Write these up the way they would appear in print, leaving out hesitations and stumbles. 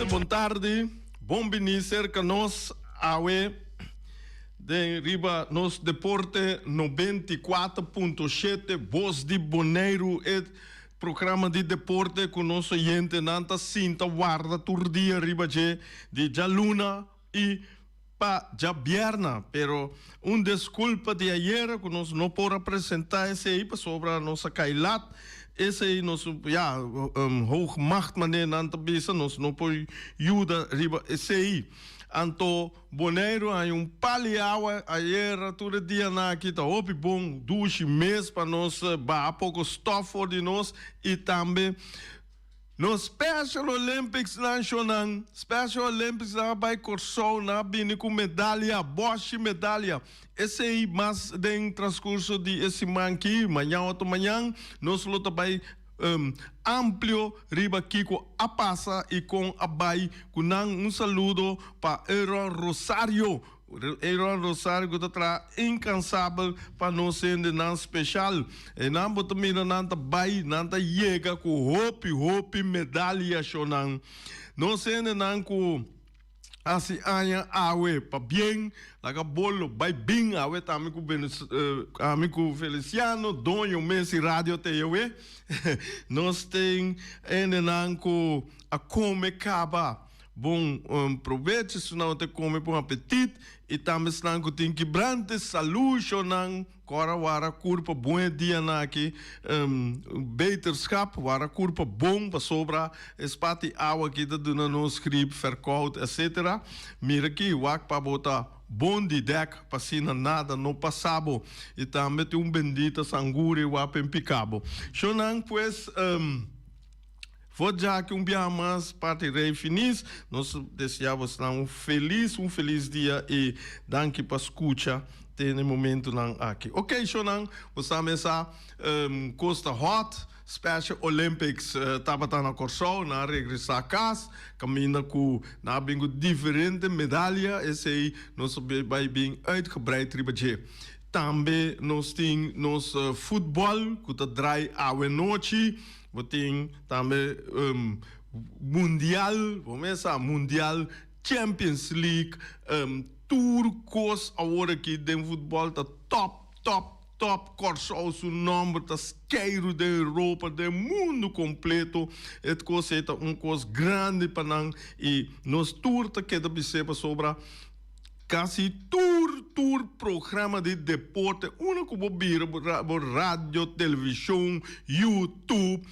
Oyente, bon tardi. Bon bini cerca nos awe den riba nos deporte 94.7 Voz di Boneiru e programa di deporte ku nos oyentenan ta sinta warda tur dia riba dje di djaluna i pa djabièrna, pero un deskulpa di ayera ku nos no por a presentá esei pasobra nos a kai lat, esei nos ya hoog macht manera nan ta bisa nos no por yuda riba esei. Anto Boneiru haña un pal di awa ayera tur e dianan aki ta hopi bon dushi mes pa nos baha poko stòf for di nos i tambe Nos Special Olympics nan shonan, Special Olympics nan a bai Kòrsou, nan a bini ku medalia, bòshi medalia. Esei mas den transkurso di e siman aki, mañan òf mañan, nos lo ta bai amplio riba kiko a pasa i kon a bai ku nan. Un saludo pa Euron Rosario. Aaron Rosario ku ta traha inkansabel pa nos hendenan speshal. Einan bo ta mira nan ta bai, nan ta yega ku hopi hopi medalia shonnan. Nos hendenan ku hasi aña awe pabien, laga bolo bai bin awe ta ami ku ami ku Feliciano doño mes di radio TJW. Nos tin hendenan ku a kome kaba. Bon probecho esnan ku ta kome bon apetit i tambe esnan ku tin kibrante salushonan ku ora wara kurpa bon e dianan aki beterschap wara kurpa bon pasobra e spat di awa aki ta duna nos grip verkoud etc mira aki wak pa bo ta bon di dek pa asina nada no pasa bo i tambe tin un bendita sanguri wak pa pika bo shonan pues. For djaki un biaha mas parti Rey Finis, nos desea bosnan un felis un felis dia y danki pa scucha te na e momentonan aki. Ok shownan, bo sa mesa cos ta hot, Special Olympics tabata na Corsou, nan a regresa cas caminda cu nan a bin cu diferente medalia, esey nos a bay bin uitgebreid riba dje. Tambe nos tin nos futbol cu ta draai awe nochi. Bo tin tambe mundial, bo mes sa mundial, Champions League, tur kos awor aki den futbòl ta top, top, top. Kòrsou su nòmber ta skeiru den Europa, den mundu kompleto. E kos ei ta un kos grandi pa nan i nos tur ta keda bis'é pasobra Casi tur tur programa di deporte unda cu bo bira bo radio, television, YouTube,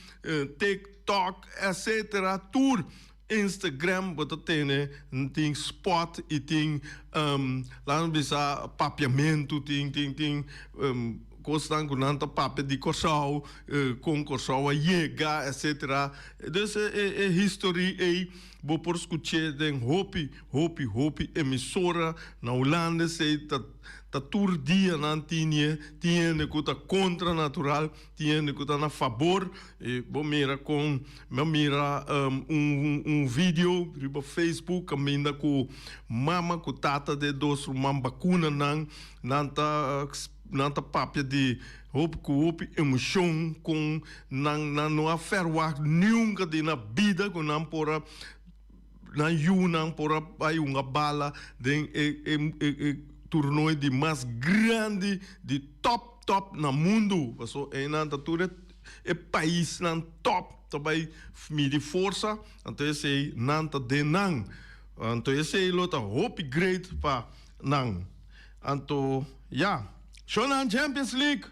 TikTok etc. Tur Instagram bo ta tene tin sport y tin laat nos bisa papiamento tin tin tin cosnan cu nan ta papia di Corsou con Corsou a yega etc. Dus e history ey bo por scuche den hopi. Hopi hopi emisora na Hulanda esey ta ta tur dia nan tinie tin hende ku ta kontra natural tin hende ku ta na fabor i bo mira kon mi a mira un un video riba Facebook kaminda ku mama ku tata de dos ruman bakuna nan nan ta nan ta papia di hopi ku hopi emoshon kon nan nan no a ferwagt nunka di na bida ku nan por a Nan yunan por a bai hunga bala den e e tornoe di mas grandi di top top na mundu. Paso einan ta tur e e paisnan top ta bai midi forsa, anto esei nan ta den nan. Anto esei lo ta hopi great pa nan. Anto ya, shownan Champions League!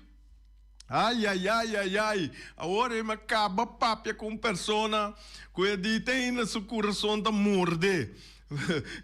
Ayayayayay! Awor e mi kaba papia ku un persona ku e di te ainda su kurason ta morde.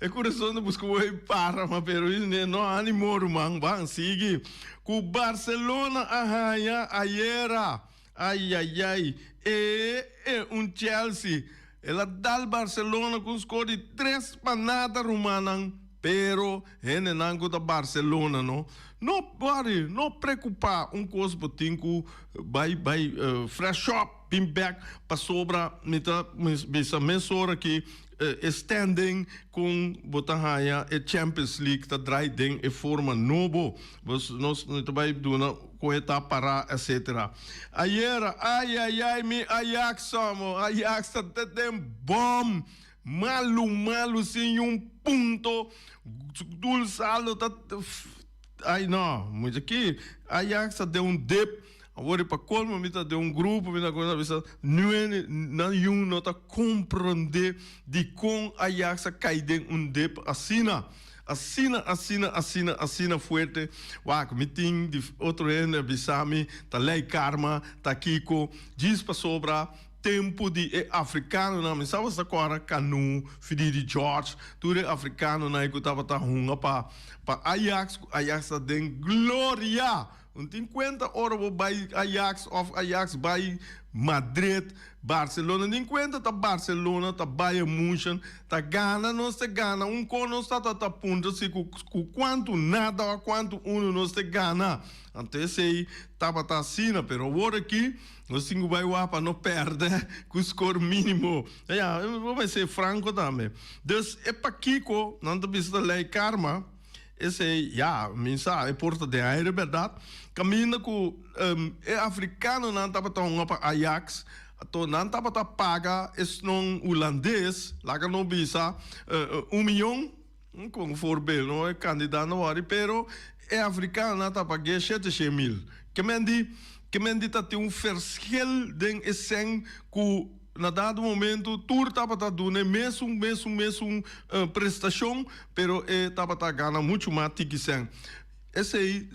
E kurason ta buska wei para ma pero e no animo ruman. Ban sigui. Ku Barcelona a haña ayera. Ayayay! E e un Chelsea. El a dal Barcelona ku un skor di tres pa nada rumannan. Pero hendenan ku ta Barcelona no no worry, no preocupa, un kos bo tin ku bai bai fresh up bin bek pasobra mi ta bisa mesora ki e standing kon bo ta haña e Champions League ta draai den e forma nobo nos mi ta bai duna kon e ta para etcetera. Ayera ayayay mi Ajax amo Ajax ta den bom. Malu malu sin un punto. Doelsaldo ta Ay no, mucha ki Ajax ta den un dip. Awor di pa colmo mi ta den un grupo mi ta cuminsa bisa niun nan yun no ta comprende dicon Ajax a cay den un dip asina. Asina asina asina asina fuerte. Wak mi tin di otro hende a bisa mi ta ley karma ta kico djis pasobra tempu di e afrikanonan, mi sa basta kòrda Kanu, Finidi George, tur e afrikanonan ei ku tabata hunga pa pa Ajax, ku Ajax ta den gloria. Un tin kuenta ora bo bai Ajax òf Ajax bai Madrid, Barcelona, tin kuenta ta Barcelona, ta Bayern Munchen, ta gana nos ta gana, un kon nos ta ta puntra si ku ku kuantu nada òf kuantu unu nos ta gana. Anto esei tabata asina, pero awor aki Nos tin ku bai wak pa no pèrdè ku skor mínimo. Ya, bo bai ser franko tambe. Dus e pakiko nan ta bisa ta lei karma, esei, ya, mi sa, e por ta den aire bèrdat. Kaminda ku e afrikanonan tabata hunga pa Ajax, anto nan tabata paga esnan hulandes, laga no bisa, un miyon, Kon voorbeeld no e kandidat no wòrdu pero e afrikano ta pag'é 700.000. Ke men di ke men di ta tin un verschil den e sèn ku na dado momento tur tabata duna e mesun mesun mesun prestashon pero e tabata gana muchu mas tiki sèn. Esei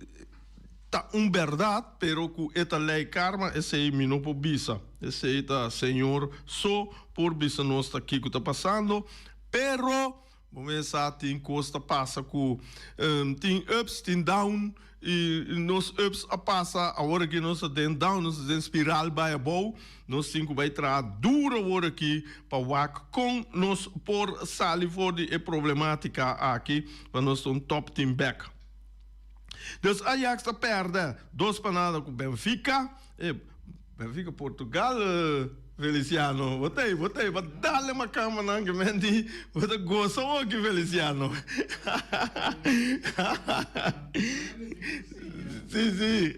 ta un bèrdat pero ku e ta lei karma esei mi no por bisa. Esei ta Señor so por bisa nos ta kiko ta pasando pero Bo mes sa tin kos ta pasa ku tin ups tin down i nos ups a pasa awor aki nos ta den down nos ta den spiral bai abou nos tin ku bai traha duro awor aki pa wak kon nos por sali for di e problematika aki pa nos ta un top team bek. Dus Ajax ta pèrdè dos pa nada ku Benfica. E Benfica Portugal Feliciano bo ta ei bo ta ei pa dale makamba nan ke men di bo ta gosa hoki Feliciano si si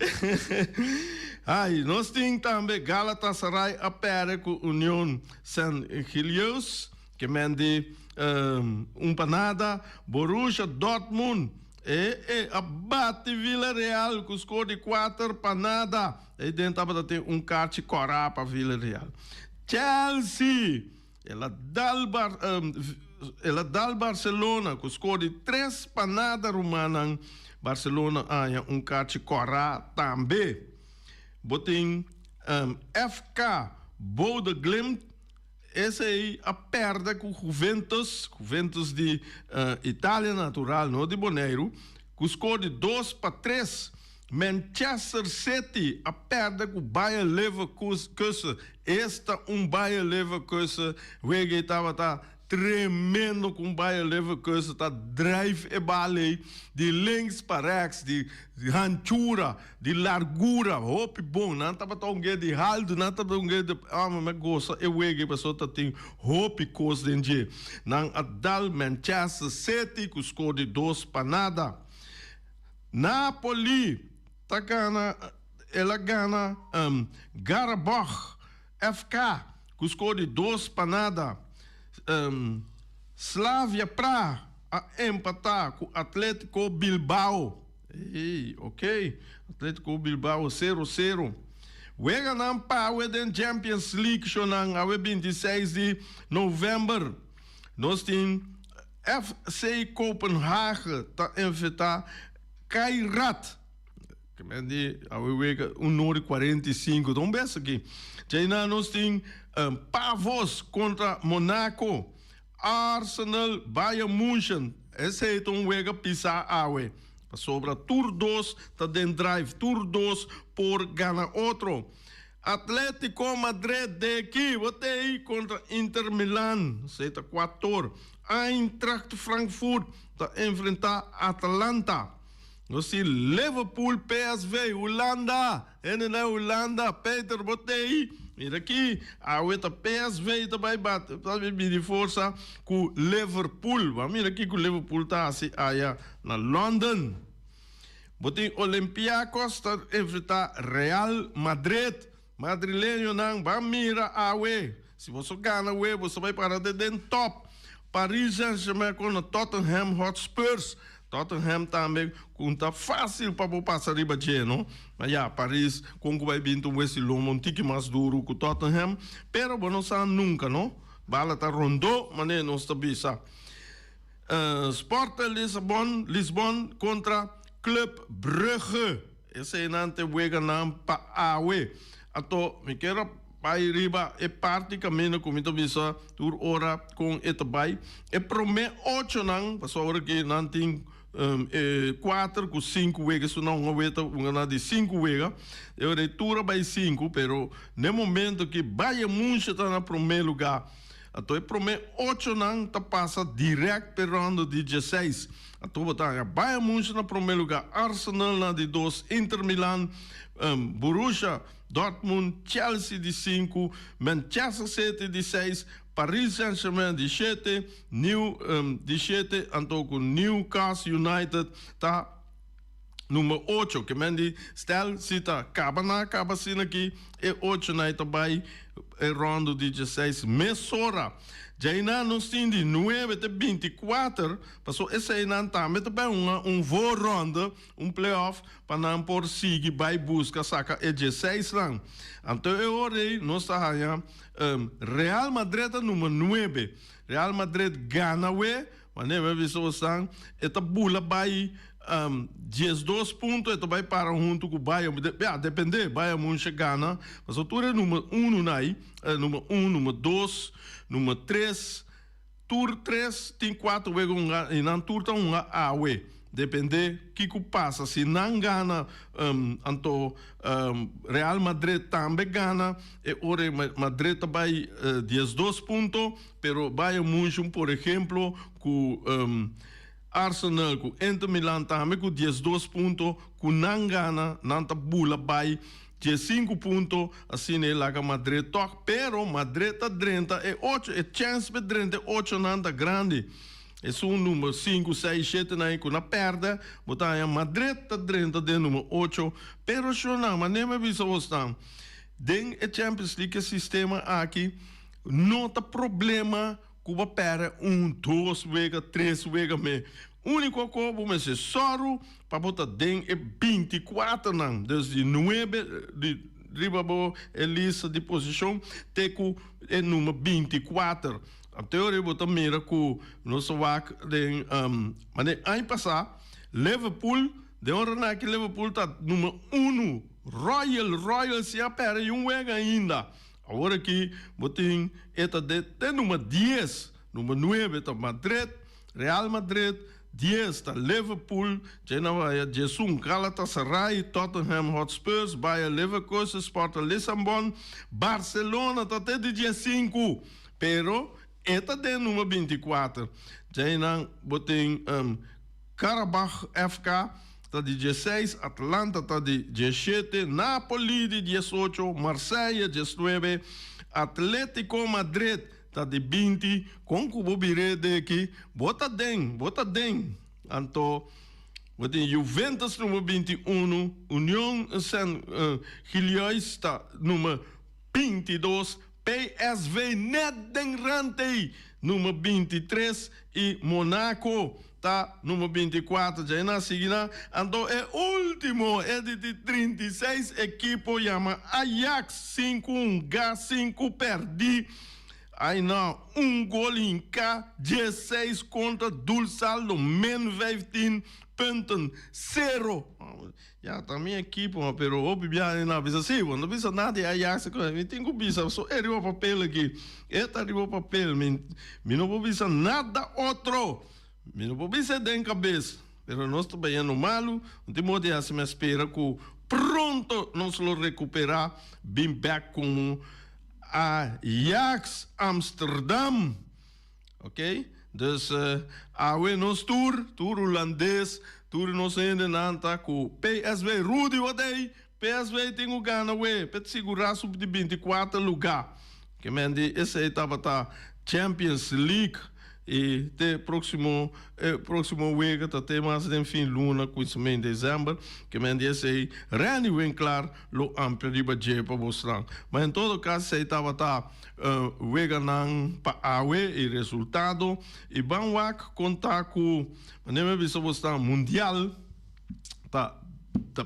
ai nos tin tambe Galatasaray a perde ku Union Saint Gilloise ke men di un pa nada Borussia Dortmund E e a bati Villarreal ku skor di kuater pa nada. Ei den tabata tin un karchi kòrá pa Villarreal. Chelsea el a dal Bar el a dal Barcelona ku skor di tres pa nada rumannan. Barcelona a haña un karchi kòrá tambe. Bo tin FK Bodø Glimt. Esei a pèrdè ku Juventus, Juventus di Italia natural, no di Boneiru, ku skor di 2-3. Manchester City a pèrdè ku Bayer Leverkusen. Esta un Bayer Leverkusen wega ei tabata tremendo ku un Bayer Leverkusen ta drijf e bal ei di links pa rechts, di hanchura. Di largura, hopi bon. Nan tabata un guer di haltu, nan tabata un guer di, ah, mi a gosa e wega ei pasobra ta tin hopi kos den dje. Nan a dal Manchester City ku skor di 2-0. Napoli ta gana, el a gana Qarabag FK ku skor di 2-0. Slavia Praha a empatá ku Atletico Bilbao. Ey, ok. Atletico Bilbao sero sero. Weganan pa awe den Champions League shonan awe 26 di november. Nos tin FC Kopenhagen ta enfrenta Kairat. Ke men di awe wega un ora i 45. Ta un bes aki. Djainan nos tin Pavos kontra Monaco. Arsenal, Bayern Munchen, esei ta un wega pisá awe, pasobra tur dos ta den drive, tur dos por gana otro. Atletico Madrid de aki bo t'ei kontra Inter Milan, esei ta kuator. Eintracht Frankfurt ta enfrentá Atalanta. Nos tin Liverpool, PSV, Hulanda, hende na Hulanda, Peter bo t'ei, mira aki, awe ta PSV ta bai bati, ta bai bini forsa ku Liverpool, bo a mira kiko Liverpool ta hasi aya na London. Bo tin Olympiacos ta enfrenta Real Madrid, madrileñonan ban mira awe. Si boso gana awe, boso bai para te den top. Paris Saint-Germain kontra Tottenham Hotspurs. Tottenham tambe ku ta fásil pa bo pasa riba dje, no? Ma ya, Paris kon ku bai bin ta un wesi lomo un tiki mas duru ku Tottenham, pero bo no sa nunka, no? Bala ta rondó, manera nos ta bisa. Sporting Lisabon, Lisbon kontra Club Brugge. Eseinan ta e weganan pa awe. Anto mi kier a bai riba e parti kaminda ku mi ta bisa tur ora kon e ta bai. E promé ochonan, pasobra ora ki nan tin e kuater ku sinku wega, esun nan un aweta un gana di sinku wega. E ora ei tur a bai sinku, pero n'e momento ki Bayern Munchen ta na promé lugá. Anto e promé ochonan ta pasa dirèkt p'e rònda di dieseis. Anto bo ta haña Bayern Munchen na promé lugá, Arsenal na di dos, Inter Milan, Borussia Dortmund, Chelsea di sinku, Manchester City di seis, Paris Saint-Germain di shete, New di shete, anto ku Newcastle United ta number ocho. Ke men di stel si ta kaba na kaba asina aki e ocho nan ta bai e rondo di dieseis mesora. Djainan nos tin di nuebe te 24, paso eseinan tambe ta bai hunga un voorronde, un play-off, pa nan por sigui bai buska saka e dieseisnan. Anto e ora ei nos ta haña Real Madrid ta number nuebe. Real Madrid gana we, Wanneer mi a bisa bosan, e ta bula bai 12 punto, e ta bai para huntu ku Bayern. Ya, depende, Bayern Munchen gana, pasobra tur e number uno na ei, number un, number dos, number tres, tur tres tin kuater wega hunga i nan tur ta hunga awe. Depende kiko pasa, si nan gana, anto Real Madrid tambe gana, e ora ei Madrid ta bai 12 punto. Pero Bayern Munchen por ehemplo cu Arsenal cu Inter Milan tambe cu 12 punto cu nan gana nan ta bula bay 15 punto asina e laga Madrid toch pero Madrid ta drenta e ocho e chance pa drenta e ocho nan ta grandi esun number sinku seis shete nan cu na perde bo ta haya Madrid ta drenta den number ocho pero shona manera mi a bisa bosnan den e Champions League e sistema aki. No ta problema ku bo pèrdè un, dos wega, tres wega me. Úniko ko bo mester sòru pa bo ta den e 24nan, dus di nuebe di riba bo e lista di posishon te ku e number 24. Anto ora bo ta mira ku nos a wak den manera aña pasá Liverpool, den ora nan aki Liverpool ta number unu, Royal, Royal si a pèrdè un wega ainda. Awor aki bo tin e ta de te number 10, number 9 ta Madrid, Real Madrid, 10 ta Liverpool, dje nan waya 11 Galatasaray, Tottenham Hotspurs, Bayer Leverkusen, Sporting Lissabon, Barcelona ta te di 15, pero e ta den number 24. Dje nan bo tin Karabakh FK ta di 16, Atlanta ta di 17, Napoli di 18, Marseille 19, Atletico Madrid ta di 20. Kon ku bo bir'é deki, bo ta den, bo ta den. Anto bo tin Juventus number 21, Union Saint-Gilloise ta number 22, PSV net den rand ei, number 23 i Monaco ta number 24. Djai nan sigui nan. Anto e ultimo e di di 36 ekipo yama Ajax, sinku hunga, sinku perdi. Ai nan un gol hinka, 16 kontra doelsaldo min 15 punten, sero. Ya, ta mi ekipo, ma pero hopi biaha nan a bisa, si, bo no bisa nada di Ajax, mi tin ku bisa, so e riba papel aki, e ta riba papel, mi, mi no por bisa nada otro, mi no por bisa e den kabes, pero nos ta bayendo malu, no tin modo di hasi, mi a spera ku pronto nos lo rekupera, bin bek komo Ajax Amsterdam. Ok, dus awe nos tur, tur Hulandes, tur nos hendenan ta ku PSV. Rudy wat ei? PSV tin ku gana we p'e sigurá su di 24 lugá. Ke men di esei tabata Champions League. I te próksimo e próksimo wega ta te mas den fin luna kuminsamentu di desèmber ke men di esei Randy Winklaar lo amplia riba dje pa bosnan. Ma en todo kaso esei tabata weganan pa awe i resultado i ban wak kon ta ku manera mi a bisa bosnan mundial ta ta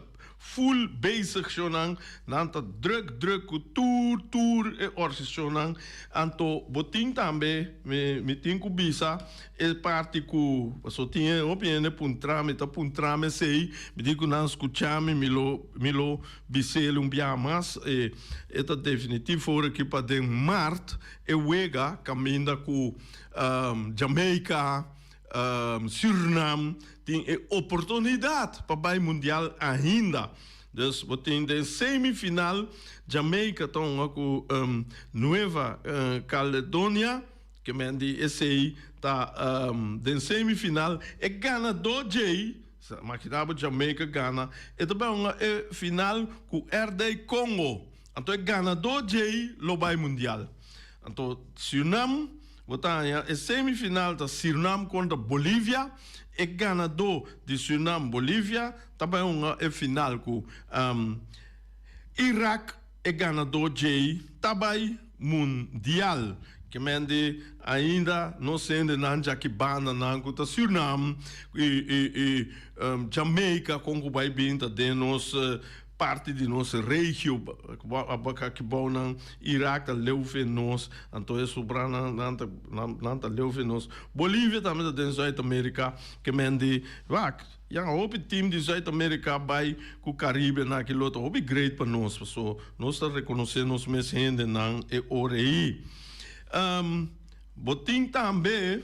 full bezig shownan nan ta druk druk ku tur tur e organisashonnan anto bo tin tambe mi mi tin ku bisa e parti ku paso tin e hopi hende puntra mi ta puntra mi esei mi di ku nan skucha mi mi lo mi lo bis'el un biaha mas e e ta definitivo ora ki pa den mart e wega kaminda ku Jamaica Surinam tin e oportunidat pa bai mundial ainda. Dus bo tin den semifinal Jamaica ta hunga ku Nueva Caledonia, ke men di esei ta den semifinal. E ganadó djei, makina bo Jamaica gana, e ta bai hunga e final ku RD Congo. Anto e ganadó djei lo bai mundial. Anto Surinam bo ta haña e semifinal ta Surinam kontra Bolivia. E ganadó di Surinam Bolivia ta bai hunga e final ku Irak. E ganadó djei ta bai mundial. Ke men di ainda nos hendenan djaki bandanan ku ta Surinam i i Jamaica kon ku bai bin ta den nos Parti di nos regio aki bou nan Irak ta leu fe nos, anto e sobra nan nan ta nan ta leu fe nos. Bolivia tambe ta den Zuid Amerika ke men di wak ya hopi team di Zuid Amerika bai ku Caribe nan aki lo ta hopi great pa nos paso nos ta rekonosé nos mes hendenan e ora ei. Bo tin tambe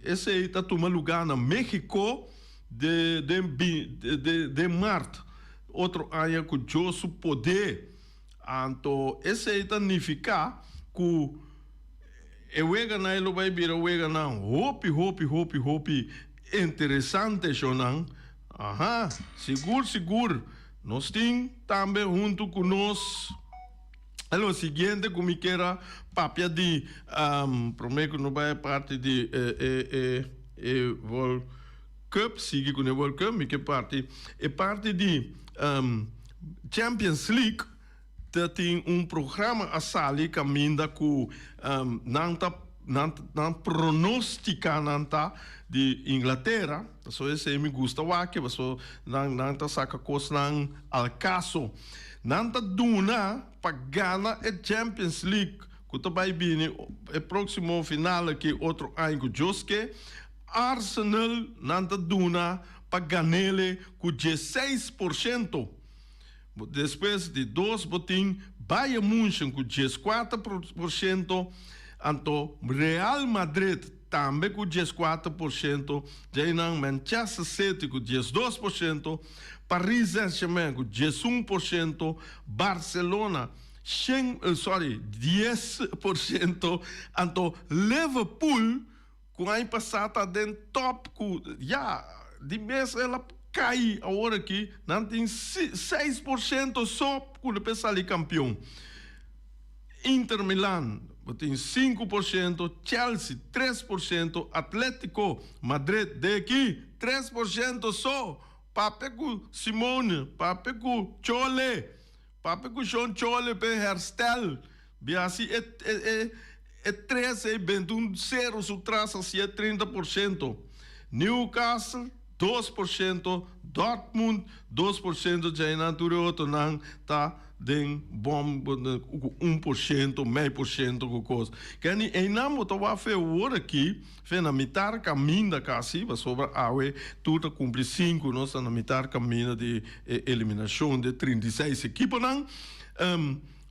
esei ta tuma luga na Mexico. De den de den mart otro aña ku Dios su poder. Anto esei ta nifiká ku e weganan ei lo bai bira weganan hopi hopi hopi hopi interesante shonnan. Aha, sigur sigur nos tin tambe huntu ku nos e lo siguiente ku mi kier a papia di promé ku no bai e parti di e e e e World Cup sigui ku ne World Cup mi ke parti e parti di Champions League ta tin un programa a sali kaminda ku nan ta nan nan pronostika nan ta di Inglatera pasobra esei mi gusta wak pasobra nan nan ta saka kosnan al kaso nan ta duna pa gana e Champions League ku ta bai bini e próksimo final aki otro aña ku Dios ke, Arsenal nan ta duna pa gan'ele ku 16%. Despues di dos bo tin Bayern München ku 14%, anto Real Madrid tambe ku 14%, djeinan Manchester City ku 12%, Paris Saint-Germain ku 11%, Barcelona shen, sorry, 10%, anto Liverpool ku aña pasá ta den top ku ya di mes el a kai awor aki nan tin 6% so ku lo por sali kampion. Inter Milan bo tin 5%, Chelsea 3%, Atletico Madrid de aki 3% so, papia ku Simone, papia ku Chole. Papia ku shon chole p'e herstel bia si e e e tres ei benta un sero su tras hacia 30%. Newcastle 2%, Dortmund 2% djainan tur e otronan ta den bom ku 1%, mei por shento ku kos. Keni einan bo ta wak fe awor aki. Fe na mitar kaminda kasi, pasobra awe tur ta kumpli sinku, nos ta na mitar kaminda di e eliminashon di e 36 ekiponan.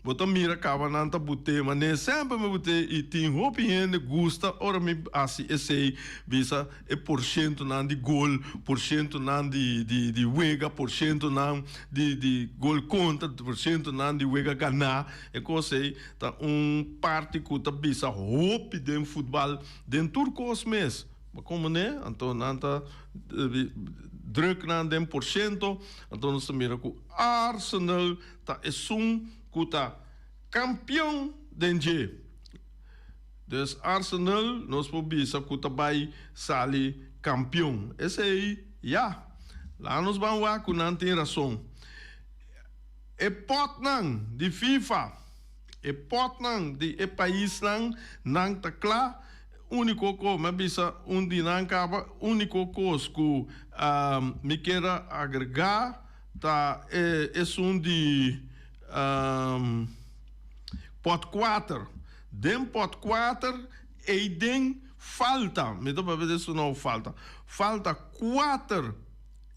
Bo ta mira kaba nan ta but'é, manera semper mi but'é i tin hopi hende gusta ora mi hasi esei, bisa e porshentonan di gol, porshentonan di di di wega, porshentonan di di gol kontra, porshentonan di wega ganá, e kos ei. Ta un parti ku ta bisa hopi den futbal, den tur kos mes. Bo komprendé? Anto nan ta druk nan den porshento, anto nos ta mira ku Arsenal ta esun ku ta kampion den dje. Dus Arsenal nos por bisa ku ta bai sali kampion. Esei ya. Laga nos ban wak ku nan tin rason. E potnan di FIFA, e potnan di e paisnan, nan ta kla. Uniko kos, mi a bisa un di nan kaba, uniko kos ku mi kier a agregá ta esun di pot kuater. Den pot kuater eiden falta, mi ta papia di esun nou falta, falta kuater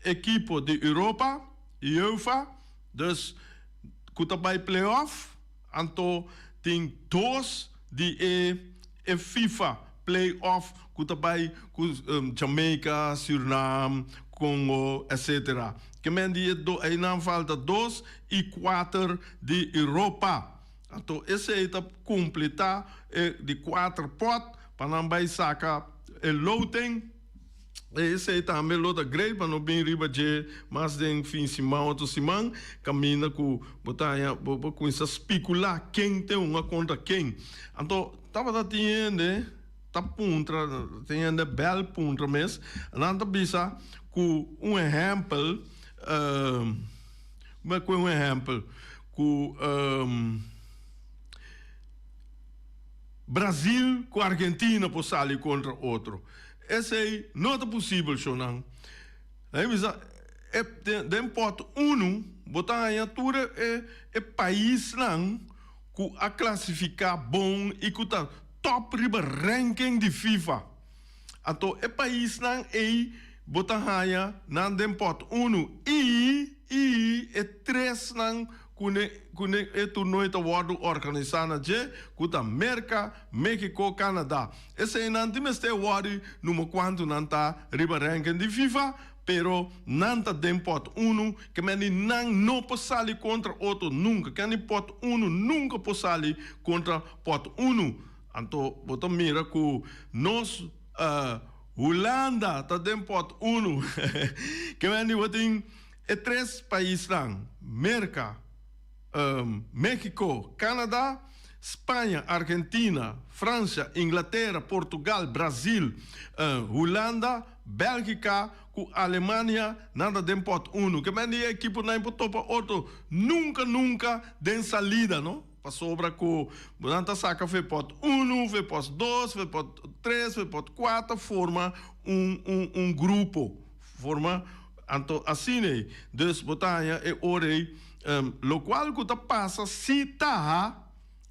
ekipo di Europa, UEFA, dus ku ta bai play-off, anto tin dos di e e FIFA play-off ku ta bai ku Jamaica, Surinam, Congo, etc. Ke men di e do einan falta dos i kuater di Europa. Anto esei ta kompletá e di kuater pòt pa nan bai saka e loting. Esei tambe lo ta great pa no bin riba dje mas den fin siman otro siman kaminda ku bo ta haña bo por kuminsá spekulá ken ten un a kontra ken. Anto tabata tin hende ta puntra, tin hende bèl puntra mes, nan ta bisa ku un ehèmpel, ku un ehèmpel ku Brasil ku Argentina por sali kontra otro. Esei no ta posibel, shownan. Nan a bisa, e den pòt unu bo ta haña tur e e paisnan ku a klasifiká bon i ku ta tòp riba ranking di FIFA. Anto e paisnan ei bo ta haña nan den pòt unu i i e tresnan ku ne ku ne e turnoe ta wòrdu òrganisá na dje, ku ta Merka, México, Canada. Eseinan tin mester wòrdu numa kuantu nan ta riba ranking di FIFA, pero nan ta den pòt unu, ke mende nan no por sali kontra otro nunka. Ken di pòt unu nunka por sali kontra pòt unu. Anto bo ta mira ku nos Hulanda ta den pòt unu. Ke mende bo tin e tres paisnan, Merka, Mexico, Canada, Spaña, Argentina, Francia, Inglatera, Portugal, Brazil, Hulanda, Bèlgika ku Alemania nan ta den pòt unu. Ke mende e ekiponan por topa otro nunka nunka den salida no. Pasobra ku nan ta saka fe pòt unu, fe pòt dos, fe pòt tres, fe pòt kuater forma un un un grupo. Forma anto asina ei. Dus bo ta haña e ora ei lokual ku ta pasa si ta,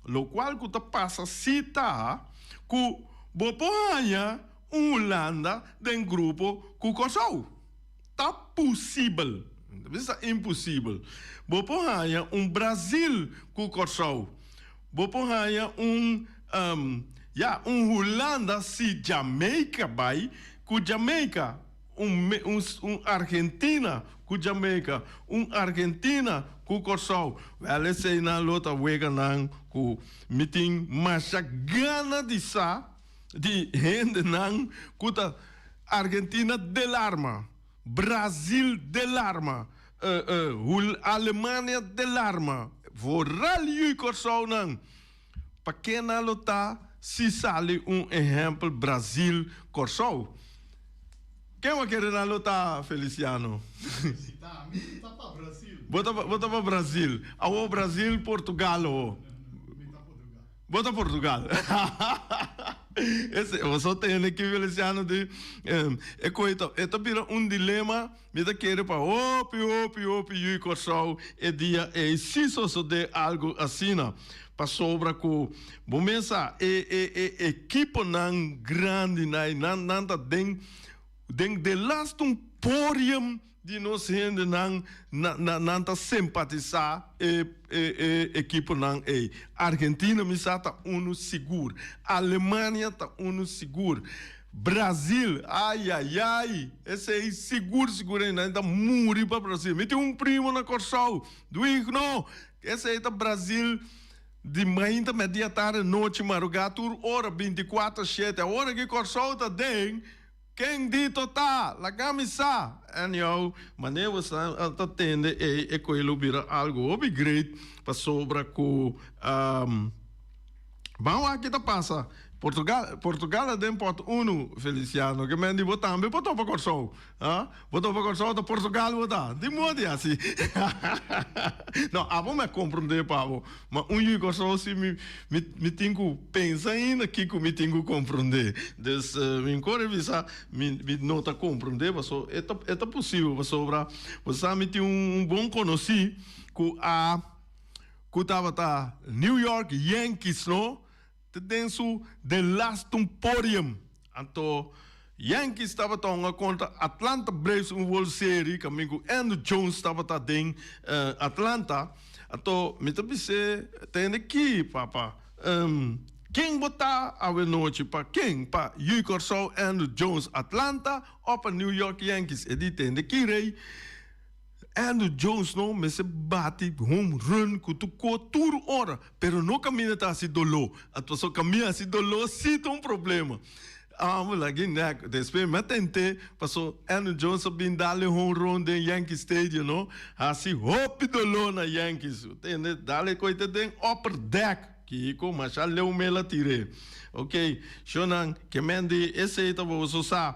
lokual ku ta pasa si ta ku bo por haña un Hulanda den grupo ku Kòrsou. Ta pusibel, mi ta bisa impusibel. Bo por haña un Brazil ku Kòrsou. Bo por haña un, ya, un Hulanda si Jamaica bai ku Jamaica, un un Argentina ku Jamaica, un Argentina ku Kòrsou. Wèl eseinan lo ta weganan ku mi tin masha gana di sa. Di hendenan ku ta Argentina del arma, Brazil del arma, Alemania del arma, vooral yu Kòrsounan. Pa ke nan lo ta si sali un ehèmpel Brazil Kòrsou? Ken bo kere nan lo ta, Feliciano? Si ta ami, mi ta pa Brazil. Bo ta bo ta pa Brazil. Awor Brazil Portugal ho. Mi ta Portugal. Bo ta Portugal. Ese, bo so tende ki Feliciano di, e koe ta, e ta bira un dilema, mi ta kere pa hopi, hopi, hopi yui Kòrsou e dia ei si sosodé algu asina. Pasobra ku bo mes sa, e, e, e ekiponan grandinan ei, nan, nan ta den, den delaste un porium Di nos hendenan na nan ta simpatisá e e ekiponan ei. Argentina mi sa ta unu sigur. Alemania ta unu sigur. Brazil, ayayay, esei sigur sigur ei nan ta muri pa Brazil. Mi tin un primo na Kòrsou, Duigno, esei ta Brazil di mainta, media tarde, nochi, marugá, tur ora, bintikuater shete. Awor aki Kòrsou ta den. Ken dito ta? Laga mi sa! Anyhow, manera bo sa ta tende ei e koe lo bira algo hopi great pasobra ku ban wak ki ta pasa. Portugal, Portugal a den pot unu, Feliciano. Ke men di bo tambe por topa Kòrsou. Ha? Bo topa Kòrsou ta Portugal bo ta. Di modi asi. No, abo mi a komprondé pa bo. Ma un yu Kòrsou si mi, mi, mi tin ku pensa ainda kiko mi tin ku komprondé. Dus mi kore bisa mi, mi no ta komprondé paso e ta, e ta posibel pasobra bo sa mi tin un bon konosí ku a ku tabata New York Yankees no. Te den su delastum podium. Anto Yankees tabata hunga kontra Atlanta Braves un World Series kaminda ku Andruw Jones tabata den Atlanta. Anto mi ta bis'é tende ki papa ken bo ta awe nochi pa ken pa Yu Kòrsou Andruw Jones Atlanta o pa New York Yankees e di tende ki rei. Andruw Jones no mester bati home run ku tur ko tur ora, pero no kaminda ta hasi doló. Anto pasobra kaminda hasi doló sí ta un problema. Amo lag'é nèk. Despues mi a tent'é pasobra Andruw Jones a bin dal e home run den Yankee Stadium no, hasi hopi doló na Yankees. Tende, dal e koite den upper deck. Kiko masha leu mel a tir'é. Ok, shownan, ke men di esei ta boso sa.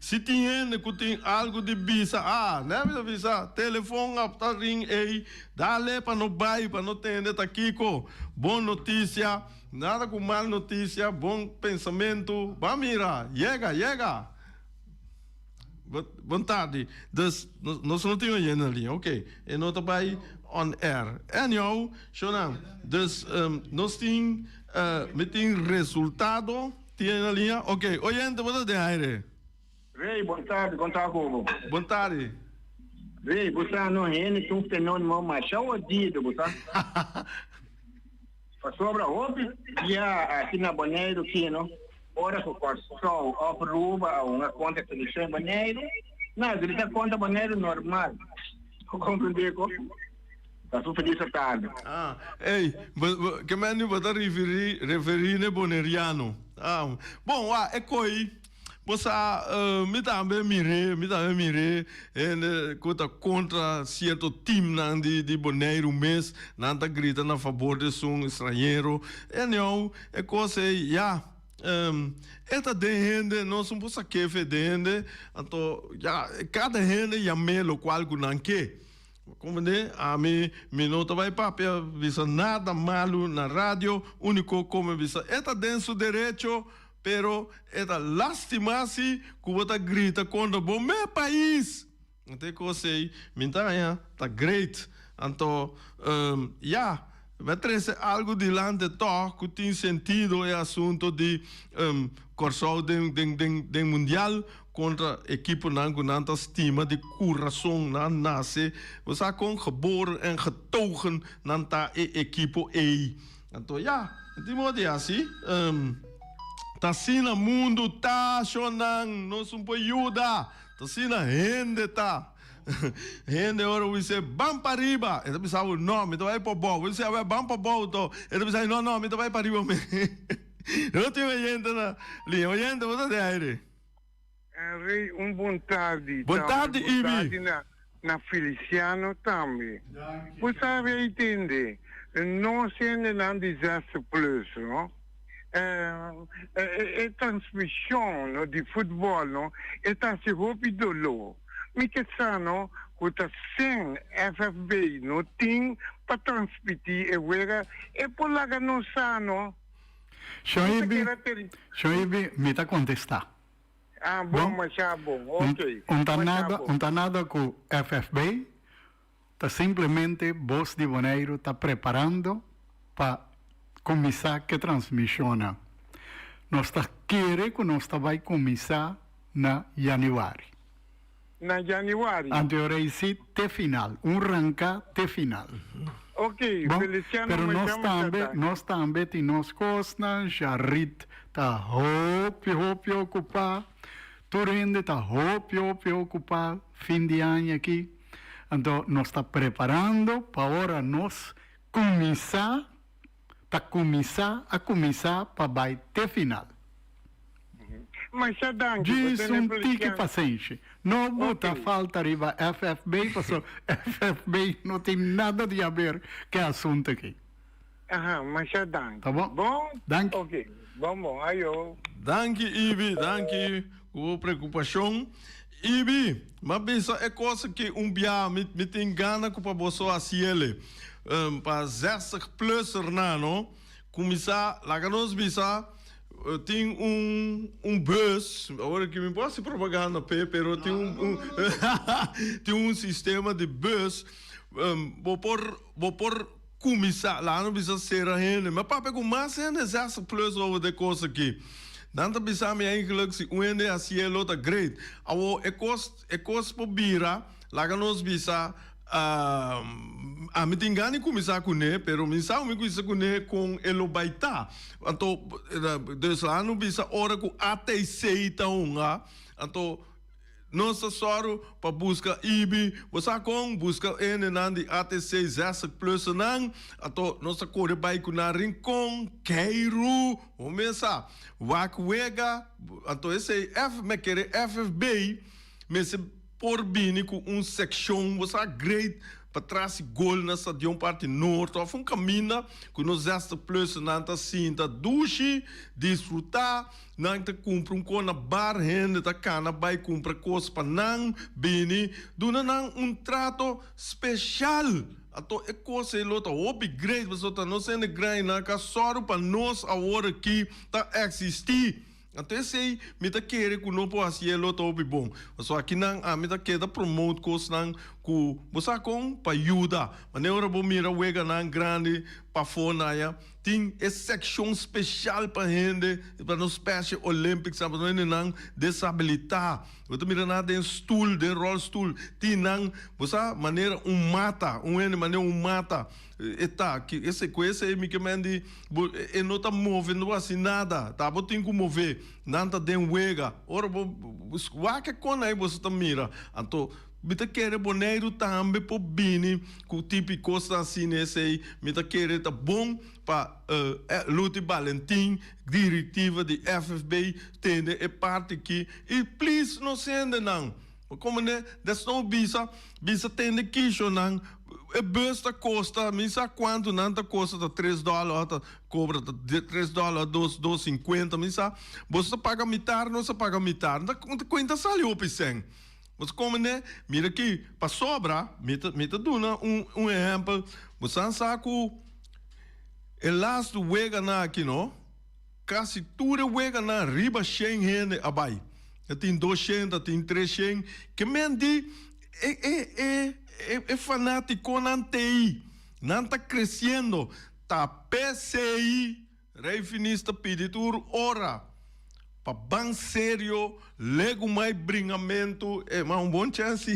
Si tin hende ku tin algu di bisa, ah, nè mi ta bisa, telefon a ta ring ei, dale pa no bai, pa no tende ta kiko. Bon notisia, nada ku mal notisia, bon pensamentu, ban mira, yega, yega. Bon tardi. Dus, nos no tin oyente na liña. Ok, e no ta bai on air. Anyhow, shownan, dus nos tin, mi tin resultado. Tin na liña? Ok, oyente bo ta den aire. Rey, bon tardi, kon ta ku bo? Bon tardi. Rey, bo sa no hende tin un fenónimo masha odido, bo sa? Pasobra hopi bia aki na Boneiru kino, ora ku Kòrsou òf Aruba a hunga kontra selekshon Boneiru, na grita kontra Boneiru normal. Bo komprendé ko? Ta su feliz tarde. Ah, ey, bo, bo, ke men bo ta referí, referí n'e boneriano. Ah, bon, wak, e koi, bo sa, mi tambe mir'é, mi tambe mir'é hende ku ta kontra sierto teamnan di, di Boneiru mes, nan ta grita na fabor di esun estranhero. Anyhow, e kos ei, ya, e ta den hende, nos no por sa kefe den hende, anto, ya, kada hende yam'é lokual ku nan ke. Comprende? Ami mi no ta bai papia bisa nada malu na radio, unico cu mi bisa e ta den su derecho, pero e ta lastima si cu bo ta grita contra bo me pais. Anto e cos ey mi ta haña ta great. Anto ya, mi a trece algo dilante toch cu tin sentido e asunto di Corsou den den den mundial. Kontra ekiponan ku nan ta stima di kurason nan nase, bo sa kon geboren en getogen nan ta e ekipo ei. Anto ya, di modo di hasi, ta asina mundu ta, shonnan, nos un por yuda, ta asina hende ta. Hende ora bo bis'é ban pa riba, e ta bisa bo no, mi ta bai pa bou. Bo bis'é awor ban pa bou to, e ta bisa no, no, mi ta bai pa riba mes. No tin oyente na liña. Oyente, bo ta den aire. Henry, un bon tardi. Bon tardi, Bon Ibi. tardi na, na Feliciano tambe. Bo sa rei tende, nos hendenan di Zestig Plus, no, e, e, e transmision, no, di futbol, no, e ta hasi hopi doló. Mi ke sa, no, ku ta sen FFB no tin pa transmití e wega, e por laga nos sa, no. Shoibi, Shoibi, mi ta contesta. Ah, bon, masha bon. Ok. Un ta nada, un ta nada cu FFB, ta simplemente Bos di Boneiru ta preparando pa cuminsa cu e transmisionnan. Nos ta kere cu nos ta bay cuminsa na januari. Na januari. Anteorei si te final, un ranca te final. Ok, Bon, Feliciano pero nos Machado tambe, Machado. nos tambe tin nos cosnan, Jarit ta hopi hopi ocupa, tur hende ta hopi hopi ocupa fin di aña aki, anto nos ta preparando pa ora nos cuminsa, ta cuminsa a cuminsa pa bay te final. Masha danki Djis bo tene un tiki Feliciano. pasenshi. No buta Ok. falta riba FFB paso FFB no tin nada di haber ke asunto aki. Aha, masha danki. Ta bon? Bon? Danki. Ok. Bon bon, ayo. Danki Ibi, danki ku bo preokupashon. Ibi, m'a bisa e kos aki un bia, mi mi tin gana ku pa boso hasi ele. Pa zestig plussernan no, kuminsá laga nos bisa tin un un bus, awor aki mi por hasi propaganda p'e, pero tin un un tin un sistema di bus, bo por bo por Kuminsá, laga nos bisa sera hende. Mi a papia ku mas hende zestig plus over de kos aki. Nan ta bisa mi eigenlijk si un hende hasié lo ta great. Awor e kos e kos por bira, laga nos bisa ami tin gana di kuminsá kuné pero mi sa mi kuminsá kuné kon e lo bai ta. Anto dus laga nos bisa ora ku ATC ta hunga anto. Nos ta sòru pa buska Ibi. Bo sa kon? Buska hendenan di ATC zestig plusnan. Anto nos ta kore bai ku nan Rincon, Keiru, bo mes sa. Wak wega. Anto esei F, mi a kere FFB mester por bini ku un sekshon, bo sa, great pa trasi gol na stadion parti noord of un kaminda ku nos zestig plusnan ta sinta dushi, disfrutá. Nan ta kumpra un kos na bar, hende ta kana bai kumpra kos pa nan bini, duna nan un trato speshal. Anto e kos ei lo ta hopi great pasobra ta nos hende grandinan ka sòru pa nos awor aki ta eksistí. Anto esei mi ta kere ku no por hasi e lo ta hopi bon. Pasobra akinan ami ta keda promote kosnan ku bo sa kon pa yuda. Manera ora bo mira weganan grandi pafó na aya. Tin e sekshon speshal pa hende, pa nos Special Olympics, pa nos hendenan desabilitá. Bo ta mira nan den stul, den rolstoel. Tin nan, bo sa, manera un mata, un hende manera un mata e ta. Ki esei, ku esei mi ke men di bo e no ta move, no hasi nada. Ta bo tin ku move. Nan ta den wega. Ora bo wak e kon ei boso ta mira. Anto. Mi ta kere Boneiru tambe por bini ku tipo di kosnan asina esei. Mi ta kere ta bon pa Luti Balentin, direktiva di FFB, tende e parti aki. I please no sende nan. Komo ne desno bisa, bisa tende kishonan. E bus ta kosta, mi sa kuantu nan ta kosta, ta tres dòler òf ta kobra ta tres dòler òf dos dos sinkuenta, mi sa. Boso ta paga mitar, nos ta paga mitar. Ta kuenta sali hopi sèn. Bo ta kome ne? Mira aki, pasobra, mi ta, mi ta duna un, un ehèmpel, bo san sa ku e lastu weganan aki no, kasi tur e weganan riba shen hende a bai. Ta tin doshen, ta tin treshen, ke men di e, e, e, e, e fanatikonan t'ei, nan ta kresiendo, ta p'esei Rey Finis ta pidi tur ora pa ban serio legumai bringamentu, e ma un bon chance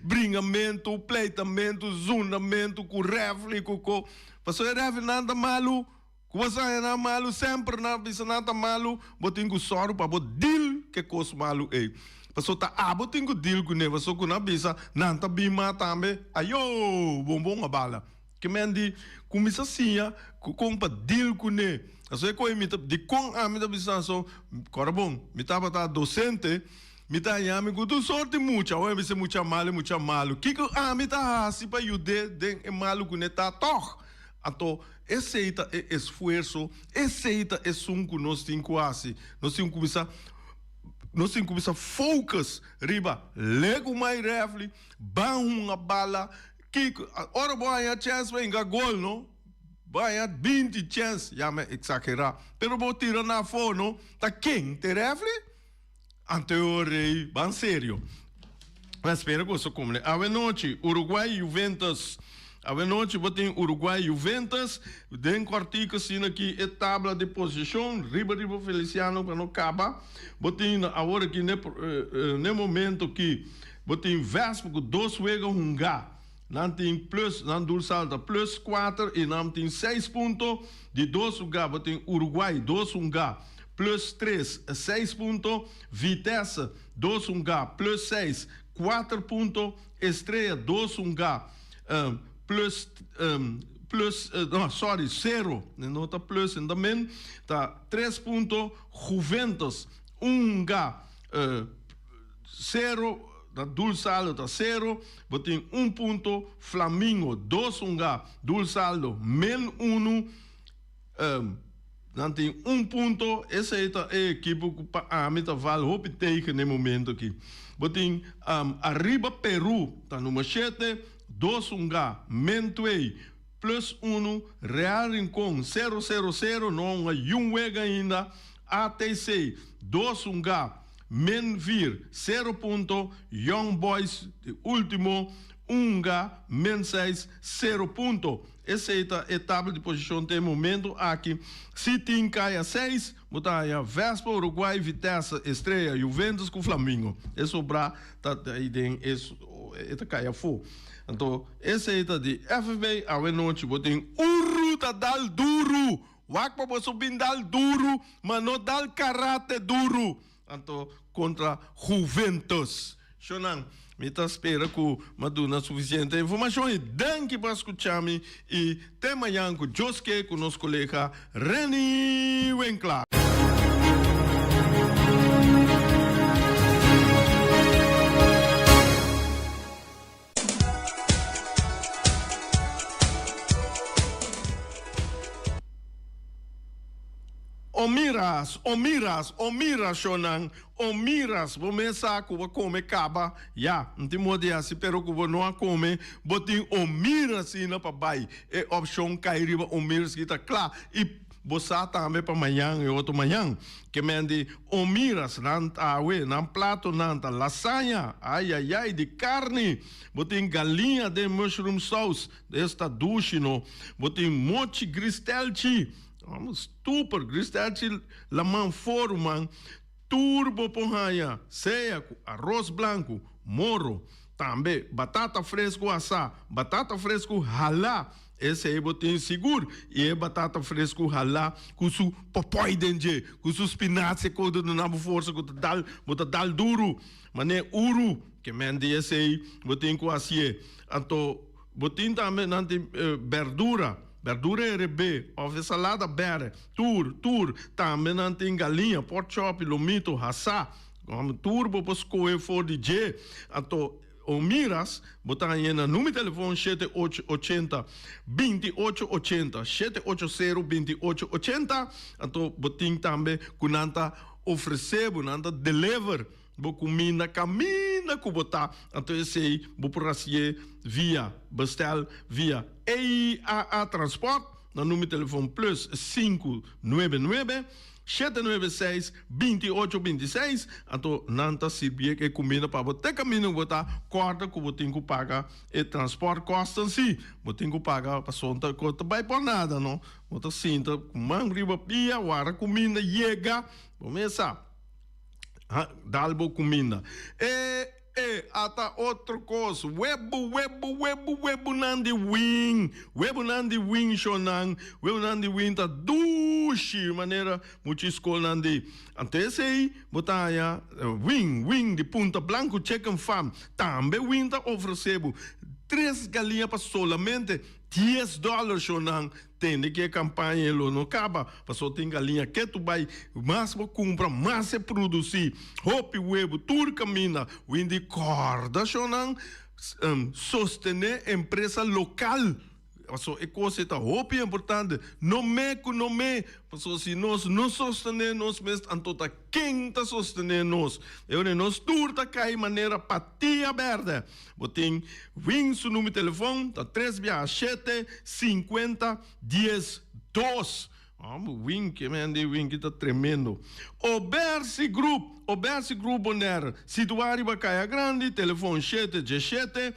bringamentu, pleitamentu, zundamentu ku refli ku ko, pasobra e reflinan ta malu, ku bo sa nan malu semper nan bisa nan ta malu, bo tin ku sòru pa bo deal ku e kos malu ei, pasobra ta abo tin ku deal kuné, pasobra ku nan bisa nan ta bin mas tambe, ayoo bonbon a bala. Ke men di kuminsá siña kon pa deal kuné. Pasobra e koe mi ta, dikon ami ta bisa so, kòrda bon, mi tabata dosente, mi ta haña mi ku tur sort di mucha, awor mi bisa mucha malu, mucha malu. Kiko ami ta hasi pa yud'é den e malu ku ne ta tòg? Anto esei ta e esfuerso, esei ta esun ku nos tin ku hasi. Nos tin ku kuminsá, nos tin ku kuminsá focus riba legumai rèfli, ban hunga bala. Kiko, ora bo haña chèns pa hinka gol no, bo haña binti chèns, ya mi a eksagerá, pero bo tira na afó no, ta ken? Te rèfri? Anto e ora ei, ban serio. Mi spera ku boso kumple. Awenochi, Uruguay Juventus. Awenochi bo tin Uruguay Juventus. Den kòrtiku asina aki e tabla di posishon, riba riba Feliciano pa no kaba. Bo tin awor aki n'e momento aki. Bo tin Vespa ku dos wega hungá. Nan tin plus, nan dul salta plus kuater i nan tin seis punto. Di dos lugá bo tin Uruguay dos hungá plus tres, seis punto. Vitesse dos hungá plus seis, kuater punto. Estrella dos hungá plus plus no sorry sero, no ta plus no ta min, ta tres punto. Juventus un hungá. Sero, na dul saldo ta sero, bo tin un punto, Flamingo dos hunga, dul saldo min unu, Nan tin un punto, esei ta e ekipo ku pa ami ta val hopi tegen e momento aki. Bo tin ariba Peru ta number shete, dos hunga, min twee, plus unu, Real Rincon sero sero sero, no hunga yun wega ainda, ATC dos hunga, min vier, sero punto, Young Boys di ultimo un hunga, min seis, sero punto. Esei ta e tabla di posishon te e momento aki. Si tin kaya seis, bo ta haña Vespa, Uruguay, Vitesse, Estrella, Juventus ku Flamingo. E sobrá ta ei den e e ta kai afó. Anto esei ta di FFB. Awe nochi bo tin Uru ta dal duru! Wak pa boso bin dal duru, ma no dal karate duru! Anto kontra Juventus. Shonnan, mi ta spera ku m'a duna sufisiente informashon i danki pa skucha mi i te mañan ku Dios ke ku nos kolega Renny Winkler. O miras, o miras, o miras, shonnan, o miras, bo mes sa ku bo kome kaba, ya, N tin moda di hasi, pero ku bo no a kome, bo tin o miras asina pa bai, e opshon kai riba o miras ki ta kla, i Bo sa tambe pa mañan i otro mañan. Ke men di omiras nan awe, nan platonan ta lasaña, ayayay, di karni. Bo tin galiña den mushroom saus, esta dushi no. Bo tin mochi gristelchi, super, gristelchi laman foru man. Tur bo por haña, sea ku aros blanku, moro, tambe batata fresku asá, batata fresku halá, esei bo tin sigur, i e batata fresku halá ku su popòi den dje, ku su spinazie ku ta duna bo forsa ku ta dal, bo ta dal duru, manera uru, ke men di esei bo tin ku hasié. Anto bo tin tambe nan tin bèrdura. Berdura herebé òf e salada bèrdè, tur, tur. Tambe nan tin galiña, pork chop, lomito, hasá. Tur bo por skohe for di dje. Anto o miras, bo ta hañ'é na number di telefon shete ocho ochenta, binti ocho ochenta, shete ocho sero, binti ocho ochenta. Anto bo tin tambe ku nan ta ofresé bo, nan ta deliver. Bo kuminda kaminda ku bo ta, anto esei bo por hasié via bestel via EIAA Transport na number telefon plus sinku nuebe nuebe, shete nuebe seis, binti ocho binti seis, anto nan ta sirbié e kuminda pa bo te kaminda ku bo ta, kòrda ku bo tin ku paga e transport kosten si, bo tin ku paga pasobra ta ta bai por nada no, bo ta sinta ku man riba pia wara kuminda yega, bo mesa. Ha, dal bo kuminda. E, e, ata otro kos. Webu, webu, webu, webunan di win. Webunan di win, shonnan. Webunan di win ta dushi, manera mucha skolnan di. Anto esei bo ta haña win, win di Punta Blanco Chicken Farm. Tambe win ta ofresé bo tres galiña pa solamente dies dòler, shonnan. Tende ki e kampaña e lo no kaba, paso tin galiña ketu bai, mas bo kumpra mas e produsí. Hopi webu tur kaminda, windi kòrda shonnan sostené empresa lokal, paso e kos ei ta hopi importante, no me ku no me, paso si nos no sostené nos mes anto ta ken ta sostené nos? E ora nos tur ta kai manera patia bèrdè. Bo tin Win su number telefon ta tres biaha shete sinkuenta dies dos. Win ke men di Win ki ta tremendo. Obersi Group, Obersi Group Bonaire, situá riba Kaya Grandi, telefon shete djeshete,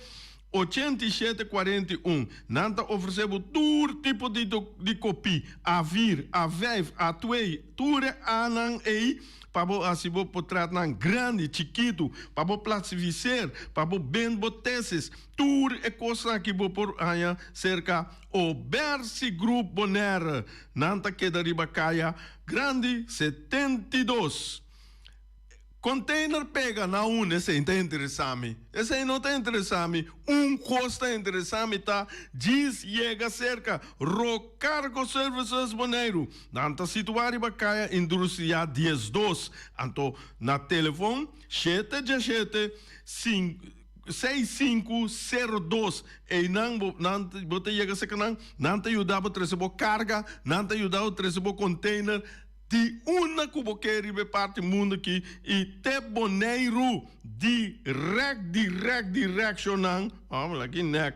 ochenta i shete kuarenta i un. Nan ta ofresé bo tur tipo di di kopí, A vier, A vijf, A twee, tur e A-nan ei. Pa bo hasi bo potretnan grandi, chikitu, pa bo plasifiseer, pa bo bend bo tesis, tur e kosnan aki bo por haña serka Obersi Group Bonaire. Nan ta keda riba Kaya Grandi 72. Container pega na unda? Esei ta interesa mi. Esei no ta interesa mi. Un kos ta interesa mi ta djis yega serka Rocargo Services Boneiru. Nan ta situá riba Kaya Industria 12. Anto na telefon shete djeshete, 6502 Einan bo nan bo ta yega serka nan, nan ta yuda bo trese bo karga, nan ta yuda bo trese bo container di unda ku bo ke riba e parti mundu aki i te Boneiru dirèk dirèk dirèk shownan, oh mi laki nèk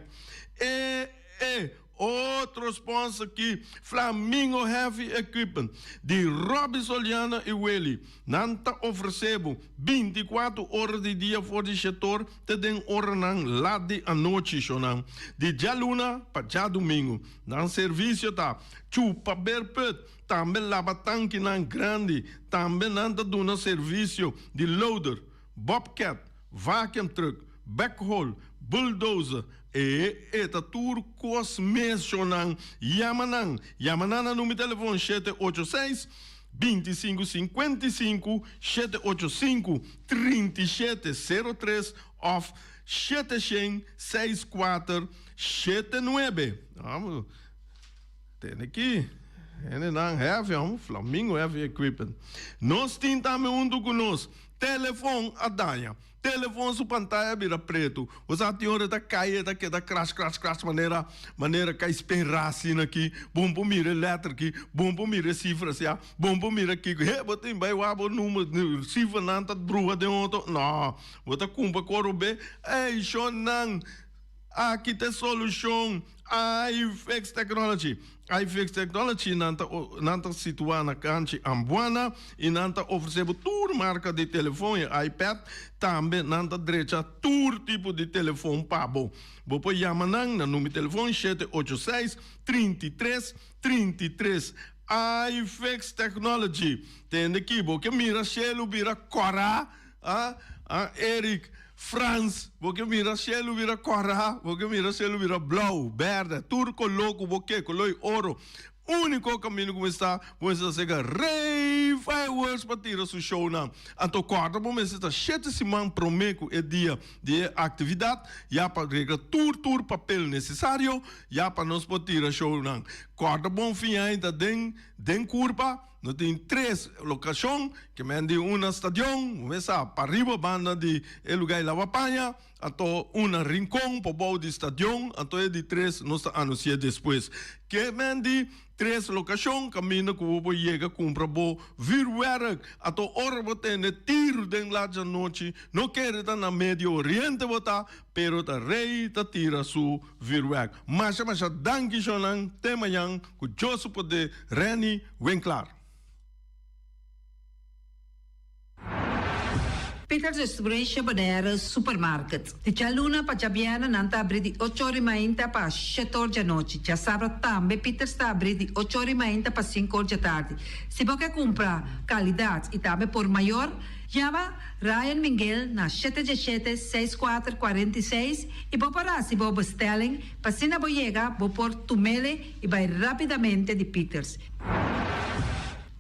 e e. Otro sponsor ki Flamingo Heavy Equipment di Robby Soliano y Willy. Nan ta ofrece bo binticuatro ora di dia for di shetor te den oranan lat di anochi shonan di djaluna pa djadumingu. Nan servicio ta chupa beerput, tambe laba tankinan grandi. Tambe nan ta duna servicio di loader, bobcat, vacuum truck, backhoe, bulldozer, e e ta tur kos mes shonnan. Yama nan, yama nan na number telefon 786 25 55 785 37 03 of 700 64 79. Vamos, tene aki. Hendenan heavy, hom, Flamingo Heavy Equipment. Nos tin tambe huntu ku nos. Telefon a daña. Telefon su pantaya bira pretu. Bo sa tin ora e ta kai e ta keda crash crash crash manera manera kai spera asina aki. Bon por mira e letter aki, bon por mira e cifra sia, bon por mira kiko. He bo tin bai wak bo number cifranan ta bruha den otro. No, bo ta cumpra coro be. Ey shonnan! Aki ta e solushon, iFix Technology. iFix Technology nan ta nan ta situá na Kanchi Ambuana i nan ta ofresé bo tur marka di telefon i iPad. Tambe nan ta drecha tur tipo di telefon pa bo. Bo por yama nan na number di telefon 786 33 33. iFix Technology. Tende ki bo ke mira shelu bira kòrá. Ah, ah, Eric, Frans, bo ke mira shelu bira kòrá, bo ke mira shelu bira blou, bèrdè, tur koló ku bo ke, koló di oro. Úniko kaminda ku mester ta, bo mester ta sega Rey Fireworks pa tira su shownan. Anto kòrda bo mester ta shete siman promé ku e dia di e aktividat, ya pa regla tur tur papel nesesario, ya pa nos por tira shownan. Kòrda bon fin aña ta den den kurpa. No tin tres lokashon, ke men di un na stadion, bo sa, pariba banda di e lugá di laba paña, anto un na Rincon por bou di stadion, anto e di tres nos ta anunsi'é despues. Ke men di tres lokashon kaminda ku bo por yega kumpra bo vürwèrk. Anto ora bo tende tiru den lat djanochi, no kere ta na Medio Oriente bo ta, pero ta rei ta tira su vürwèrk. Masha masha danki shonnan, te mañan ku Dios su poder Renny Winklaar. Peters Restauration Bonaire Supermarket. Di djaluna pa djabièrnè nan ta abrí di ocho or i mainta pa shete or djanochi. Djasabra tambe Peters ta abrí di ocho or i mainta pa sinku or djatardi. Si bo ke kumpra kalidat i tambe por mayor, yama Ryan Minguel na shete djeshete seis kuater 46 i bo por hasi bo bestelling pa asina bo yega bo por tumele i bai rapidamente di Peters.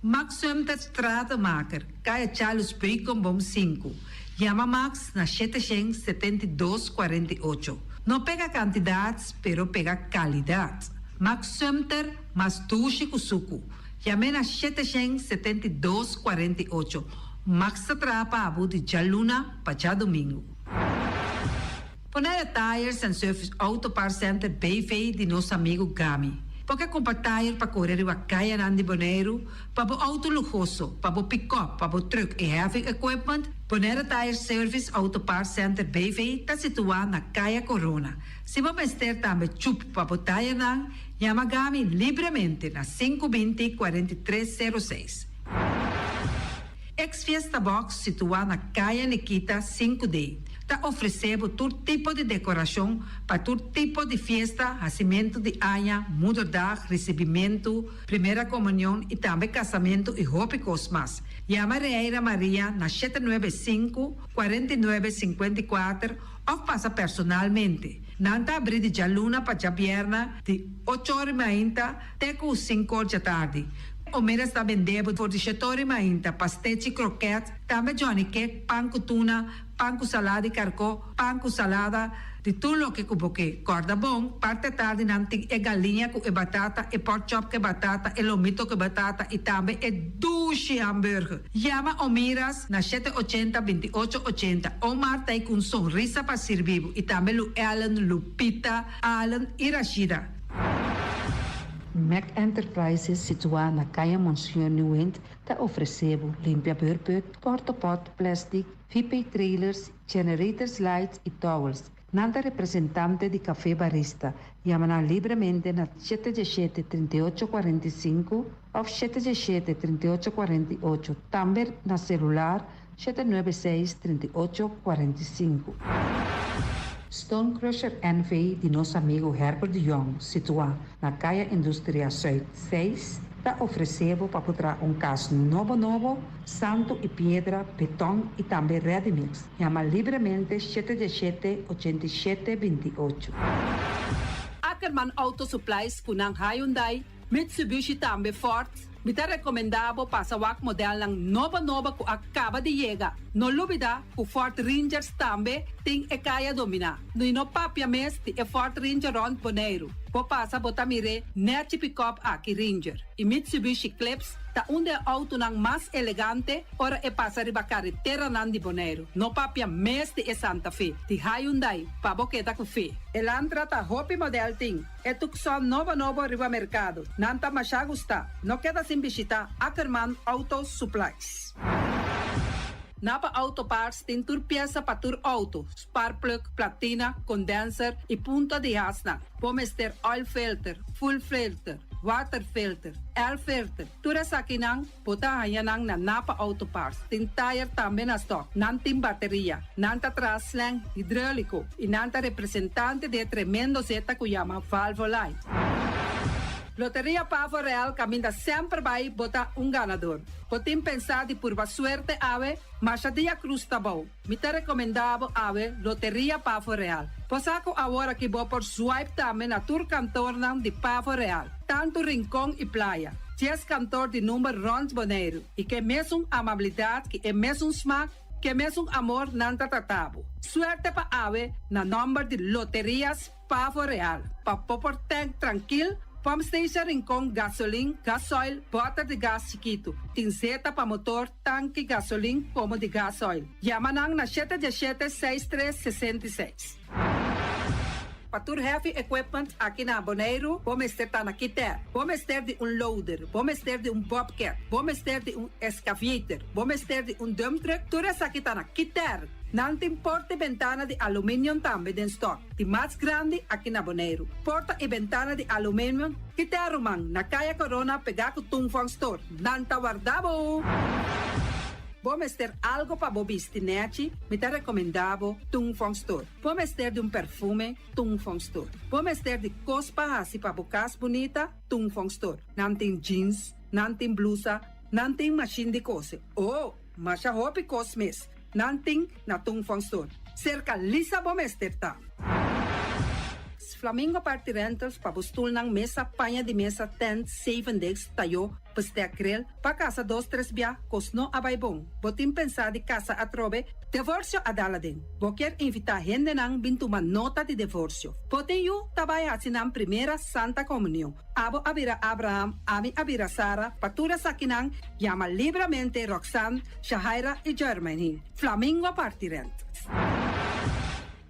Max Sumter Stratenmaker, Kaya Charles Beukenboom sinku. Yama Max na 772 48. No pega kantidat, pero pega kalidat. Max Sumter, mas dushi ku suku. Yam'é na 772 48. Max ta traha pa bo di djaluna pa djadumingu. Bonaire Tires and Service Auto Parts Center BV di nos amigu Gami. Bo ke kumpra tire pa kore riba kayanan di Boneiru, pa bo outo luhoso, pa bo pikòp, pa bo trùk i heavy equipment? Bonaire Tire Service Auto Parts Center BV ta situá na Kaya Corona. Si bo mester tambe chup pa bo tirenan, yama Gami libremente na 520 43 06. Ex Fiesta Box situá na Kaya Nikita 5D ta ofresé bo tur tipo di dekorashon pa tur tipo di fiesta, hasimentu di aña, moederdag, risibimentu, primera komunion i tambe kasamentu i hopi kos mas. Yama Reira Maria na 795, 49, 54 òf pasa personalmente. Nan ta abrí di djaluna pa djabièrnè di ocho or i mainta te ku sinku or djatardi. Omeras ta bende bo for di shetori mainta, pastechi, kroket, tambe johnny cake, pan ku tuna, pan ku salada di karkó, pan ku salada. Di tur loke ku bo ke. Kòrda bon, parti atardi nan tin e galiña ku e batata, e porkchop ku e batata, e lomito ku e batata i tambe e dushi hamburger. Yama Omiras na shete ochenta, binti ocho ochenta. Omar ta ei ku un sonrisa pa sirbi bo i tambe Lu Ellen, Lupita, Allen i Rashida. Mac Enterprises situá na Kaya Monseñor Nieuwind ta ofresé bo limpia beurput, portapot, plastic, VP trailers, generators lights i towels. Nan ta representante di Café Barista. Yama nan libremente na shete diesshete, 38, 45 òf 717, 38, 48. Tambe na selular 796, 38, 45. Stone Crusher NV di nos amigu Herbert de Jong, situá na Kaya Industria Zuid 6, ta ofresé bo pa por traha un kas nobo nobo, santu i piedra, beton i tambe ready mix. Yama libremente 717, 87, 28. Ackerman Auto Supplies ku nan Hyundai, Mitsubishi tambe Ford, mi ta rekomendá bo pasa wak modelnan nobo nobo ku a kaba di yega. No lubidá ku Ford Rangers tambe tin e kaya dominá. I no papia mes di e Ford Ranger rònt Boneiru. Bo pasa bo ta mir'é nèchi pick-up aki Ranger. I Mitsubishi Eclipse ta un di e outonan mas elegante ora e pasa riba kareteranan di Boneiru. No papia mes di e Santa Fe, di Hyundai, pa bo keda ku fe. Elantra ta hopi model tin. E Tucson nobo nobo riba merkado. Nan ta masha gustá. No keda sin bishitá Ackerman Auto Supplies. Napa Auto Parts tin tur piesa pa tur outo, spark plug, platina, condenser i punta di hasnan. Bo mester oil filter, fuel filter, water filter, air filter. Tur esakinan bo ta haña nan na Napa Auto Parts. Tin tire tambe na stock. Nan tin bateria. Nan ta traha slang hidráuliko i nan ta representante di e tremendo zeta ku yama Valvoline. Loteria Pavo Real kaminda semper bai bo ta un ganador. Bo tin pensá di purba suerte awe? Masha dia krus ta bou. Mi ta rekomendá bo awe Loteria Pavo Real. Bo sa ku awor aki bo por swipe tambe na tur kantornan di Pavo Real, tantu Rincon i Playa. 10 kantor di number rònt Boneiru i ke mesun amabilidat ku e mesun smak, ke mesun amor nan ta trata bo. Suerte pa awe na nòmber di Loterias Pavo Real. Pa bo por tank trankil, pump station Rincon, gasolin, gasoil, bòter di gas chikitu. Tin zeta pa motor, tanki, gasolin, komo di gasoil. Yama nan na 717 63 66. Pa tur heavy equipment aki na Boneiru, bo mester ta na Kiter. Bo mester di un loader, bo mester di un bobcat, bo mester di un excavator, bo mester di un dump truck, tur esaki ta na Kiter. Nan tin porta i bentana di aluminium tambe den stock. Di mas grandi aki na Boneiru. Porta i bentana di aluminium, Kiter ruman, na Kaya Corona pegá ku Tung Fong Store. Nan ta warda bo! Bo mester algo pa bo bisti nèchi, mi ta rekomendá bo Tung Fong Store. Bo mester di un perfume, Tung Fong Store. Bo mester di kos pa hasi pa bo kas bunita, Tung Fong Store. Nan tin jeans, nan tin blusa, nan tin mashin di kose. Oh, masha hopi kos mes. Nan tin na Tung Fong Store. Serka Lisa bo mester ta. Flamingo Party Rentals pa bo stulnan, mesa, paña di mesa, tent, seven days, tayó, bestek grill, pa kasa dos tres bia, kos no a bai bon. Bo tin pensá di kasa atrobe, divorsio a dal aden. Bo kier invitá hendenan bin tuma nota di divorsio. Bo tin yu ta bai hasi nan primera Santa Komunion. Abo a bira Abraham, ami a bira Sara, pa tur esakinan yama libremente Roxanne, Shahaira i Jermaine. Flamingo Party Rentals.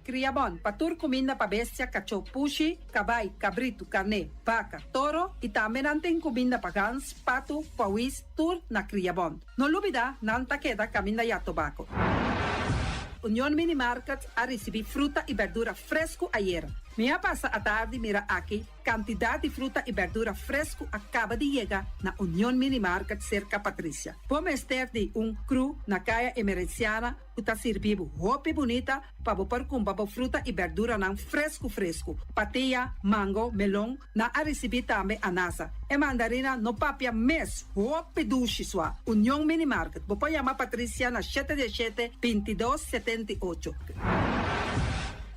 Kriabon, pa tur kuminda pa bestia, kachó, pushi, kabai, kabritu, karné, baka, toro i tambe nan tin kuminda pa gans, patu, pawis, tur na Kriabon. No lubidá, nan ta keda kaminda ya tobako. Union Mini Market a risibí fruta i berdura fresku ayera. Mi a pasa atardi mira aki kantidat di fruta i berdura fresku a kaba di yega na Union Mini Market serka Patricia. Bo mester di un crew na Kaya Emerenciana ku ta sirbi bo hopi bunita pa bo por kumpra bo fruta i berduranan fresku fresku. Patia, mango, melon, nan a risibí tambe anasa. E mandarina no papia mes, hopi dushi sua. Union Mini Market, bo por yama Patricia na 7 17 22 78.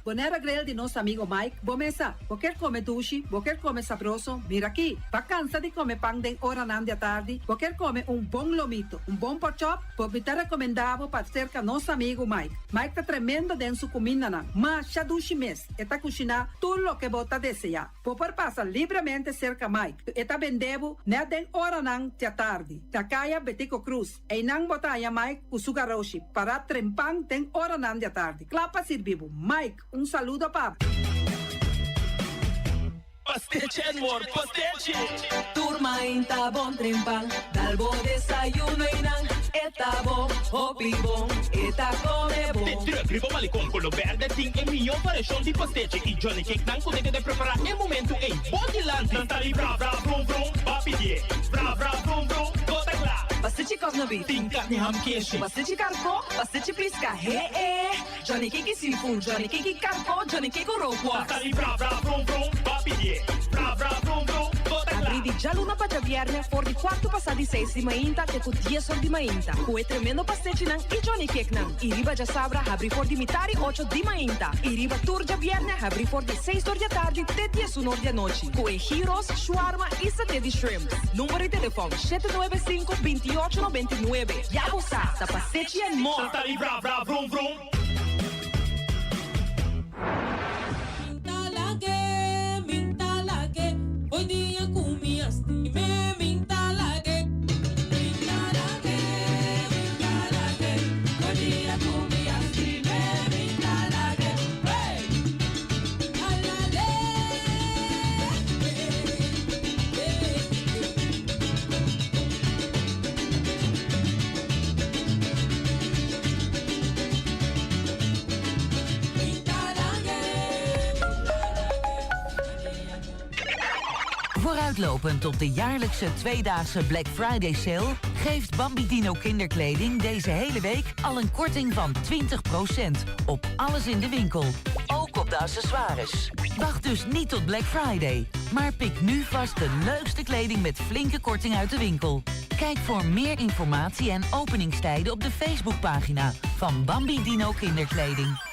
Bonaire Grill di nos amigo Mike, bo mesa. Bo kier come dushi, bo kier come sabroso, mira aki. Bo a cansa di come pan den oranan di atardi, bo kier come un bon lomito, un bon porkchop, bo mi ta recomenda bo pa cerca nos amigo Mike. Mike ta tremendo den su cumindanan, masha dushi mes, e ta cushina tur loke bo ta desea. Bo por pasa libremente cerca Mike, e ta bende bo net den oranan di atardi, na caya Betico Croes. Einan bo ta haña Mike ku su garoshi pará trempan den oranan di atardi, kla pa sirbi bo. Mike, un saludo pa bo. Pastechi and more, pastechi! Tur mainta bon trempan, dal bo desayuno einan, e ta bon, hopi bon, e ta come bon. Den truck riba malecon color berde tin e mihó variashon di pastechi y Johnny Cake nan ku ta keda prepará e momento ei bo dilanti. Nan ta di bra bra brum brum, ba pidié bra bra brum brum, bo ta kla. Pastechi kòkna beef. Tin karni ham keshi. Pastechi karkó, pastechi piska, he e. Johnny Cake seafood, Johnny Cake karkó, Johnny Cake rookworst. Nan ta di bra bra brum brum, ba pidié bra bra brum brum, bo ta kla. Abrí di djaluna pa djabièrnè for di kuartu pasá di seis di mainta te ku dies or di mainta ku e tremendo pastechinan i Johnny Cakenan. I riba djasabra habrí for di mitar i ocho di mainta i riba tur djabièrnè habrí for di seis or di atardi te diesun or di anochi ku e gyros, shawarma i saté di shrimps. Number di telefòn, 795 28 99. Ya bo sa, ta Pastechi and More! Nan ta di bra bra vrum vrum. Minta lag'é, minta lag'é, hoy dia ku mi a stim'é, minta lag'é. Minta lag'é, minta lag'é, hoy dia ku mi a stim'é, minta lag'é, hey! Alalé, Vooruitlopend op de jaarlijkse tweedaagse Black Friday sale geeft Bambi Dino kinderkleding deze hele week al een korting van 20% op alles in de winkel. Ook op de accessoires. Wacht dus niet tot Black Friday, maar pik nu vast de leukste kleding met flinke korting uit de winkel. Kijk voor meer informatie en openingstijden op de Facebookpagina van Bambi Dino Kinderkleding.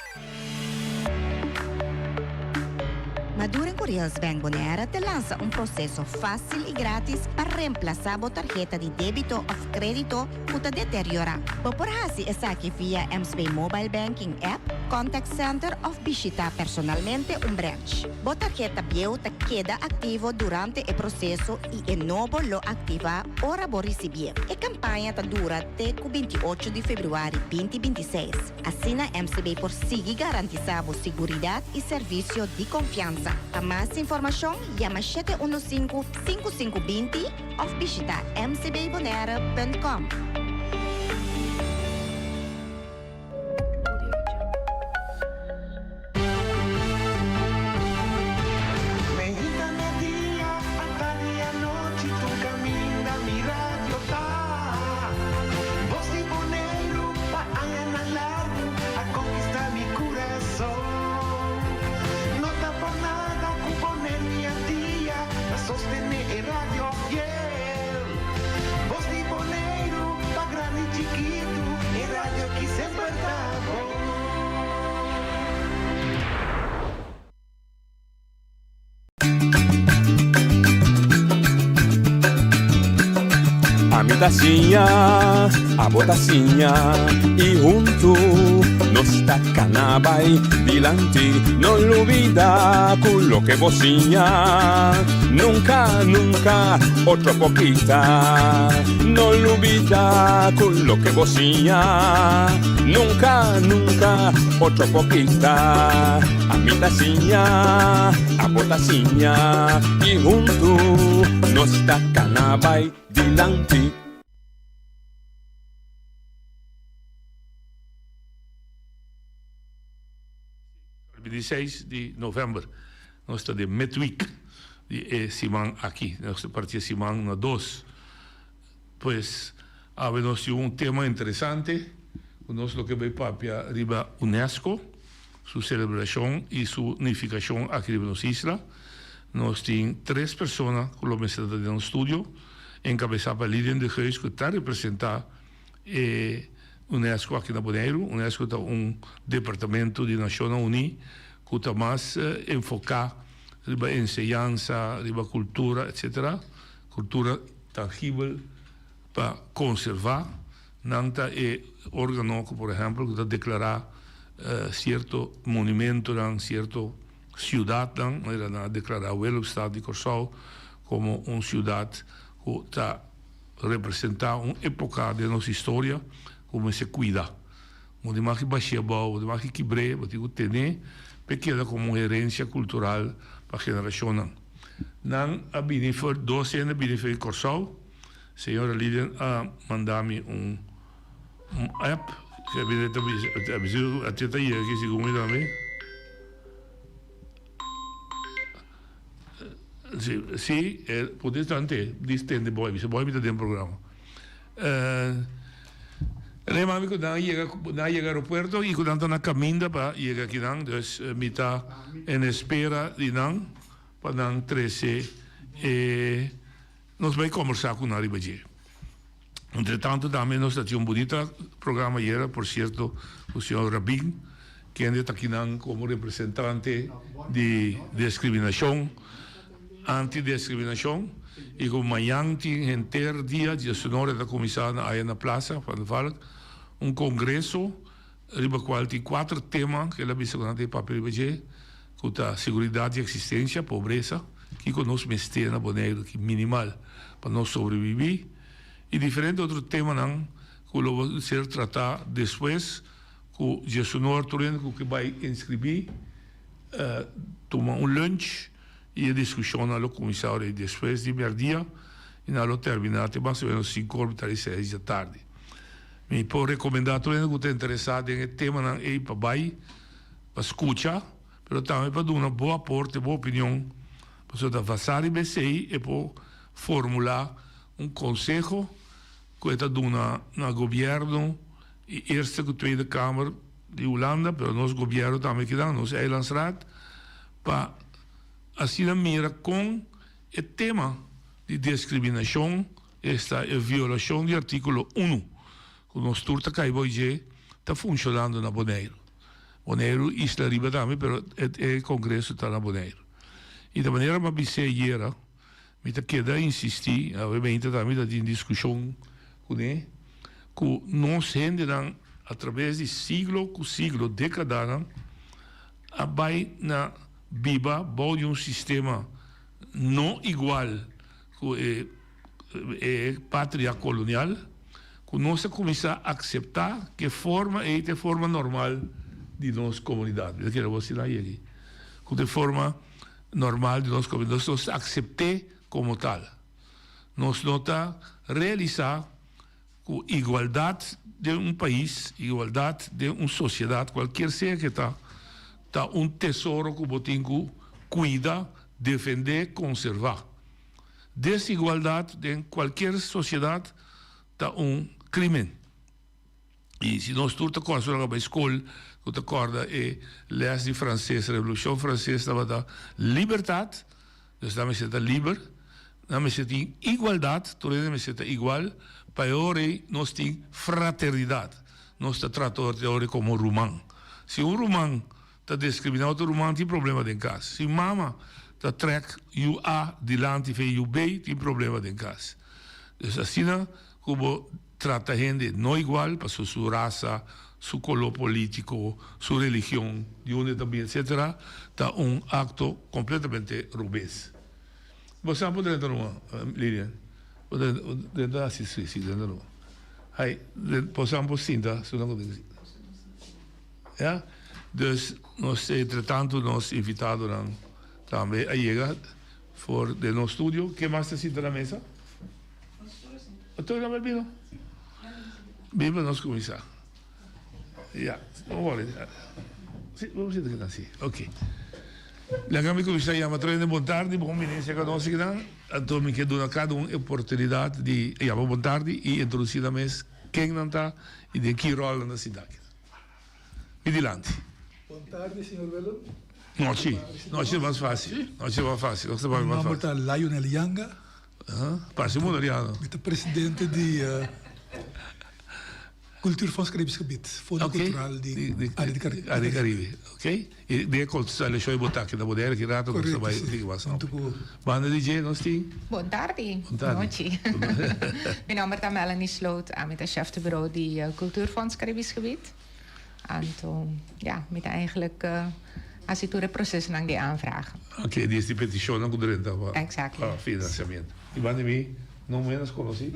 Maduro Curios Bank Bonaire te lansa un proseso fásil i grátis pa remplasá bo tarheta di débito òf krédito ku ta deteriorá. Bo por hasi esaki via MCB Mobile Banking app, contact center òf bishitá personalmente un branch. Bo tarheta bieu ta keda aktivo durante e proseso i e nobo lo aktivá ora bo risibié. E kampaña ta dura te ku 28 di febrüari 2026. Asina MCB por sigui garantisá bo siguridat i servisio di konfiansa. Pa mas informashon yama 715 5520 òf bishitá mcbbonaire.com. Meinta media, atardi anochi tur caminda mi radio ta. Bos di Boneiru pa añanan largu a conquista mi curason. No ta por nada cu Boneiru i Antia ta sostene e radio fiel. Bos di Boneiru pa grandi i chikitu e radio ki semper ta bon. Ami ta siña, abo ta siña i huntu nos ta kana bai dilanti. No lubida ku loke bo siña nunka, nunka otro por kita. No lubida ku loke bo siña nunka, nunka otro por kita. Ami ta siña, abo ta siña i huntu nos ta kana bai dilanti. Bintiseis di novèmber nos ta den midweek di e siman aki. Nos ta parti e siman na dos. Pues awe nos tin un tema interesante ku nos lo ke bai papia riba UNESCO, su selebrashon i su nifikashon aki riba nos isla. Nos tin tres persona ku lo mester ta den nos studio, enkabesá pa Lilian de Geus ku ta representá e UNESCO aki na Boneiru. UNESCO ta un departamento di Nashonnan Uní ku. ku ta mas enfoká riba enseñansa, riba kultura etsetera, kultura tangibel pa konservá. Nan ta e órgano ku por ehèmpel ku ta deklará sierto monumentonan, sierto siudatnan, manera nan a deklará Willemstad di Kòrsou komo un siudat ku ta representá un époka den nos historia ku mester kuida. Bo tin mag ki bash'é abou, bo tin mag ki kibr'é, bo tin ku ten'é p'e keda komo un herensia kultural pa generashonnan. Nan a bini for, dos hende a bini for di Kòrsou. Señora Lilian a manda mi un un app ku a bini ta bisa, a bisa ku a ta yega aki segun mi tambe. Si, si, e por instante dis tende boy, bisa boy mi ta den programa. Rei mami ku nan a yega, nan a yega aeropuerto i ku nan ta na kaminda pa yega akinan, dus mi ta en espera di nan pa nan trese e nos bai kombersá ku nan riba dje. Entretanto tambe nos ta tin un bunita programa ayera, por cierto, cu señor Rabin, kende ta akinan como representante di discriminacion, anti-discriminacion, y cu mañan tin henter dia, diesunora ta cuminsa na aya na Plaza Van der Valk, un congreso riba cual tin cuater tema cu el a bisa cu nan ta e papia riba dje, cu ta seguridad di existencia, pobresa, kico nos mester na Boneiru ki minimal pa nos sobrevivi, y diferente otro temanan cu lo ser trata despues cu Jesunor tur hende cu ke bay inscribi tuma un lunch y e discusionnan lo cuminsa ora despues di merdia y nan lo termina te mas o menos cinco or mitad di seis di atardi. Mi por recomenda tur hende cu ta interesa den e temanan ey pa bay pa scucha pero tambe pa duna bo aporte, bo opinion pasobra ta basa riba esey e por formula Un konseho ku e ta duna na gobièrnu i Eerste ku Tweede Kamer di Hulanda, pero nos gobièrnu tambe kidan, nos Eilandsraad, pa asina mira kon e tema di diskriminashon, esta e violashon di artíkulo unu, ku nos tur ta kai bou dje, ta funshonando na Boneiru. Boneiru, isla riba tambe, pero e kongreso ta na Boneiru. I ta manera mi a bis'é ayera. Mi ta keda insistí, awe meinta tambe ta tin diskushon kuné, ku nos hendenan atraves di siglo ku siglo, dékadanan, a bai na biba bou di un sistema no igual ku e e patria kolonial, ku nos a kuminsá akseptá ku e forma ei ta e forma normal di nos komunidat. Mi ta kere bo asina yegi, ku ta e forma. Normal di nos komunidad. Nos nos ta aksept'é komo tal. Nos no ta realisá ku igualdat den un pais, igualdat den un sosiedat, kualkier sea ke ta, ta un tesoro ku bo tin ku kuida, defendé, konservá. Desigualdat den kualkier sosiedat ta un krimen. I si nos tur ta kòrda ora bai skol, ku ta kòrda e lès di franses, Revolushon Franses tabata libertat, dus nan mester ta liber, nan mester tin igualdat, tur hende mester ta igual, pa e ora ei nos tin fraternidat, nos ta trata otro e ora ei komo ruman. Si un ruman ta diskriminá otro ruman tin problema den kas, si mama ta trèk yu A dilanti fe yu B tin problema den kas. Dus asina ku bo. Trata hende no igual pasobra su rasa, su color politico, su religion, di unda e ta bin etcetera ta un acto completamente robes. Bo sa por drenta numa, Lilian? Bo drenta si si si drenta numa. Hay, bo sa por sinta su nan ku tin ku sinta. Ya? Dus nos entretanto nos invitadonan tambe a yega for den nos studio. Ken mas ta sinta na mesa? Tur nan bino? Bin pa nos kuminsá. Ya, no worry. Si, bo sinta kinan, si. Ok. Laga mi kuminsá yama tur hende bon tardi, bon bini serka nos kinan. Anto mi ke duna kada un e oportunidat di yama bon tardi i introdusí nan mes ken nan ta i den ki ròl nan ta sinta akinan. Mi dilanti. Bon tardi, señor Willem. Nochi. Nochi ta mas fásil. Nochi ta mas fásil. Mi nomber ta Lionel Yanga. Parse Boneriano. Mi ta presidente di. Cultuurfonds Caribisch Gebied, Fondo Cultural di Área di Caribe. Área di Caribe, ok. I den e konstelashon bo ta aki na Bonaire ki rato nos ta bai tin mas amplio. Banda di dje nos tin. Bon tardi. Bon tardi. Nochi. Mi nomber ta Melanie Sloot, ami ta chef de bureau di Cultuurfonds Caribisch Gebied. Anto, ya, mi ta eigenlijk hasi tur e procesonan di aanvragen. Ok, di esti petishonnan ku drenta pa Exactly. financiamento. I banda di mi, no menos konosí.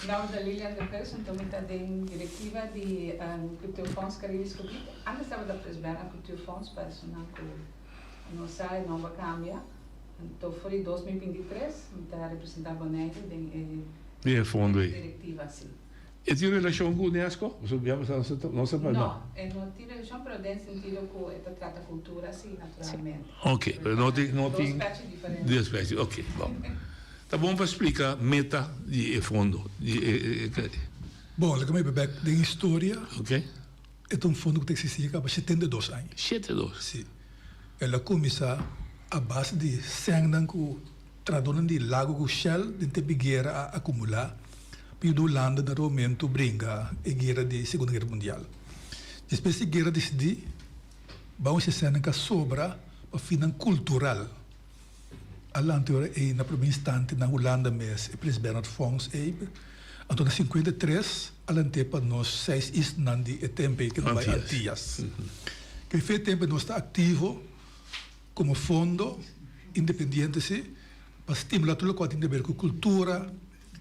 Mi nomber ta Lilian de Geus, anto mi ta den directiva di Cultuurfonds Caribisch Gebied. Antes tabata Prins Bernhard Cultuurfonds, pa esunnan ku no sa e nomber a cambia. Anto for di 2023 mi ta representa Bonaire den e Den e fondo ei. directiva, si. E tin relashon ku UNESCO? Pasobra bia pasá nos ta nos ta No, e no tin relashon pero den sentido ku e ta trata kultura si naturalmente. Ok, pero no tin no tin Dos specie diferente. Dos specie, ok, bon. Ta bon pa splika meta di e fondo di e e. Bon, laga mi bek den historia. Ok. E ta un fondo ku ta eksistí ya kaba 72 aña. 72? Si. El a kuminsá a base di sènnan ku. Trahadónan di Lago ku Shell den tempu di guera a akumulá pa yuda Hulanda na romentu bringa e guera di Segunda Guera Mundial. Despues di guera disidí ban un sesènan ku a sobra pa finnan kultural. A lanta e ora ei na promé instante na Hulanda mes e Prins Bernhard Fonds ei. Anto na 53 a lant'é pa nos seis islanan di e tempu ei ku ta bai Antias. Ke fe tempu nos ta aktivo. Komo fondo independiente si, pa stimulá tur lokual tin di aber ku kultura,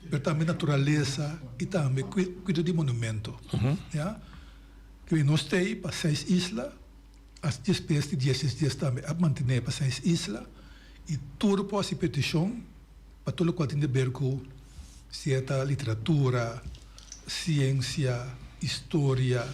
pero tambe naturalesa i tambe kuido di monumento. Ya. Ke nos ta ei pa seis isla, as despues di dieses dies tambe a mantené pa seis isla i tur por hasi petishon pa tur lokual tin di aber ku sierta literatura, siensia, historia,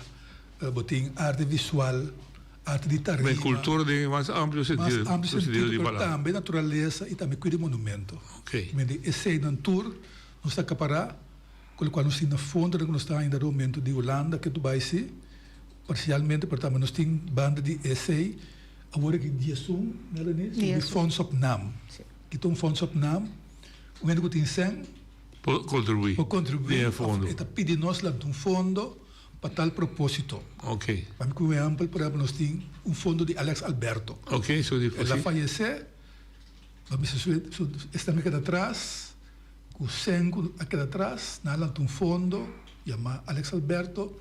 bo tin arte visual. Arte di tarima. Bay cultura den e mas amplio sentido. Mas amplio sentido, pero tambe naturalesa y tambe cuida monumento. Ok. Mende eseynan tur nos ta acapará, cu locual nos tin na fondo cu nos ta haña den momento di Hulanda ke Dubai si, parcialmente, pero tambe nos tin banda di esey awor aki 11, Melanie, di Fonds op Naam. Ki ta un Fonds op Naam? Un hende cu tin cen. Por contribui. Por contribui. Den e fondo. E ta pidi nos lanta un fondo. Pa tal propósito. Ok. Pa mi ku ehèmpel, por ehèmpel nos tin un fondo di Alex Alberto. Ok, so di. El a fayesé, pa mi su su esnan a keda atras, ku sèn ku a keda atras, nan a lanta un fondo yamá Alex Alberto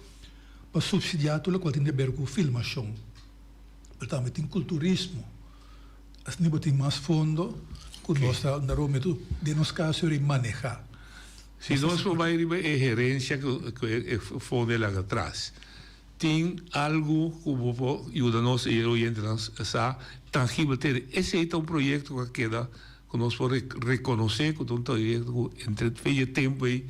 pa supsidiá tur lokual tin di aber ku filmashon. Pero tambe tin kulturismo. Asina bo tin mas fondo ku nos ta unda den nos kaso eri manehá. Si nos por bai riba e herencia cu e fondo e laga atras, tin algo cu bo por yuda nos e oyentenan sa tangibel tene? Esey ta un proyecto cu a keda cu nos por reconoce cu ta un proyecto cu entre fe dje tempo ey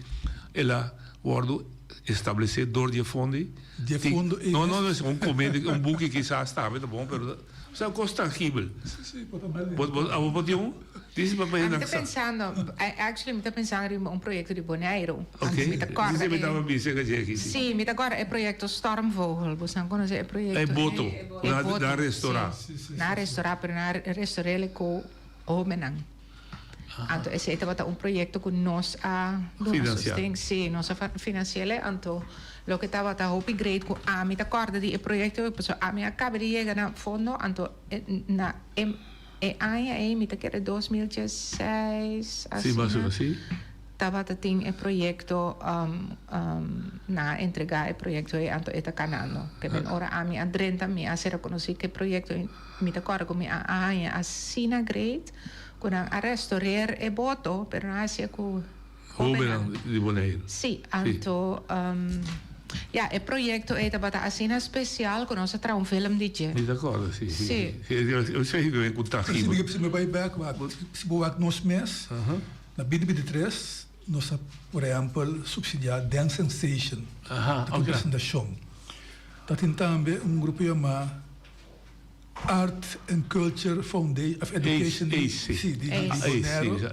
el a wordo establece door di e fondo ey? Di e fondo ey. No, no, no, un comende, un buki kisas tambe ta bon, pero osea un cos tangibel. Si, si, por ta mel. Bo, bo, abo por tin un? Dice pa Mi ta pensando, actually mi ta pensando riba un proyecto di Boneiru. Ok, Mi ta corda si mi e, taba bisa ka dje aki, si. si, mi ta corda e proyecto Stormvogel. Bosan conoce e proyecto E boto, ei? ku E nan boto, nan restorá. si. Nan a restorá, pero nan a restor'é ku hobennan. Anto esei tabata un proyecto ku nos a duna Financiá. sosten. Si, nos a financi'é. Anto loke tabata hopi great ku ami ta corda di e proyecto ei, pasobra ami a caba di yega na fondo, anto na e. E aña ei, mi ta kere 2016 asina, tabata tin e proyekto, nan a entregá e proyekto ei, anto e ta kanando. Ke men ora ami a drenta, mi a ser rekonosí ku e proyekto ei, mi ta kòrda ku mi a haña asina great ku nan a restoreer e boto, pero nan a hasié ku Hóbennan di Boneiru. Sí, anto ya, e proyekto ei tabata asina spesial ku nos a traha un film di dje. Mi ta kòrda, sí. Sí. Esei ku ku tangibel. Si mi bai bèk wak, si bo wak nos mes, na binti binti tres nos a por ehèmpel supsidiá Dance Sensation, ta ku presentashon. Ta tin tambe un grupo yamá Art and Culture Foundation of Education di si di Boneiru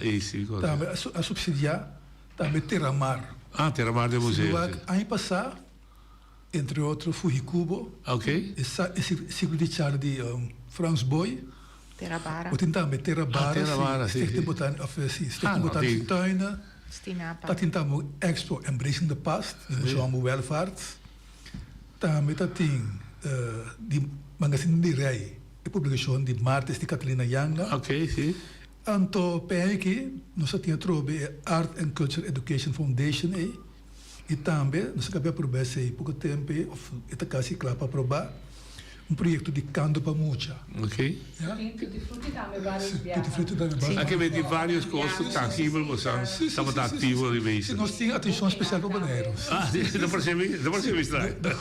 tambe a subsidia tambe Terramar. Ah, Terramar den museo. Si wak aña pasá entre otro Fuhikubo, e siklo di charla di Frans Boy. Terra Bara. Bo tin tambe Terra Bara, si, Stichting Botanisch of si, Stichting Botanische Tuinen. Stinapa. Ta tin tambe un expo Embracing the Past di Museo Ambu Welvaart. Tambe ta tin di Magazine di Rei e publicacion di Martes di Catalina Yanga. Ok, si. Anto p'e aki nos a tin atrobe e Art and Culture Education Foundation ei i tambe nos a kabia aproba esei poko tempu ei of e ta kasi kla pa aproba un proyekto di kanto pa mucha. Ok. Ya. Tin Tutti Frutti tambe varios Si, biaha. Tutti Frutti tambe varios Aki mi tin varios kos tangibel ku san tabata aktivo riba Si, esei. nos tin atenshon spesial pa Boneiru. Ah, si, no parse mi, no parse mi straño. De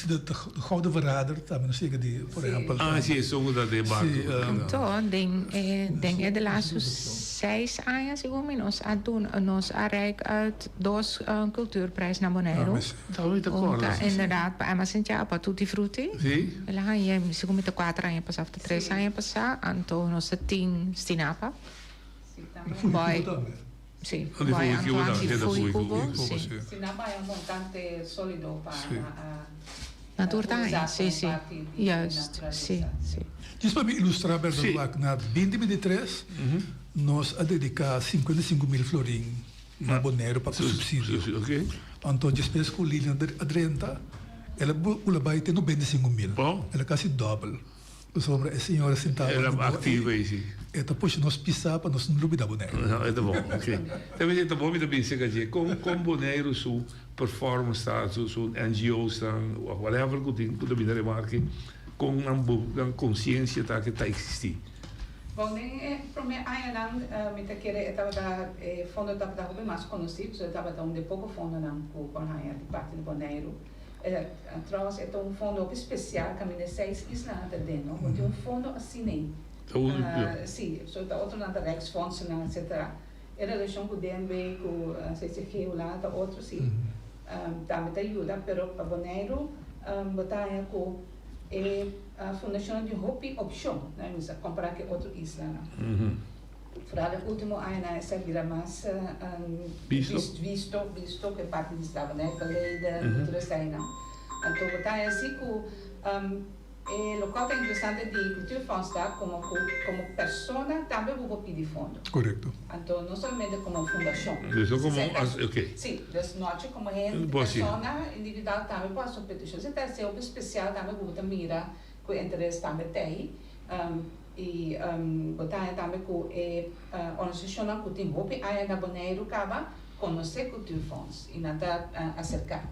de de Gouden Verrader tambe nos yega di, por ehempel. Ah, si, esun ku ta den barco. Si, Anto, den e den e de laatste seis aña segun mi nos a duna nos a reik uit dos cultuurprijs na Boneiru. Ta mi ta Un corda. ta inderdaad pa Emma Sintja pa Tutti Frutti. Si. El a haña segun mi ta kuater aña pasá of ta tres aña pasá. Anto nos ta tin Stinapa. Boy. Si, Boy Antoine di Fui Cubo. Si. Stinapa hay un montante solido pa Na tur ta haña, si, si. Juist, si, si. Djis pa mi ilustra Berta wak na 2023 nos a dedica 55 mil florin na Boneiru pa ku subsidio. Anto despues ku Lilian a drenta el a bula bai te 95 mil. El a kasi dobel. Pasobra e señora sintá Era banda bo activo ei, si. E ta pusha nos pisá pa nos no lubidá Boneiru. No, e ta bon, ok. Ta mester ta bon mi ta bisa ka dje kon kon Boneiru su performance ta, su su NGO's nan of whatever ku tin ku ta bini remarke kon nan bo nan konsiensia ta ke ta eksistí. Bon, den e promé añanan mi ta kere e tabata e fondo tabata hopi mas konosí pasobra e tabata un di e poko fondonan ku por haña di parti di Boneiru. Trouwens e ta un fondo hopi special caminda e seis islanan ta den no bo tin un fondo asina ei si so ta otronan ta rijksfondsennan etcetera e relacion cu DNB cu CCG Hulanda ta otro si tambe ta yuda pero pa Boneiru bo ta haña cu e fundacionnan tin hopi opcion na misa compara cu e otro islanan vooral e ultimo añanan esaki bira mas visto visto ku e parti di slavernijverleden ku tur eseinan. Anto bo ta haña si ku e lokual ta interesante di Cultuurfonds ta komo ku komo persona tambe bo por pidi fondo. Korekto. Anto no solamente komo fundashon. Dus no komo oke. Si, dus nochi komo hende, persona individual tambe por hasi un petishon. Esei ta hasi hopi spesial tambe ku bo ta mira ku e interes tambe ta ei. I bo ta haña tambe ku e organisashonnan ku tin hopi aña na Boneiru kaba konosé Cultuurfonds i nan ta aserká.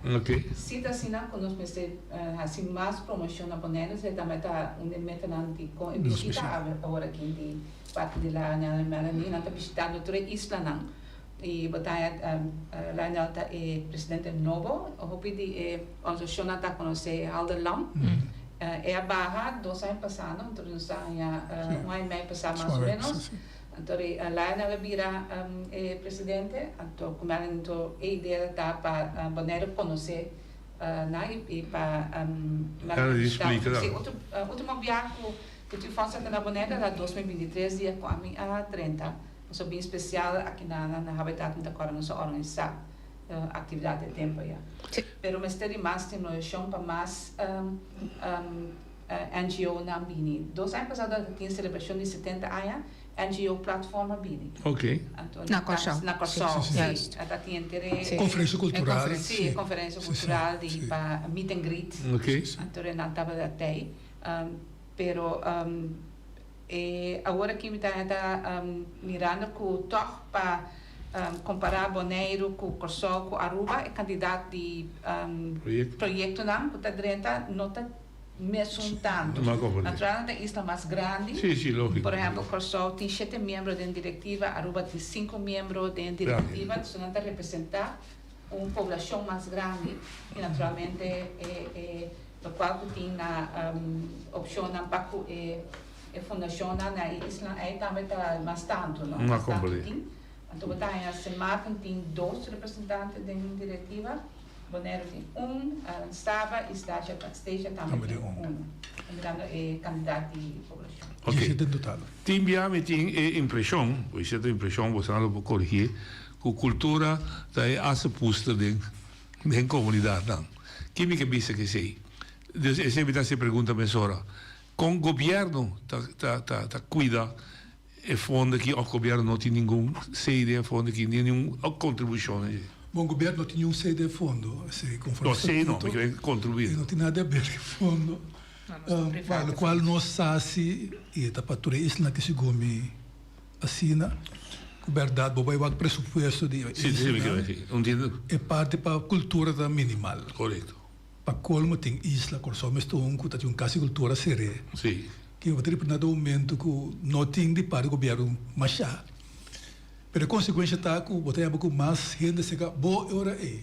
Si ta asina ku nos mester hasi mas promoshon na Boneiru, esei tambe ta un di e metanan di kon e bishita awor aki di parti di Lionel i Melanie. Nan ta bishitando tur e islanan i bo ta haña Lionel ta e presidente nobo. Hopi di e organisashonnan ta konosé Halder Lam. E a baha dos aña pasá no, anto nos a haña un aña y mei pasá mas o menos. Anto Lionel a bira e presidente, anto ku Melanie anto e idea ta pa Boneiru konosé nan i pa Melanie bishitá. Si, ultimo biaha ku Cultuurfonds a ta na Boneiru ta 2023 dia ku ami a drenta. Nos a bin spesial aki na Habitat mi ta kòrda nos a organisá. Actividad e tempo ya. Pero mester di mas stimulacion pa mas NGO nan bini. Dos aña pasado a tin celebracion di 70 aña, NGO platform a bini. Anto Na Kòrsou. Na Kòrsou, si. A ta tin enter e Conferencia cultural. Si, e conferencia cultural di pa meet and greet. Anto nan tabata tei. Pero E awor aki mi ta ta mirando ku tòg pa kompará Boneiru ku Kòrsou ku Aruba e kantidat di proyektonan ku ta drenta no ta mesun tantu. Naturalmente e isla mas grandi. Por ehèmpel Kòrsou tin shete miembro den direktiva, Aruba tin sinku miembro den direktiva, entonces nan ta representá un poblashon mas grandi i naturalmente e Lokual ku tin na opshonnan pa ku e fundashonnan na e isla ei tambe ta mas tantu, no? Mas tantu tin. Anto bo ta haña Sint Maarten tin dos representante den direktiva, Boneiru tin un, Saba i Statia Statia tambe tin unu, mirando e kantidat di poblashon. Ok. Tin bia mi tin e impreshon, bo esei ta impreshon, boso lo por korigí, ku kultura ta e asepuster den Den komunidatnan. Ki mi ke bisa ku esei? Dus esei mi ta hasi e pregunta mesora. Kon gobièrnu ta ta ta ta kuida e fondo aki òf gobièrnu no tin ningun sey den e fondo aki, ni ningun kontribushon. Bon, gobièrnu no tin niun sey den e fondo, esei konforme No, sey no, mi ke kontribuí. E no tin nada di aber ku e fondo. Pa lokual nos sa si, i e ta pa tur e islanan ki segun mi asina, ku bèrdat bo bai wak presupuesto di e islanan, e parti pa kultura ta minimal. Korekto. Pa kolmo tin isla, Kòrsou mes ta un ku ta tin un kas di kultura seré. Sí. Ki bo ta ripará na momento ku no tin di parti gobièrnu mashá. Pero e konsekuensha ta ku bo ta yama ku mas hende serka bo e ora ei.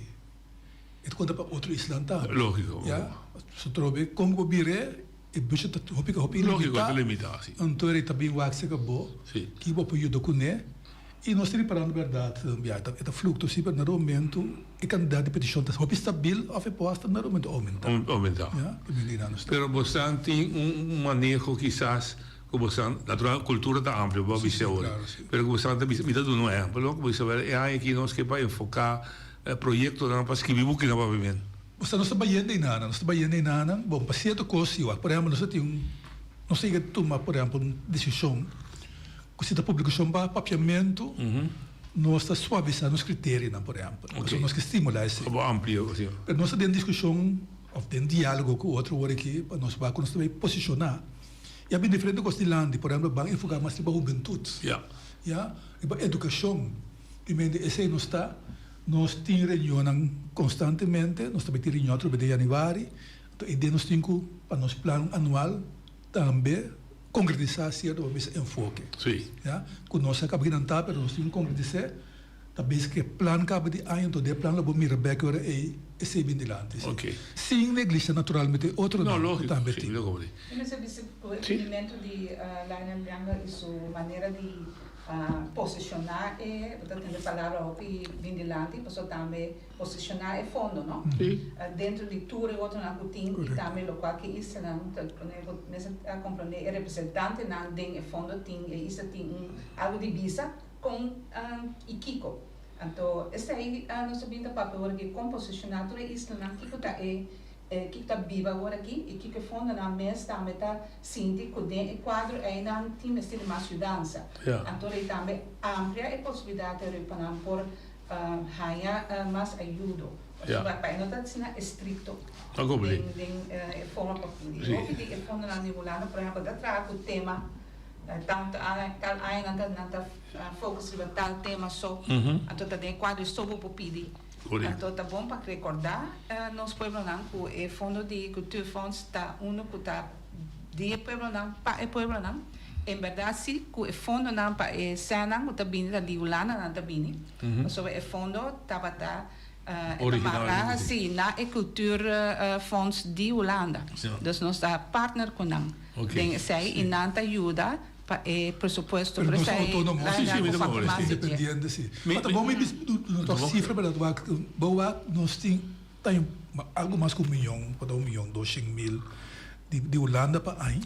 E ta konta pa otro islan tambe. Lógiko. Ya. So trobe kon ku bo bir'é e budget ta hopi hopi limitá. Lógiko, e ta limitá, si. Anto e ta bin wak serka bo. Sí. Ki bo por yuda kuné. I nos ta riparando bèrdat, ya, e ta fluktua si, pero na momento e kantidat di petishon ta hopi stabil òf e por asta na momento oumentá. Oumentá. Ya, e manera nos ta. Pero bosan tin un maneho kisas ku bosan, natural kultura ta amplio, bo a bisa awor, pero ku bosan ta bisa, mi ta duna un ehèmpel, no, ku bo bisa wèl e aña aki nos ke pa enfoká proyektonan pa skibi buki na papiamentu. Bosan nos ta bayendo einan, nos ta bayendo einan, bon, pa sierto kos si wak, por ehèmpel nos ta tin un, nos ta yega tuma por ehèmpel un desishon. Ku si ta publikashon pa papiamentu, nos ta suavisá nos kriterionan, por ehèmpel. Pasobra nos ke stimulá esei. Bo amplio asina. Pero nos ta den diskushon òf den diálogo ku otro wor aki pa nos wak ku nos ta bai posishoná. I a bin diferente kos dilanti. Por ehèmpel, ban enfoká mas riba hubentut. Ya. Riba edukashon. I mente esei nos ta. Nos tin reunionnan konstantemente. Nos ta bai tin reunion atrobe den yanüari. Anto e dia nos tin ku pa nos plan anual tambe Konkretisá sierto bo mester enfoke. Sí. Ya, ku nos a kaba kinantá pero nos tin ku konkretis'é, ta bisa ku e plan kaba di aña enton den e plan lo bo mira bèk ora ei esei bin dilanti. Sí. Oké. Sin neglisha naturalmente e otronan No, ku lógiko, tambe sí, tin. mi ta komprendé. Mi mester bisa ku e binimentu di Lionel Bianca i su manera di posishoná e, bo ta tende palabra hopi bin dilanti, pasobra tambe Posiciona e fondo no. Dentro di tur e otronan cu tin y tambe locual cu e islanan ta pone bo mester a comprende e representantenan den e fondo tin e isla tin un algo di bisa con y kico. Anto esey nos ta bin ta papia ora ki con posiciona tur e islanan kico ta e kico ta biba awor aki y kico e fondonan mes tambe ta sinti cu den e cuadro eynan tin mester di mas yudansa. Anto rei tambe amplia e posibilidad pa nan por Haña mas ayudo. Pasobra pa e no ta asina estricto den e forma pa pidi. Hopi di e fondonan di Hulanda, por ehempel, ta traha ku tema, tantu tal aña nan ta nan ta focus riba tal tema so, anto ta den e kuadro so bo por pidi. Anto ta bon pa rekordá nos pueblonan ku e fondo di Cultuurfonds ta uno ku ta di e pueblonan pa e pueblonan. En berdad si cu e fondonan pa e sènnan cu ta bini ta di Hulanda nan ta bini, pasobra e fondo tabata e ta mara si na e cultuurfonds di Hulanda. Dus nos ta partner cu nan den esey y nan ta yuda pa e presupuesto. Pero nos ta autonomo si, independiente si. Ma ta bon mi bisa duna tok cifra pero wak bo wak nos tin ta algo mas cu un miyon, por ta un miyon 200,000 di Hulanda pa aña.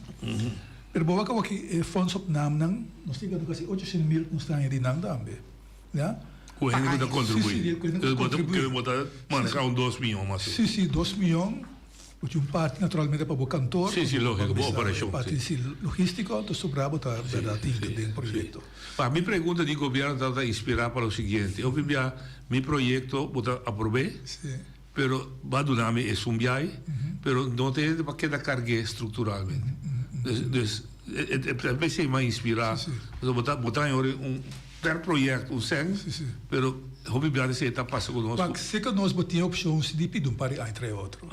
Pero bo wak awaki e fondsopnamenan, nos tin kasi 800,000 ku nos ta haña di nan tambe. Ya. Ku hende ku ta kontribuí. Si, si, ku hende ku ta kontribuí. Bo ta maneha un dos miyon mas. Si, si, dos miyon. Bo tin un parti naturalmente pa bo kantor. Si, si, lógiko, bo operashon. Parti si logístiko, anto sobrá bo ta bèrdat tin den proyekto. Pa mi pregunta di gobièrnu tabata inspirá pa lo siguiente, hopi bia mi proyekto bo ta aprob'é, Pero bo a duna mi esun biahe, pero no ta hende pa keda karg'é strukturalmente. Dus, dus e p'esei mi a inspirá. Pasobra bo ta, bo ta haña ora un per proyekto un sèn, pero hopi biaha esei ta pasa ku nos. Wak, si ku nos bo tin e opshon si di pidi un par di aña trae otro.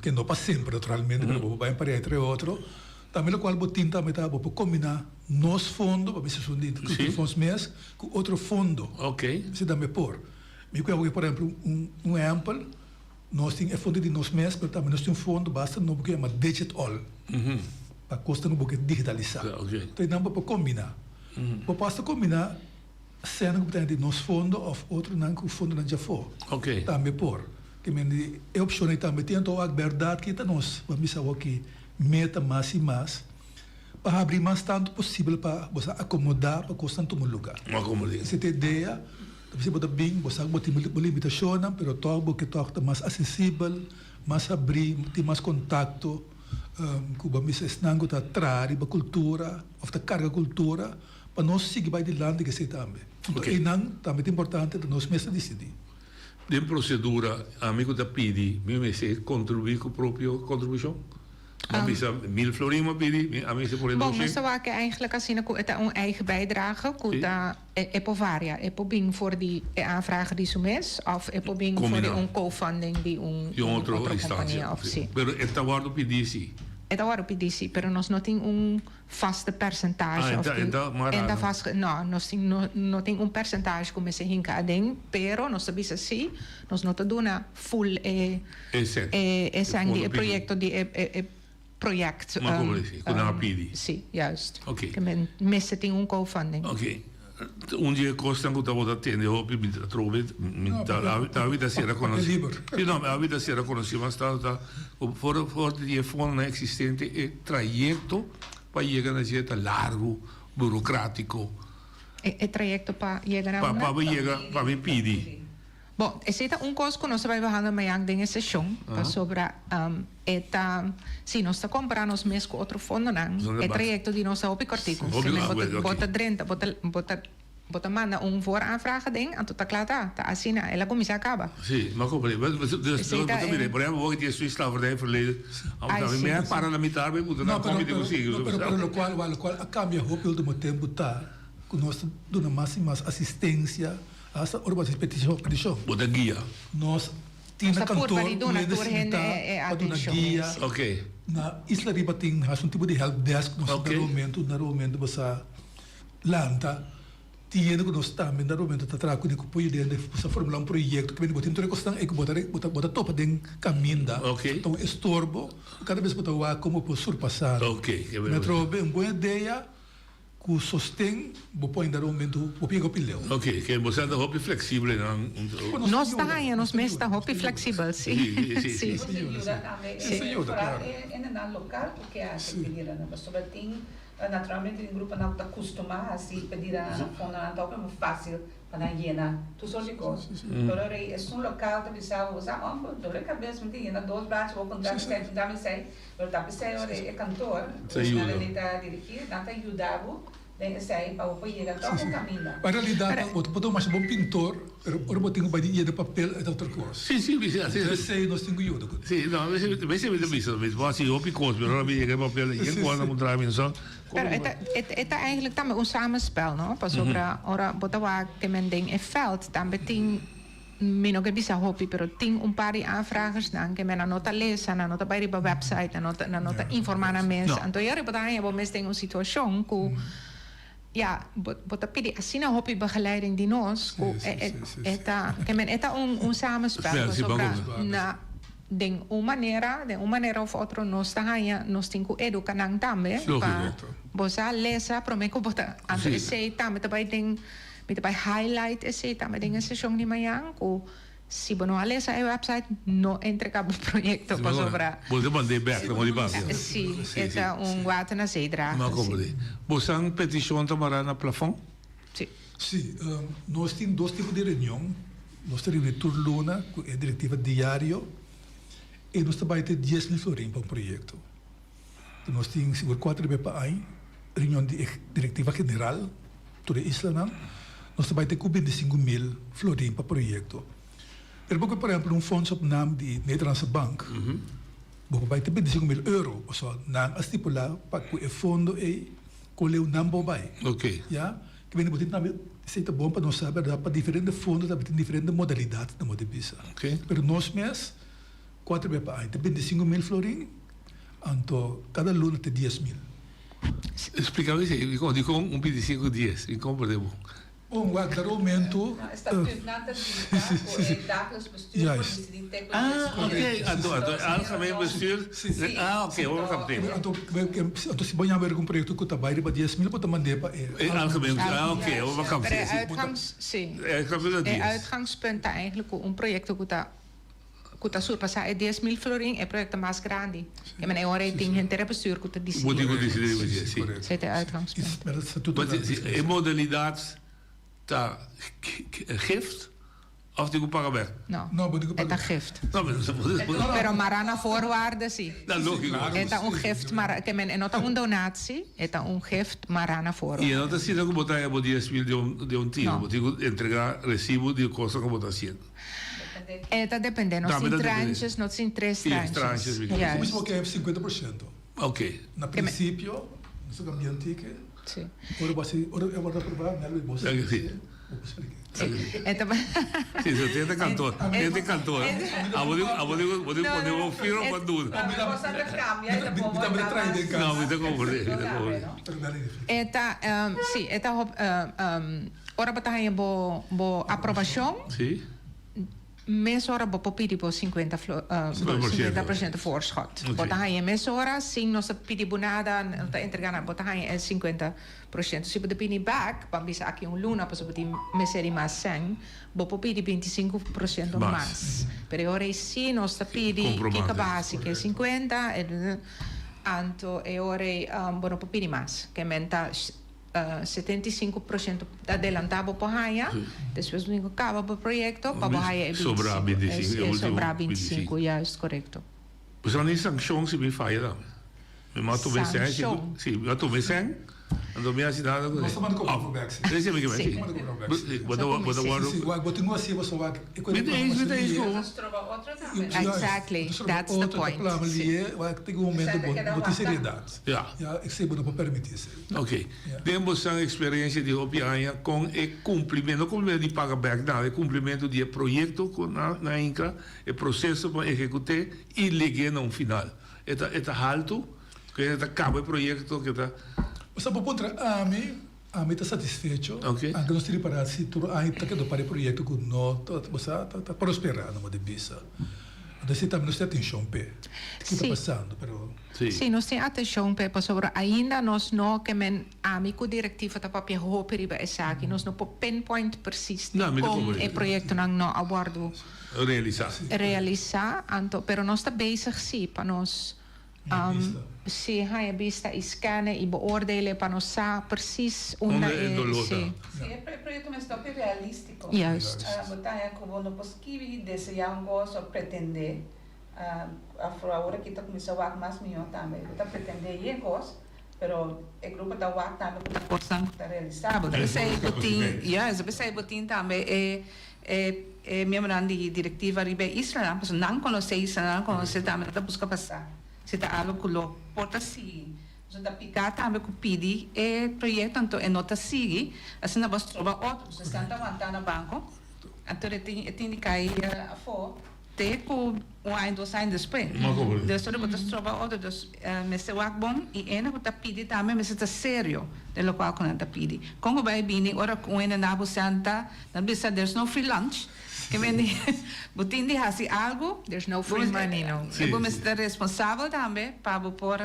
Ke no pa semper naturalmente, pero bo por bai un par di aña trae otro. Tambe lokual bo tin tambe ta bo por kombiná nos fondo, pa bisa esun di Cultuurfonds mes, ku otro fondo. Esei tambe por. Mi ku por ehempel un ehempel, nos tin e fondo di nos mes, pero tambe nos tin un fondo basta nobo ku yama Digitall, pa kosnan ku bo ke digitalisá. Enton einan bo por kombiná. Bo por hasta kombiná sènnan ku bo ta haña di nos fondo òf otronan ku fondonan djafó. Tambe por. Ke men di e opshon ei tambe tin. Anto wak bèrdat ki ta nos, bo a bisa awor ki meta mas i mas pa habri mas tantu posibel pa bo sa akomodá pa kosnan tuma lugá. Esei ta e idea. Ta bisa bo ta bin, bo sa ku bo tin bo limitashonnan, pero tòg bo ke tòg ta mas asesibel, mas habrí, tin mas kontakto ku bo a misa esnan ku ta traha riba kultura òf ta karga kultura. pa nos sigui bai dilanti ku esei tambe. Anto einan tambe ta importante ta nos mes ta disidí. Den prosedura ami ku ta pidi mi mester kontribuí ku propio kontribushon? Mi a bisa mil florin mi a pidi, mi a mester pone Bon, doshen. nos ta wak eigenlijk asina ku e ta un eigen bijdrage ku ta e por varia. E por bin for di e aanvrager di su mes of e por bin for di un co-funding di un Di un otro otro instancia. kompania of si. Pero e ta wòrdu pidi si. E ta wòrdu pidi si, pero nos no tin un vaste percentage Ah, of e ta, e tin ta e mará ta no. vast no, nos tin no no tin un percentage ku mester hinka aden, pero nos ta bisa si nos no ta duna full e E sèn. e e sèn di fondo e pidi. proyekto di e e e project. Ma komo di si, ku nan a pidi. Si, juist. Oké. Ke men mester tin un co-funding. Oké. Un di e kosnan ku tabata tende hopi mi atrobe mi ta awe ta sera konosí. Si no, awe ta sera konosí mas tantu ta ku for for di e fondonan eksistente e trayekto pa yega na dje ta largu, burokratiko. E trayekto pa yega na Pa unda? pa bo yega pa mi pidi. Bon, esei ta un kos ku nos ta bai bahando mañan den e seshon, pasobra e ta, si nos ta kompará nos mes ku otro fondonan, e trayekto di nos ta hopi kòrtiku. Si men bo ta bo ta drenta, bo ta bo ta bo ta manda un vooraanvraag aden, anto ta kla ta, ta asina, el a kuminsá kaba. Sí, m'a komprendé. Dus Esei bo ta ta e. mira, por ehèmpel, bo ke tin e Swiss slavernij verleden, Ai, mi sí. a para na mitar, mi puntra nan kon mi tin ku sigui. No, pero pero lokual lokual a kambia hopi ultimo tempu ta ku nos ta duna mas i mas asistensia Hasta ora bo hasi petishon, petishon. Bo ta guia. Nos tin na Nos ta purba kantoor di un duna hende tur hende sintá e e pa duna atenshon guia. mes. Ok. Na Isla Riba tin hasi un tipo di help desk nos Ok. na momento na momento bo sa lanta tin hende ku nos tambe na momento ta traha kuné ku por yuda hende bo sa formulá un proyekto ku bo tin tur e kosnan ei ku bo ta bo ta bo ta topa den kaminda. Ok. Ta un estorbo ku kada bes bo ta wak komo bo por surpasá. Ok. Mi a trobe un buen idea. Ku sosten bo por ainda momento bo pega hopi leu. Ok, ke bo sa ta hopi flexible nan. Nos ta haña nos mes ta hopi flexibel, si. Si, si, Nos ta yuda tambe e foral e hendenan lokal ku ke hasi pedidanan pasobra tin naturalmente tin gruponan ku ta kustumá hasi pedidanan na fondonan ta hopi mas fásil pa nan yena tur sort di kos. Pero ora esun lokal ta bisa bo, bo sa òf dole kabes mi tin yena dos blachi bo puntra mi esei puntra mi esei. Pero ta p'esei ora e kantor ku esnan lei ta dirigí, nan ta yuda bo den esei pa bo por yega tòg un kaminda. En realidat bo ta por ta un masha bon pintor, pero ora bo tin ku bai di yena papel e ta otro kos. Sí, sí, mi si. Esei nos tin ku yuda ku. Sí, no, mi si mi ta bisa, mi por hasi hopi kos, pero ora mi yega e papel yen ku anda puntra mi, so. Pero e ta, e ta eigenlijk tambe un samenspel, no? Pasobra ora bo ta wak te men den e vèlt tambe tin. Mi no ke bisa hopi, pero tin un par di aanvragersnan ke men a no ta lesa, nan no ta bai riba website, nan no ta, nan no ta informá nan mes. Anto ya riba ta haña bo mes den un situashon ku ya, bo, bo ta pidi asina hopi begeleiding di nos ku e, e, e ta, ke men e ta un, un samenspel pasobra na, den un manera, den un manera of otro nos ta haña, nos tin ku eduka nan tambe pa bo sa lesa promé ku bo ta, anto esei tambe ta bai den. Mi ta bai highlight esei tambe den e seshon di mañan ku si bo no a lesa e website no entrega bo proyekto pasobra. Bo ta mand'é bèk na di papia. Si, e ta un water na zee drager. Ma komprendé. Bo san petishon ta mará na plafòn? Si. Si, nos tin dos tipo di reunion. Nos ta reuni tur luna ku e direktiva diario i nos ta bai te 10.000 florin pa un proyekto. Nos tin sigur kuater bes pa aña reunion di e direktiva general tur e islanan. Nos ta bai te ku 25.000 florin pa proyekto. Pero bo ku por ehempel un fonds op naam di Nederlandse Bank, bo por bai te 25.000 euro. Pasobra nan a stipulá pa ku e fondo ei kon leu nan por bai. Ya, ke bini bo tin tambe esei ta bon pa nos sa bèrdat pa diferente fondo tambe tin diferente modalidat nan bo ta bisa. Pero nos mes kuater bes pa aña te 25.000 florin. Anto kada luna te 10.000. Explica mi esei, dikon dikon un 25 dies? Mi comprende bo. Bon, wak dado momento. No, e statuutnan ta dicta cu e dagelijks bestuur por dicidi te cu Ah, ok, anto anto e algemeen bestuur, ah ok, awor capte. Anto anto si bo ña ber un proyecto cu ta bay riba 10.000 bo ta mande pa e. E algemeen bestuur, ah ok, awor capte. Pero e uitgangs, si. E uitgangspunt ta E dies. uitgangspunt ta eigenlijk cu un proyecto cu ta. Ku ta surpasá e 10.000 florin, e proyekto mas grandi. E men e ora ei tin henter e bestuur ku ta disidí. Bo tin ku disidí riba dje, si. Esei ta e uitgangspunt. E modalidat ta gift Of tin ku paga bek? No. No, bo tin ku paga. E ta gift. No, pero Pero mará na voorwaarde si. Ta lógiko. E ta un gift mará, ke men e no ta un donatie, e ta un gift mará na I e no voorwaarde. ta asina ku bo ta haña bo 10,000 di un di un tiro. No. Bo tin ku entregá resibo di e kosnan ku bo ta hasiendo. E ta dependé. Nos Tambe tin ta dependé. tranches, nos tin tres Sí, tranches. tranches, mi Juist. Kuminsá bo ke 50%. Ok. Na prinsipio, nos a kambia un tiki. Sí. Ora bo hasi, ora e wòrdu aprobá, Melvin bo Sí. si, bo por splika. Sí. E ta Sí, so tin e kantor, tin e kantor. Abo di, abo di, bo di pone bo firma pa duda. Mi tambe ta trae den kas. No, mi ta komprendé, mi ta komprendé. Pero Melvin di flika. E ta, sí, e ta hop, ora bo ta haña bo, bo aprobashon. Sí. Mesora bo por pidi bo 50 50% voorschot. Bo ta haña mesora sin nos ta pidi bo nada, no ta entrega nada, bo ta haña e 50%. Si bo ta bini bek, ban bisa aki un luna pasobra bo tin mester di mas sèn, bo por pidi 25% mas. Pero e ora ei si nos ta pidi kiko bo a hasi ku e 50, anto e ora ei bo no por pidi mas. Ke men ta. 75% adelantá bo por haña, despues bo tin ku kaba bo proyekto pa bo haña e 25, e sobrá 25, juist korekto. Pues no tin sankshon si mi faya tambe. Mi m'a tuma e sèn, si mi a tuma e sèn, anto mi a hasi nada ku Nos ta manda kobra bèk si. Si, mi Si. Bo ta wòrdu. Si, wak bo tin ku hasi bo so wak. Mi ta eens, mi ta eens ku bo. Exactly, that's the point. Wak tin un momento bo tin seriedat. Ja. Ja, esei bo no por permití esei. Ok. Den bosan experiencia di hopi aña con e cumplimento, no cumplimento di paga bek nada, e cumplimento di e proyecto cu nan a hinca, e proceso pa ehecute y lege na un final. E ta e ta halto? Cu e ta caba e proyecto cu ta. Bosa por puntra ami, ami ta satisfecho, Ok. anke nos tin ripara si tur aña ta keda para e proyecto cu no ta, bosa ta prospera no di bisa. Anto esei tambe nos tin atencion p'e, ki ta Sí. pasando, pero. Sí, nos tin atencion p'e pasobra ainda nos no ke men ami ku directiva ta papia hopi riba esaki. Nos no por pinpoint precies dikon e proyectonan no a wordo Realisa. realisa, anto pero nos ta bezig sí pa nos sí haña bista i scanne i beoordelen pa nos sa precies unda Unda e e dolor ta. sí. Sí, e proyecto mester hopi realistico. Juist. Bo ta haña ku bo no por skibi desea un kos o pretende. Afro awor aki ta kuminsá wak mas mihó tambe. Bo ta pretendé yen kos, pero e grupo ta wak tambe ku ta kosnan ku ta realisabel. P'esei bo tin, juist, p'esei bo tin tambe e e e miembronan di direktiva riba e islanan, pasobra nan konosé e islanan, nan konosé tambe, nan ta buska pa sa si ta algu ku lo por ta sigui. Pasobra ta piká tambe ku pidi e proyekto anto e no ta sigui, asina bo stroba otro, pasobra esnan ta wantá na banko, anto e tin e tin di kai afó. Te ku un aña dos aña despues. Dus ora bo ta stroba otro dus mester wak bon i ene ku ta pidi tambe mester ta serio den lokual ku nan ta pidi. Kon ku bai bini ora ku un hende na bo senta nan bisa there's no free lunch ke mende bo tin di hasi algu There's no free money no. i bo mester ta responsabel tambe pa bo por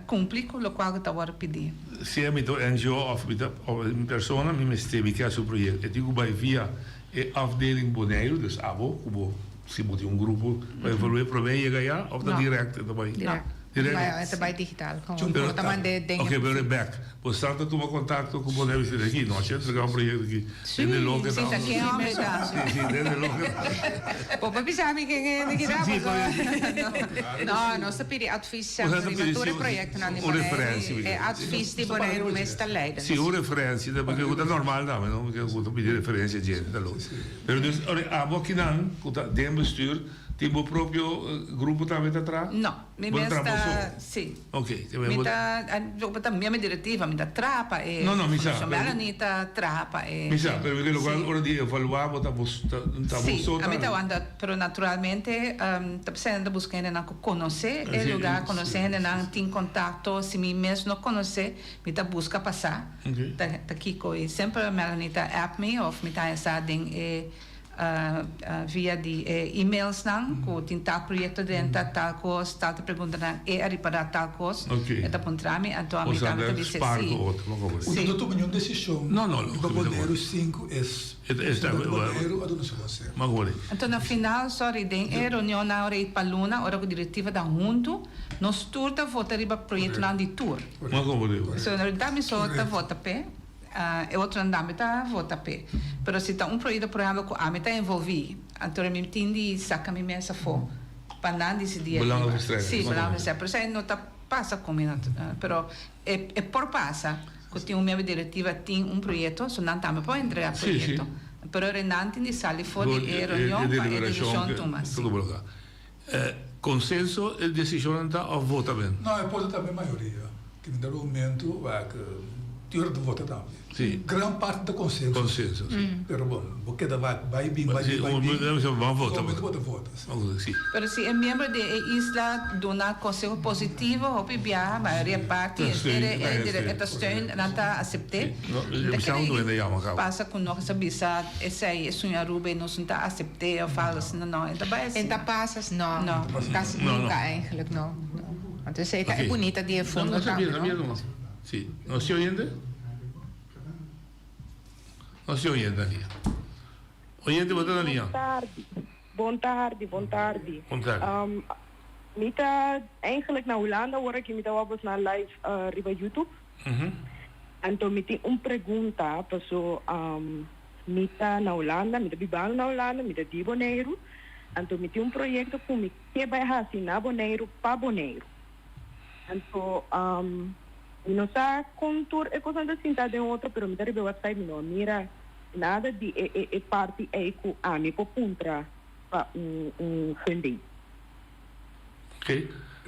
kumpli ku lokual ku ta wòrdu pidi. Sea mi ta un NGO òf mi ta un persona mi mester mi ke hasi un proyekto e tin ku bai via E afdeling Boneiru, dus abo ku bo si bo tin un grupo pa evalué promé yega ya of ta direct e ta bai? No. Direct? E ta bai digital. Gewoon bo ta mand'é den e Ok, pero e bek. Bo sa ta tuma kontakto ku Boneiru i bisa aki no, entrega un proyekto aki. Dende loke ta. Si, ta ken hombre ta. Si, si, dende loke ta. Bo por bisa mi ken hende ki ta pasobra No, nos ta pidi advies semper riba tur e proyektonan di Boneiru. E advies di Boneiru mes ta leidend. Si, un referensia, pasobra ku ta normal tambe, no? Pasobra ku ta pidi referensia dje, ta loke. Pero dus, ora abo akinan ku ta den bestuur, tin bo propio grupo tambe ta traha? No, mi Bo ta mes traha bo ta, so? si. Ok, te Mi ta, bo ta miembro directiva, mi ta traha pa e No, no, mi sa, Fundacion pero Melanie ta traha pa e Mi sa, pero mi ke lokual si. ora di evaluá bo ta bo ta ta bo Si, so ami ta tambe. wanta, pero naturalmente ta p'esei nan ta buska hendenan ku konosé e Si, lugá, si, konosé si, hendenan, tin kontakto, si mi mes no konosé, mi ta buska pa sa Ok. ta ta kiko i semper Melanie ta app mi òf mi ta haña sa den e Via di e emailsnan ku tin tal proyekto drenta, tal kos, tal ta preguntanan, e a ripará tal kos, e ta puntra mi, anto ami tambe ta bisa si. Uno no tuma niun desishon riba Boneiru sin ku es Fundashon Boneiru a duna su konseho. Anto na final, sorry, den e reunionnan ora i pa luna, ora ku direktiva ta huntu, nos tur ta vota riba proyektonan di tur. So, na realidad mi so ta vota p'e. E otronan tambe ta vota p'e. Pero si ta un proyecto por ehempel cu ami ta envolvi, anto mi tin di saca mi mes afo pa nan dicidi ariba. Belangenverstrengeling. Si, belangenverstrengeling. Pero esai no ta pasa cu mi, pero e por pasa cu tin un miembro di directiva tin un proyecto, so nan tambe por entrega proyecto. Pero nan tin di sali for di e reunion pa e decision tuma. Si. Consenso e decisionnan ta of vota men? No, e por ta tambe mayoria. Ke mi ta argumento wak tur ta vota tambe. Si. Gran parti ta consenso. Consenso, si. Pero bon, bo keda wak bai bin, bai bin, bai bin. Ban vota. Bo ta vota, si. Si. Pero si e miembro di e isla duna conseho positivo, hopi biaha, mayoria parti, henter e ta steun, nan ta acepte. No, bisa un duende yama caba. Pasa cu nos a bisa esey esun Aruba y nos no ta acepte of algo asina, no, e ta bay asina. E ta pasa asina? No, casi nunca eigenlijk, no. Anto esey ta e bunita di e fondo tambe, no? Si, nos tin oyente? Nos tin oyente na liña. Oyente bo ta na liña? Bon tardi, bon tardi, bon tardi. Bon tardi. Mi ta eigenlijk na Hulanda awor aki mi ta wak bosnan live riba YouTube. Anto mi tin un pregunta paso mi ta na Hulanda, mi ta bibando na Hulanda, mi ta di Boneiru, anto mi tin un proyecto cu mi ke bay haci na Boneiru pa Boneiru. Anto mi no sa con tur e cosnan ta sinta den otro pero mi ta riba e website mi no a mira nada di e e e parti ey cu ami por puntra pa un un funding. Ok.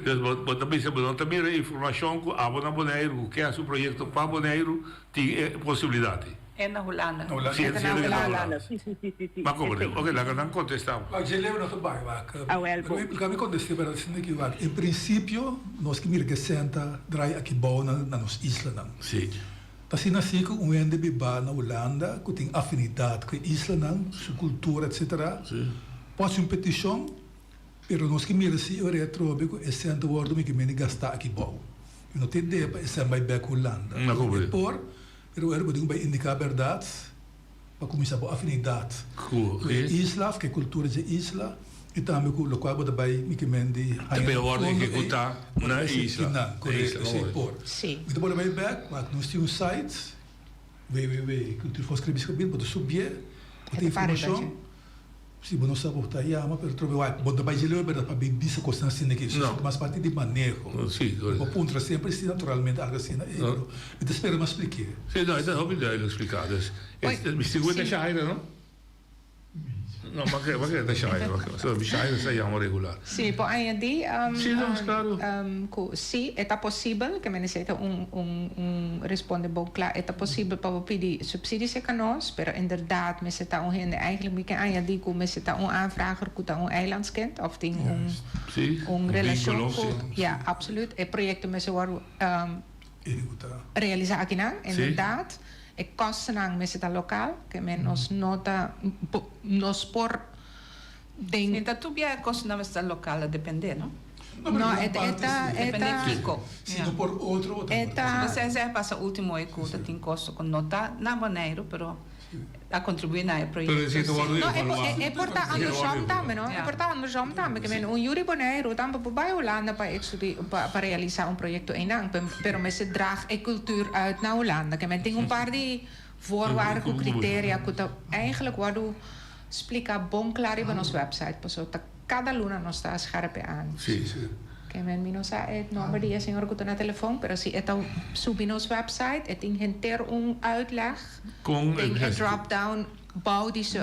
Dus bo bo ta bisa bo no ta mira informashon ku abo na Boneiru ku ke hasi un proyekto pa Boneiru tin e posibilidat ei. E na Hulanda. Na Hulanda. Si, si e na Hulanda. Si, si, si, si, si. Bo a komprende. Ok, laga nan kontestá bo. Wak, dje leu nos ta bai, wak. Awel, bo. Pero mi kontest'é, pero asina ki wak, en prinsipio nos ke mira ke sèn ta drai aki bou na na nos islanan. Si. Ta asina si ku un hende bibá na Hulanda ku tin afinidat ku e islanan, su kultura, etsetera, por hasi un petishon. Pero nos ke mira si ora e atrobe ku e sèn ta wòrdu mi ke mende gastá aki bou. Mi no tin idea pa e sèn bai bèk Hulanda. E por, pero ora bo tin ku bai indiká bèrdat pa kuminsá bo afinidat ku e isla òf ku e kultura dje isla i tambe ku lokual bo ta bai mi ke mende haña na fondo ei bo ta bai sinti nan. Korekto, esei por. Mi ta bolbe bai bèk, wak nos tin un site www.cultuurfondscaribischgebied bo ta subié, bo tin informashon. Si bo no sa bo ta yama pero trobe wak bo no ta bai dje leu berdad pa bin bisa cosnan asina aki eso ta mas parti di maneho bo puntra semper si naturalmente algo asina ey pero mi ta spera mi a spliké. Si no e ta hopi duidelijk spliká dus mi sigur ta Shaira no? No ma kere ma kere ta Shaira so mi Shaira sa yama regular. Si mi por añadi Si no claro. Ku si e ta posibel ke mi nesesita un un un responde bon kla e ta posibel pa bo pidi subsidie serka nos pero inderdaad mester ta un hende eigenlijk mi ke añadi ku mester ta un aanvrager ku ta un eilandskind of tin un un relashon ku ya absoluut e proyekto mester wòrdu realisa akinan inderdaad e kostennan mester ta lokal ke men nos no ta nos por den. Mi ta tur bia e kostennan mester ta lokal a depende no. No, e ta, e ta. Depende kiko. Si no por otro, bo ta E ta. Esei esei a pasa ultimo e ku ta tin kosto ku no ta na Boneiru, pero a kontribuí na e proyekto. Pero esei ta wòrdu No, e evaluá. e por ta andersom tambe, no? E por ta andersom tambe. Ke men un yu di Boneiru tambe por bai Hulanda pa ekstudi pa pa realisá un proyekto einan, pero mester draag e kultuur uit na Hulanda. Ke men tin un par di voorwaarden ku kriteria ku ta eigenlijk wòrdu spliká bon kla riba nos wèpsait, pasobra ta Cada luna nos ta scherp e aan. Sí, sí. Ke men mi no sa e nomber di e señor ku ta na telefon, pero si e ta subi nos website e tin henter un uitleg Kon den e drop down bou di su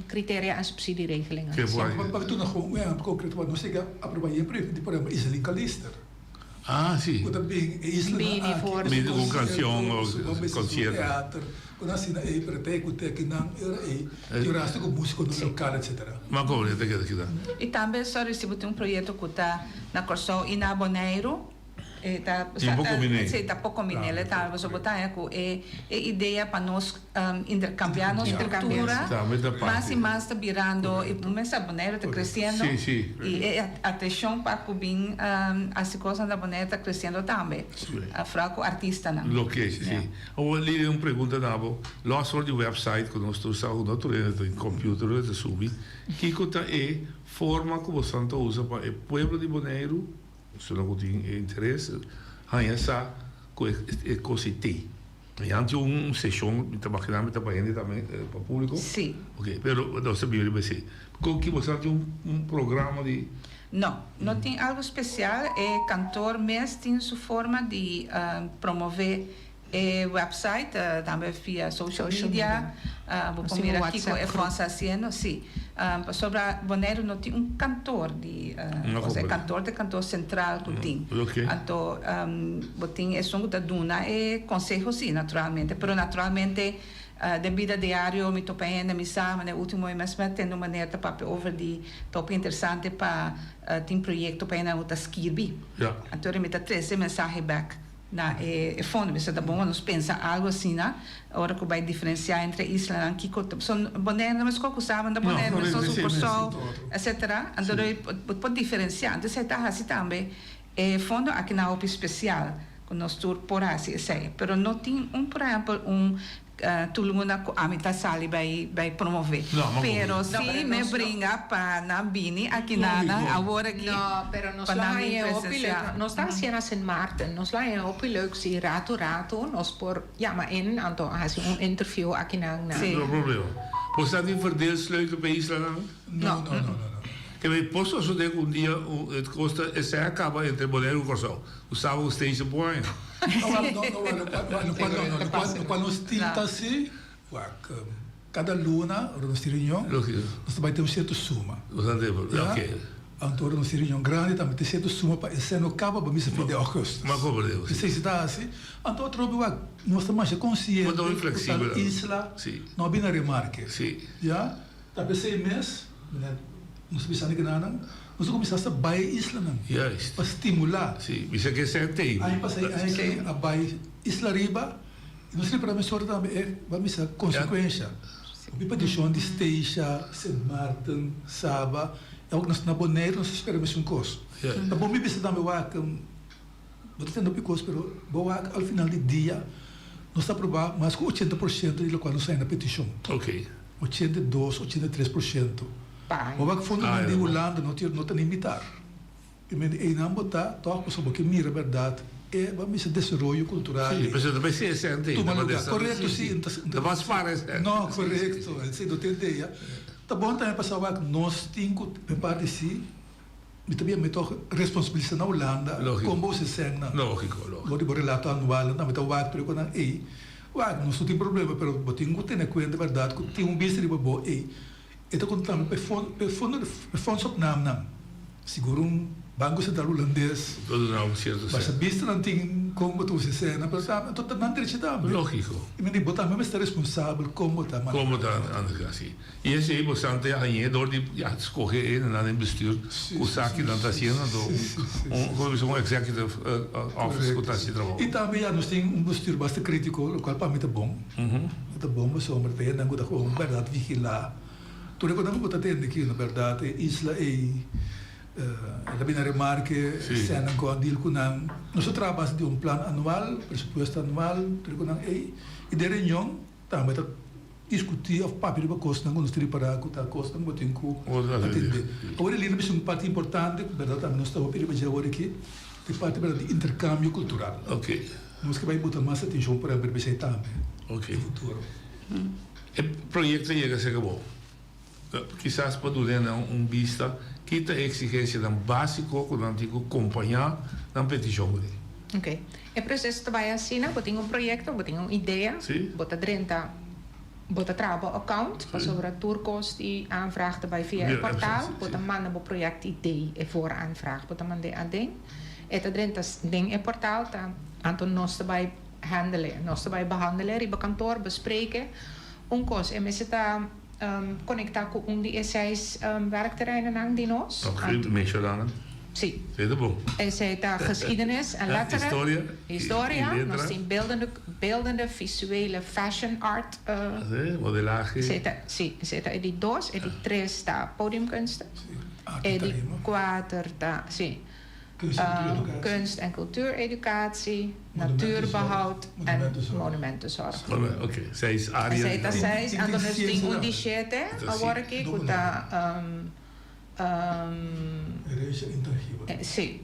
criteria en subsidieregelingen. Ke por Pa pa duna gewoon un ehempel concreto pa nos yega aproba yen proyecto di por ehempel Iselin Calister. Ah, sí. Ku ta bin e islanan Bini aki for ku Bini su ku canción concierto, o su su concierto. teater, ku nan asina ei, pero te ku te kinan e ora ei tin rasta ku músikonan lokal etcetera. Ma komo ta keda kita? I tambe sorry si bo tin un proyekto ku ta na Kòrsou i na Boneiru e ta Tin por kombiné. Si ta por kombiné le tambe pasobra bo ta haña ku e e idea pa nos interkambiá nos kultura Tambe ta parti. mas i mas ta birando i bo mester sa Boneiru ta kresiendo Si si. i e atenshon pa ku bin hasi kosnan na Boneiru ta kresiendo tambe foral ku artistanan. Loke si. Awor Lilian un pregunta na bo, los for di website ku nos tur sa ku no tur hende tin computer ta subi, kiko ta e forma ku bosan ta usa pa e pueblo di Boneiru, esunnan ku tin e interes, haña sa ku e kos ei tei? Mañan tin un seshon, mi ta imaginá mi ta pa hende tambe, pa públiko? Sí. Oké, pero nos ta bini riba esei. Kon ki boso tin un programa di. No, no tin algu spesial. E kantor mes tin su forma di promové e website, tambe via social media. Bo por mira kiko e fonds ta hasiendo. Sí, pasobra Boneiru no tin un kantor di, osea e kantor ta e kantor sentral ku tin. Anto bo tin esun ku ta duna e konseho sí, naturalmente. Pero naturalmente Den bida diario mi topa hende, mi sa manera ultimo e mes mi a tende un manera ta papia over di ta hopi interesante pa tin proyecto pa hende ku ta skirbi. Anto mi ta trese e mensahe bek na e fondo. Mi sa ta bon pa nos pensa algo asina ora ku bai diferencia entre islanan kiko ta pasobra Bonaire no meskos ku Saba no ta Bonaire meskos ku Kòrsou etcetera. Anto bo por diferencia. Anto esei ta hasi tambe e fondo aki nan hopi spesial. Ku nos tur por hasi esei. Pero no tin un por ehempel un tur luna ku ami ta sali bai bai promove. Pero si me bringa pa nan bini aki nan awor aki No, pero nos pa lo nan bin haña hopi leuk. presencia. Nos ta hasié na Sint Maarten. Nos lo haña hopi leuk si ratu ratu nos por yama in anto hasi un interview aki nan na. No problema. Bo sa tin verdeelsleutel pa e islanan? No, no, no, no. Ke mi por sosodé ku un dia et kos ta esei a kaba entre Boneiru ku Kòrsou. Ku Saba ku Stacia por aña. No, no, no, no, lokual no, no, lokual, lokual nos tin ta si, wak, kada luna ora nos tin reunion, nos ta bai tin un sierto suma. Ya, anto ora nos tin reunion grandi tambe tin sierto suma pa esei no kaba pa misa fin di augustus. Esei si ta hasi, anto otro hopi wak, nos ta masha konsiente ku tal isla no a bini a remarke. Ya. Ta p'esei mes, meneer, nos ta bisa negenanan, nos a kuminsá hasta bai e islanan pa stimulá. Sí, bisa ke esei tei. Aña pasá i aña aki a bai isla riba i nos ripará mesora tambe e bo a misa konsekuensha. Hopi petishon di Statia, Sint Maarten, Saba, i awor nos na Boneiru nos ta spera mesun kos. Ta bon mi bisa tambe wak, bo ta tende hopi kos pero bo wak al final di dia nos ta aprobá mas ku 80% di lokual nos haña na petishon. 82, 83%. Bo wak fondonan di Hulanda no tin no ta ni mitar. I men einan bo ta tòg pasobra bo ke mira bèrdat e bo a misa desaroyo kultural Sí, pasobra ta bay 60 ei. Tuma lugá. Korekto si. Ta mas para esei. No, korekto. Esei no tin idea. Ta bon tambe pa sa wak nos tin ku e parti si mi ta bia mi tòg responsabilisa na Hulanda kon bo usa e sènnan. Lógiko, lógiko. Bo di bo relato anual nan mi ta wak tur e konan ei. Wak, nos no tin problema, pero bo tin ku tene kuenta bèrdat ku tin un bista riba bo ei. E ta konta tambe pa e fondo pa e fondsopnamenan. Sigur un Banko Sentral Hulandes. Lo duna un sierto Basta bistanan tin kon bo ta usa e sena, pero tambe anto ta nan derecho tambe. Lógiko. I mende bo tambe mester responsabel kon bo ta maneha. Kon bo ta maneha, si. I esei bo san ta hañ'é dor di ya skohe e nan den bestuur ku sa ki nan ta hasiendo anto un komo bisa un executive office ku ta hasi trabou. I tambe ya nos tin un bestuur basta kritiko lokual pa mi ta bon. Ta bon pasobra ta hendenan ku ta gewoon bèrdat vigilá tur e konan ku bo ta tende aki no bèrdat e isla ei el a bini a remarke sènnan ku a deal ku nan. Nos ta traha base di un plan anual, presupuesto anual tur e konan ei i den reunion Tambe ta diskutí òf papia riba kosnan ku nos ta ripará ku ta kosnan ku bo tin ku atendé. Awor e lina bisa un parti importante ku bèrdat tambe nos ta hopi riba dje awor aki, ta e parti bèrdat di interkambio kultural. Nos ke bai buta mas atenshon por ehèmpel riba esei tambe den futuro. E proyekto a yega serka bo. Kisas pa duna nan un bista ki ta e eksigensianan básiko ku nan tin ku kompañá nan petishon kuné. Ok. E proseso ta bai asina, bo tin un proyekto, bo tin un idea, bo ta drenta, bo ta traha bo account, pasobra tur kos di aanvraag ta bai via e portal, bo ta manda bo project idee, e vooraanvraag, bo ta mand'é aden, e ta drenta den e portal, ta, anto nos ta bai handle, nos ta bai behandele riba kantoor, bespreken. Un kos, e mester ta. Conecta cu un di e seis werkterreinennan di nos. Ok, menciona nan. Si. Esey ta bon. Esey ta geschiedenis en letteren. Historia. Historia. Nos tin beeldende, beeldende, visuele, fashion art. Si, modelahe. Esey ta, si, esey ta e di dos. E di tres ta podiumkunsten. Si, arte E di tarima. kuater ta, si. Kunst en cultuureducatie. Kunst en cultuureducatie, natuurbehoud en monumentenzorg. Oké, seis área. Esei ta seis, anto nos tin un di shete awor aki ku ta Herencia intangibel. Sí.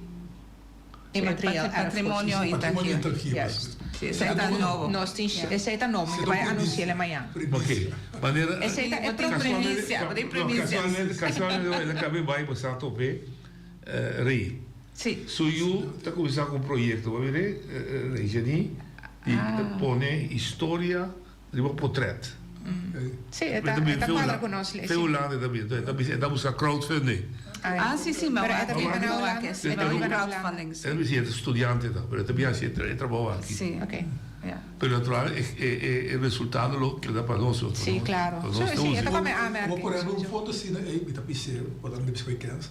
Immaterieel erfgoed. Patrimonio intangibel. Juist. Sí, esei ta nobo. Nos tin, esei ta nobo, mi ta bai anuncia'le mañan. Ok, manera. Esei ta e primicia, bo tin primicias. Casualmente, casualmente el a cabe bai bo sa tope Rey. Sí. Su yu ta cuminsa cu un proyecto, bo a mira Rey Jenny, di pone historia Riba potret. Sí, e ta, e ta cuadra cu nos ley, sí. Fe Hulanda e ta bin, e ta bisa, e ta busca crowdfunding. Ah, sí, sí, mi a Pero e ta wak, biba mi na a wak Hulanda, esei, e ta biba na Hulanda. crowdfunding, sí. E ta bisa, e ta studiante ta, pero e ta bin haci e trabou aki. Sí. Ok. Ja. Pero natural e, e, e, e resultado lo keda pa nos, pa Sí, nos, claro. pa nos Sí, ta sí, e usa. ta come aanmerking. Por ehempel, un foto asina ei, mi ta bis'é, bo ta bisa cu e kens.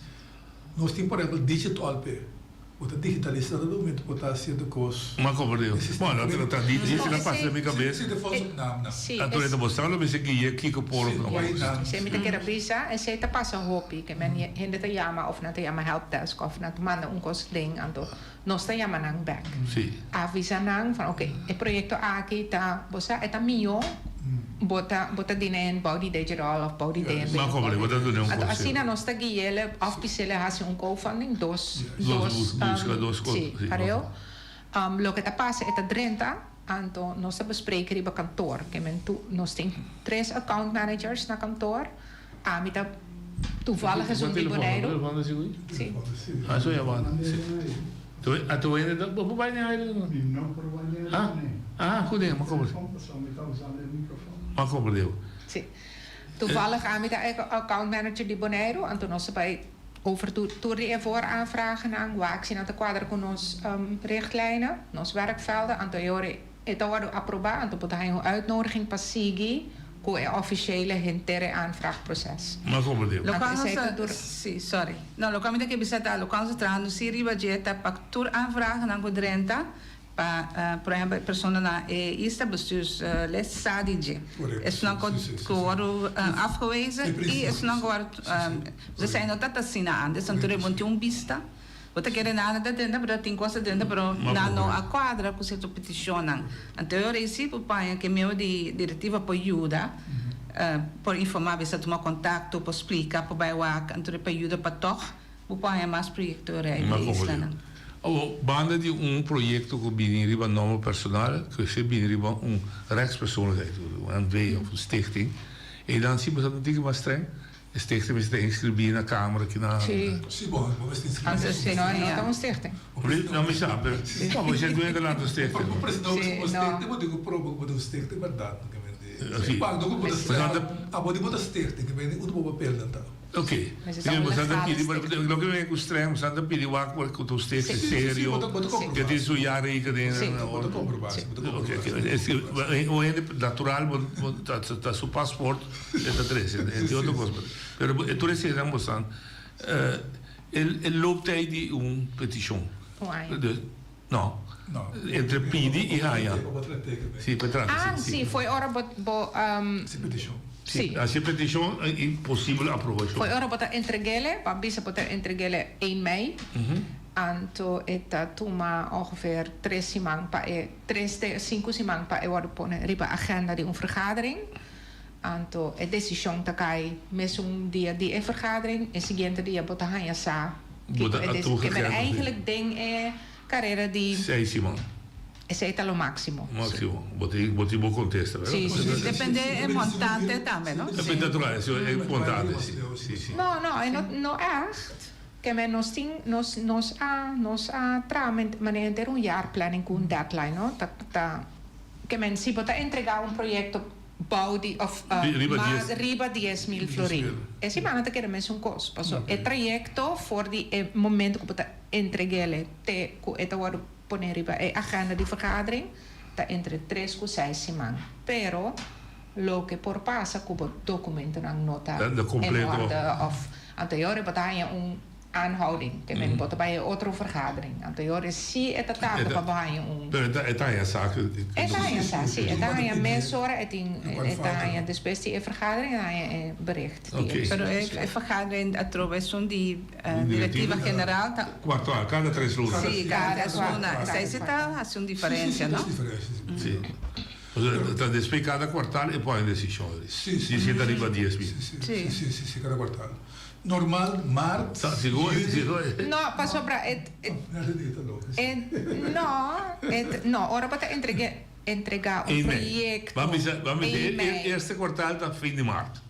Nos tin por ehempel digital p'e. Bo ta digitalisá na momento bo ta hasiendo kos. Ma komprendé. Bueno, ta ta di di esei a pasa den mi kabes. Si, de naamnan. Si, Anto e ta mostrá lo mester guia kiko por of no por. Si, mi ta kere bisa, esei ta pasa hopi, ke men hende ta yama of nan ta yama helpdesk of nan ta manda un kos den, anto nos ta yama nan bek. Si. Avisa nan van oke, e proyekto aki ta, bo sa, e ta mihó bo ta bo ta dina en bou di Digital of bou di DNB. Ma komprendé, bo ta duna un Anto konseho. asina nos ta gui'é of pis'é hasi un crowdfunding dos Dos dos busca dos cos sí, sí, pareu. Loke ta pasa e ta drenta, anto nos ta bespreken riba kantoor. Ke men tu nos tin tres account managers na kantoor. Ami ta toevallig esun di Boneiru. Sí. Ah, so yamada. Sí. Tu a tu wende bo por bai den aire no? Mi no por bai den aire. Ah, ah, ku den, ma komprendé. Ma komprendé. Sí. Toevallig ami ta e account manager di Boneiru, anto nos ta bai Over tur di e vooraanvragennan, wak si nan ta kuadra ku nos richtlijnen, nos werkvelden, anto e ora e ta wòrdu aprobá, anto bo ta haña un uitnodiging pa sigui ku e ofishele henter e aanvraagproces. Mas como digo. Loke Anto nos esei ta ta, tur. sí, sorry. No, loke mi ta ke bisa ta, loke nos ta trahando si riba dje ta pa tur aanvragennan ku drenta, Pa, por ehempel, e persona na e isla bestuurslid sa di dje. Esunnan ku ku wòrdu afgewezen i esunnan ku wòrdu, esei no ta ta asina antes, anto bo no tin un bista, bo ta kere nada ta drenta pero tin kos ta drenta pero nan no a kuadra ku sierto petishonnan. Anto e ora ei si bo paña ke medio di direktiva por yuda, por informá, bisa tuma kontakto, por splika, por bai wak, anto pa yuda pa tòg Bo por haña mas proyekto ora ei di islanan. Awor, banda di un proyekto ku bini riba nòmber personal, ku esei bini riba un rechtspersoonlijkheid, un NV òf un stichting, einan si bo sa ta tiki mas streng. E stichting mester ta inskribí na Kamer aki na. Sí. Sí, bo mester inskribí. Sí, no, no ta un stichting. No, mi sa, pero bo si e dueño ta lanta un stichting. Pa bo presentá un stichting, bo tin ku proba ku bo ta un stichting bèrdat. Sí. Abo di bo ta stichting, ke mende unda bo papelnan ta. Ok, Mester bo sa ta pidi, legale loke mi ku streng, bo sa ta pidi wak por ku ta usted si serio, ke tin su jaarrekening Sí, bo ta komproba, sí, bo ta komproba. Ok, es ke un hende natural bo ta su paspoort e ta trese, e tin otro kos, pero tur eseinan bo sa e looptijd di un petishon. Un aña. No, entre pidi i haña. Sí, pa trata, Ah, sí, fo'i ora bo, bo, Hasi petishon. Sí, hasi petishon i posibel aprobashon. Fo'i ora bo ta entreg'ele, bo a bisa bo ta entreg'ele ein mei, anto e ta tuma ongeveer tres siman pa e, tres te sinku siman pa e wòrdu pone riba agenda di un vergadering. Anto e desishon ta kai mesun dia di e vergadering, e siguiente dia bo ta haña sa kiko e desishon. Ke men eigenlijk den e karera di. Seis siman. Esei ta lo máksimo. Máksimo. Bo tin bo tin bo kontesta, verdad? Si, si. Depende e montante tambe, no? Depende natural, si e montante, si, si, si. No, no, e no no ègt. Ke men nos tin nos nos a nos a traha manera henter un jaarplanning ku un deadline, no? Ta ta ke men si bo ta entregá un proyekto. Bou di of mas riba 10,000 florin. E simana ta keda mesun kos, paso e trayekto for di e momento ku bo ta entreg'el te ku e ta wòrdu pone riba e agenda di vergadering ta entre tres ku seis siman. Pero loke por pasa ku bo dokumentonan no ta en orde of anterior bo ta haña un Aanhouding, te men bo ta bai e otro vergadering. Anto e ora si e ta tarda pa bo haña un. Pero e ta e ta haña sa ku. E ta haña sa, si. E ta haña mesora e tin e ta haña despues di e vergadering e ta haña e bericht di e Pero e vergadering atrobe esun di directiva general ta. Kwartaal, kada tres luna. Si, kada tres luna. Esei si ta hasi un diferencia, no? Si. Ta despues kada kwartaal e pone desishon. Si, si ta riba 10,000. Si, si, si, kada kwartaal. Normal, maart, Sigur, sigur. No, pasobra e e no, e no, ora bo ta entrega entrega un proyecto. Ban bisa, ban bisa, e eerste kwartaal ta fin di maart.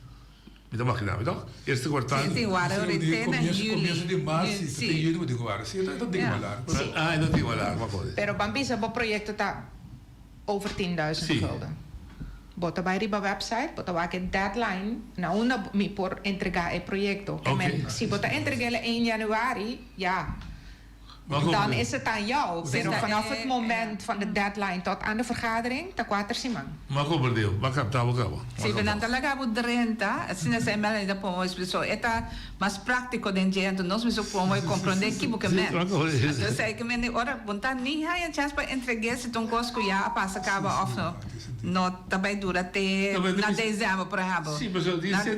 Mi ta makina mi toch? Eerste kwartaal. Si, si, wara ora e te na juli. Comienzo di maart, si, te juli bo tin ku wara. Si, e ta tin malar. Ah, e ta tin malar, ma kos. Pero ban bisa bo proyecto ta over 10.000 gulden. Bo ta bai riba website, bo ta wak e deadline na unda mi por entrega e proyecto. Si bo ta entreg'el ein januari, ya, dan is het aan jou. Pero vanaf het moment van de deadline tot aan de vergadering ta kuater siman. Ma comprendeo, ma capta bo caba. Si, pero nan ta laga bo drenta, asina sa e Melanie ta pon hoy, so e ta mas práctico den dje, anto nos mester pon hoy comprende ki bo ke men. Anto esei ke men di ora bo ta ni haña chance pa entreg'é si ta un cos cu ya a pasa caba of no, no ta bay dura te na december por ehempel.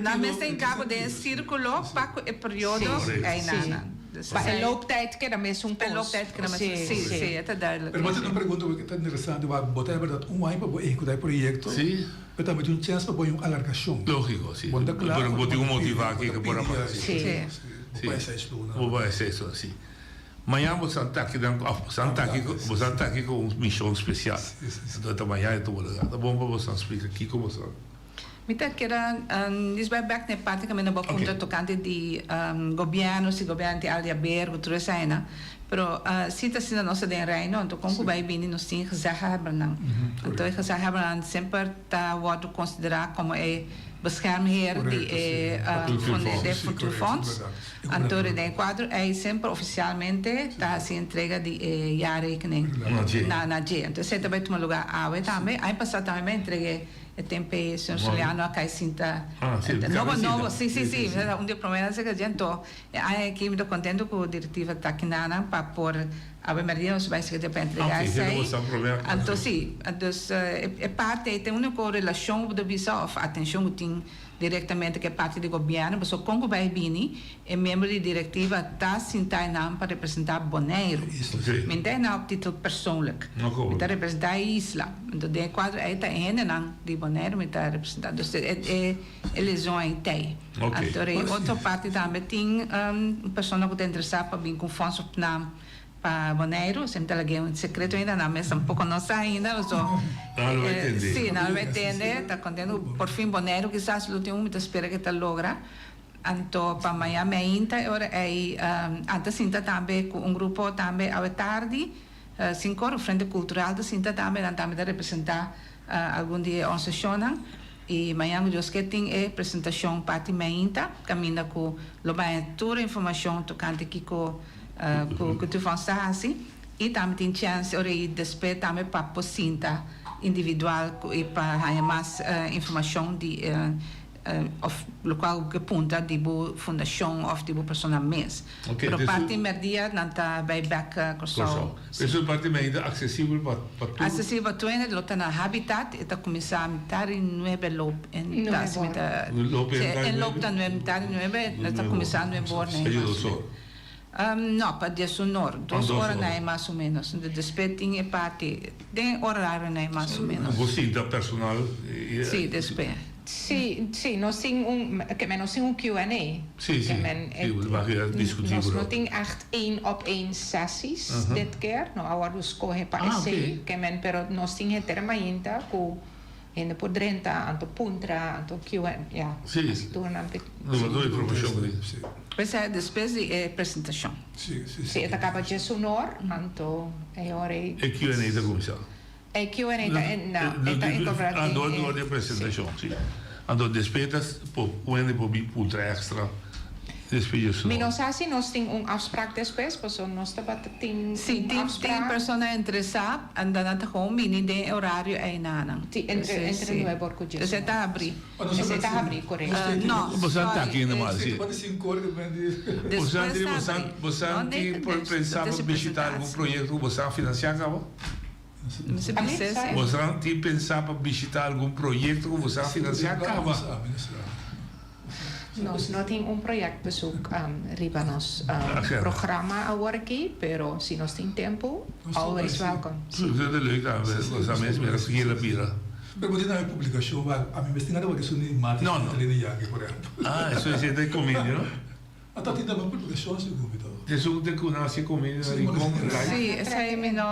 Nan mester hinca bo den e circulo pa cu e periodo eynan. Pa e looptijd keda mesun kos. Pa e looptijd keda mesun, si, si, e ta duidelijk. Pero bo tin un pregunta ku ta interesante, wak bo ta bèrdat un aña pa bo ehekutá e proyekto, pero tambe tin un chèns pa bo haña un alargashon. Lógiko, si. Bo no ta kla. Pero bo tin un motivá aki ku por a pasa. Si. Bo por haña seis luna. Bo por haña seis luna, si. Mañan bo san ta aki nan, òf bo san ta aki, bo san ta aki ku un mishon spesial. Anto ta mañan e ta wòrdu. Ta bon pa bo san splika kiko bo san. Mi ta keda dis bai bek na e parti kaminda bo a puntra tokante di gobièrnu, si gobièrnu tin algu di haber ku tur esainan. Pero si ta asina nos ta den Reino, anto kon ku bai bini nos tin gezaghebbernan. Anto e gezaghebbernan semper ta wòrdu konsiderá komo e beschermheer di e Cultuurfonds. Anto den e kuadro ei semper ofisialmente ta hasi entrega di e jaarrekening na dje. Anto esei ta bai tuma lugá awe tambe. Aña pasá tambe mi a entreg'é. E tempo ei señor Soliano a kai sinta nobo nobo si si si un di e promé nan seka anto e aña aki mi ta kontento ku direktiva ta kinanan pa por awe merdia nos bai seka pa entrega esei anto si dus e parti ei ta e uniko relashon ku bo ta bisa òf atenshon ku tin direktamente ku e parti di gobièrnu pasobra kon ku bai bini E miembro di directiva ta sinta e nan pa representa Boneiru. Mi n'ta e nan op titel persoonlijk. Mi ta representa e isla. Enton den e cuadro ei ta e hendenan di Boneiru mi ta representa. Dus e liaison ei t'ei. Anto e otro parti tambe tin un persona cu ta interesa pa bin cu un fondsopname pa Boneiru. Esei mi ta lag'e un secreto ainda, nan mes tampoco no sa ainda. Paso si, nan lo bai tende. Ta contento cu por fin Boneiru kisas lo tin un, mi ta spera cu e ta logra. Anto pa maña meinta e ora ei a ta sinta tambe ku un grupo tambe awe tardi sinkor Frente Kultural ta sinta tambe nan tambe ta representá algun di e organisashonnan i mañan ku Dios ke tin e presentashon parti meinta kaminda ku lo baña tur e informashon tokante kiko ku Cultuurfonds ta hasi i tambe tin chèns e ora ei despues tambe pa por sinta individual ku i pa haña mas informashon di e Of lokual ku ke punta di bo fundashon of di bo persona mes. Oké, Pero dus parti merdia nan ta bai bek Kòrsou. Kòrsou. Si. Esun parti merdia ta aksesibel pa pa tur? Aksesibel pa tur hende, lo ta na Habitat, e ta kuminsá mitar di nuebe loop en ta si mi ta Loop si en mitar e di loop nuebe? ta nuebe mitar di nuebe, e ta kuminsá nuebe or E di dos or. No, pa diesun or. Ah, Dos dos ora or. na e mas o menos. Despues tin e parti den orario na e mas o menos. Bo sinta personal i. Sí, despues. Sí, sí, nos tin un, ke men nos tin un Q and A. Sí, sí, Ke men sí, bo ta baki diskutí Nos por no tin ègt één op één sessies dit keer. No a wòrdu skohe pa Ah, esei. oké. Ke men, pero nos tin henter mainta ku hende por drenta, anto puntra, anto Q and, ya. Sí. Asi tur nan pe. No, bo tur informashon ku tin. Sí. P'esei despues di e presentashon. Sí, sí, Sí, e ta kaba djes un or, anto e ora ei. E Q and A ta kuminsá. E Q and A ta en, no, e ta incorporá Ah, den dor e. dor di e presentashon, sí. Anto despues ta por un hende por bin puntra extra despues dje Mi su. no sa si nos tin un afspraak despues, pasobra nos tabata tin Sí, un tin tin afspraak. persona interesá, anda nan ta gewoon bini den e horario einanan. Sí, entre Entonces, entre sí. nuebe or ku djes Entonces e ta un or. habrí. Esei ta habrí, korekto. No, Boso ta sorry. aki normal, sí. Despues Boso ta habrí. boso No, tin nee, por dus, pensá dat pa is e bishitá algun presentatie. proyekto ku boso a finansiá kaba? Mi se bis'é, sí. Boso tin pensá pa bishitá algun proyekto ku boso a finansiá kaba? Nos no tin un projectbezoek riba nos Agenda. programa awor aki, pero si nos tin tempu, always welcome. Sí, ta leuk tambe, nos a mes mira sigui la bira. Pero bo tin tambe publicacion, maar ami mes tin nada wak esun di Matis No, no. Catalina Yankee, por ehempel. Ah, eso es de comedia, no? Ata tin tambe publicacion segun mi ta. Esun te cu naci comida na Rincon live. Si, esey mi no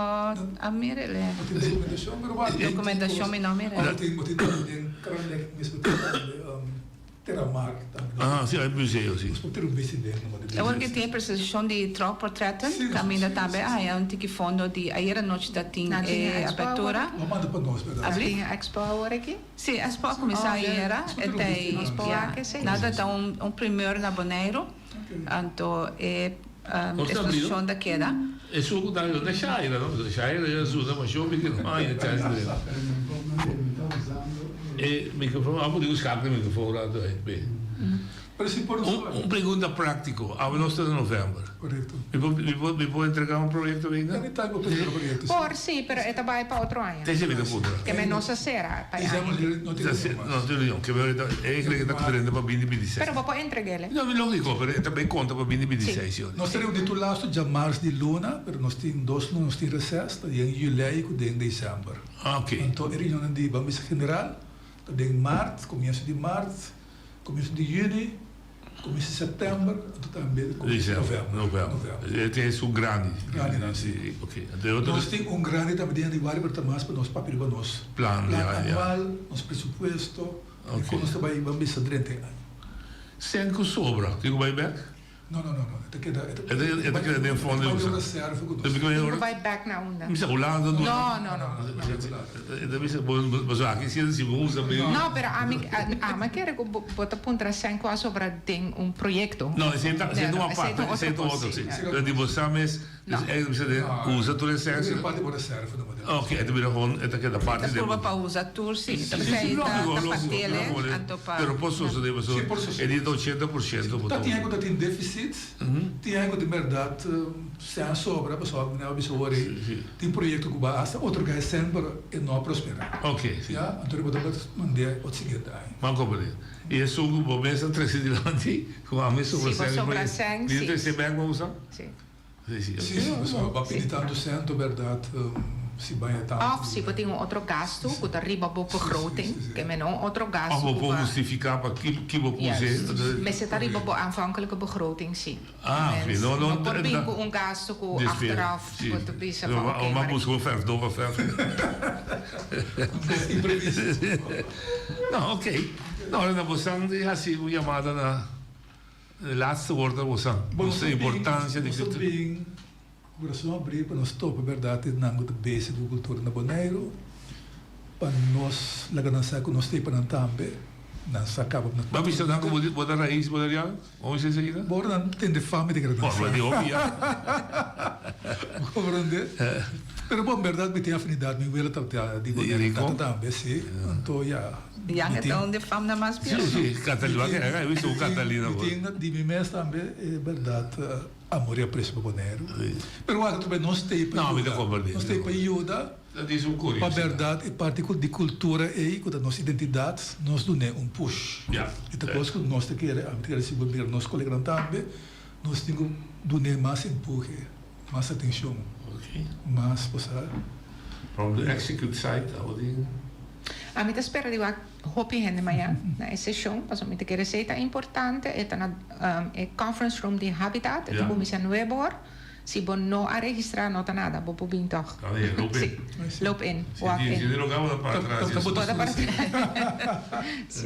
a mira el. Bo tin documentacion pero bo tin. Documentacion mi no a mira. Bo tin bo tin tambe den Kralendijk mes bo tin tambe Terramar tambe. Ah si, hay museo si. Nos por tira un bisti den no bo. Awor ke tin e presentacion di trouwportretten caminda tambe a haya un tiki fondo di ayer anochi ta tin e apertura. Bo a manda pa nos verdad? Abri? Tin e expo awor aki? Sí, Expo a kuminsá ayera, e ta ei, ya, nan ta un un primeur na Boneiru, anto e eksposishon ta keda. Esun ku ta ayuda ta Shaira, no? Pasobra Shaira ya zuda masha hopi ku no haña chèns di drenta. E mikrofon, abo di buska e mikrofon un ratu ei, be. Un pregunta práktiko, awe nos ta na novèmber. Mi por, mi por, mi por entregá un proyekto ainda? Por sí, pero e ta bai pa otro aña. Esei mi ta puntra. Ke men nos a sera pa e aña aki. No tin reunion. Ke men eigenlijk e ta drenta pa binti binti seis. Pero bo por entreg'el, eh? No, lógiko, pero e ta bai konta pa binti binti seis, sí. Nos ta reuni tur lastu djamars di luna, pero nos tin dos luna nos tin reses, ta den yüli ku den desèmber. Ah, oké. Anto e reunionnan di Ban Bisa General ta den mart, komienso di mart. Comienso di juni, comienso di september, anto tambe comienso di november. November. E tin esun grandi. Grandinan, si. Ok. Anto e otro. Nos tin un grandi tambe den januari, pero ta mas pa nos papia riba nos plan anual, nos presupuesto, y con nos ta bay ban bisa drenta e aña. Cen cu sobra, tin cu bay bek? No, no, no, no. E ta keda, e ta, E ta keda den fondo di usa. reserva ku nos. Tin ku bai bek na unda? Mi sa Hulanda duna. No, no, no. E ta bisa bo, bo aki si si bo usa medio. No, pero ami, ami a kere ku bo ta puntra sèn ku a sobra den un proyekto. No, esei ta, esei ta un aparte, esei ta un otro, si. Pero di bo sa mes, No. E bisa den usa tur e sèn. E parti bo reserva no bo. Ok, e ta bira gewoon, e ta keda parti den. Ta purba pa usa tur si. Si, si, lógico, lógico. Anto pa. Pero por sosode pasobra e di ta 80% bo ta. Ta tin algu ta tin deficit, tin algu di bèrdat sèn sobra pasobra mi a bisa wor ei tin proyekto ku bo a hasta otorgá e sèn pero e no a prosperá. Ok, si. Ya, anto riba ta mand'é ot siguiente aña. Ban komprendé. I esun ku bo mes a trese dilanti ku ami sobra sèn, mi ta trese bèk pa usa? Si. Sí, sí. Sí, sí, pasobra bo a pidi tantu sento, bèrdat, si baña tantu. Òf si bo tin un otro gastu ku ta riba bo begroting, ke men un otro gastu Òf bo ku por bo. hustifiká pa ki ki bo puse. Juist. Mester ta riba bo aanvankelijke begroting, sí. Ah, oké. No, no. No por bin ku un gastu ku achteraf bo ta bisa van oké, maar. maar. Bo buska un verf, dova verf. No, oké. No, na bo san di hasi un yamada na. E laatste woord ta bosan. Bosa importancia di Nos ta bin cu curason abri pa nos topa berdad e nan cu ta bezig cu cultura na Boneiru, pa nos laga nan sa cu nos ta ei pa nan tambe, nan sa caba na. Bo a bisa nan cu bo ta raiz boneriano? Bo a bisa esaki nan? Bo ora nan tende fama di kere nan sa. Bo di hopi ya. Bo comprende? Pero bon berdad mi tin afinidad, mi wela tabata di Boneiru, tata tambe si, anto ya. Jan e ta un de famna mas bieu. Sí, sí, Catalina, wak e wis un Catalina Mi tin di mi mes tambe e berdad amor y aprecio pa Boneiru. Pero wak atrobe nos ta ei pa No, mi ta yuda. comprende. Nos ta ei pa yuda Dat is un pa curiosidad. berdad e parti di cultura ei cu ta nos identidad nos dun'e un push. Ja. E ta cos cu nos ta kere, ami ta kere sigur mira nos coleganan tambe, nos tin cu dun'e mas empuje, mas atencion, mas cosa. From the execute side, abo tin. Ami ta spera di wak hopi hende mañan na e seshon pasobra mi ta kere esei ta importante. E ta na e conference room di Habitat. E ta kuminsá nuebe or. Si bo no a registrá no ta nada, bo por bin tòg. Sí, loop in, walk in. Si tin lugar bo ta para atras. Bo ta para atras.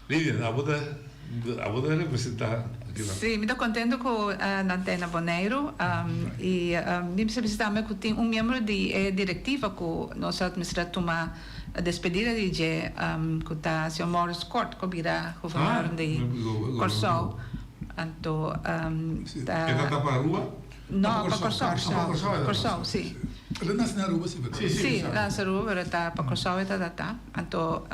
Lilian, abo ta abo ta representá aki nan. Sí, mi ta contento cu nan ta na Boneiru y mi mester bisa tambe cu tin un miembro di e directiva cu nos a mester a tuma despedida di dje cu ta señor Maurice Kort cu a bira gobernador di Corsou. Anto ta. E ta ta pa Aruba? No, pa Corsou. Corsou, si. El a nace na Aruba, si, verdad? Si, el a nace na Aruba, pero ta pa Corsou e ta ta. Anto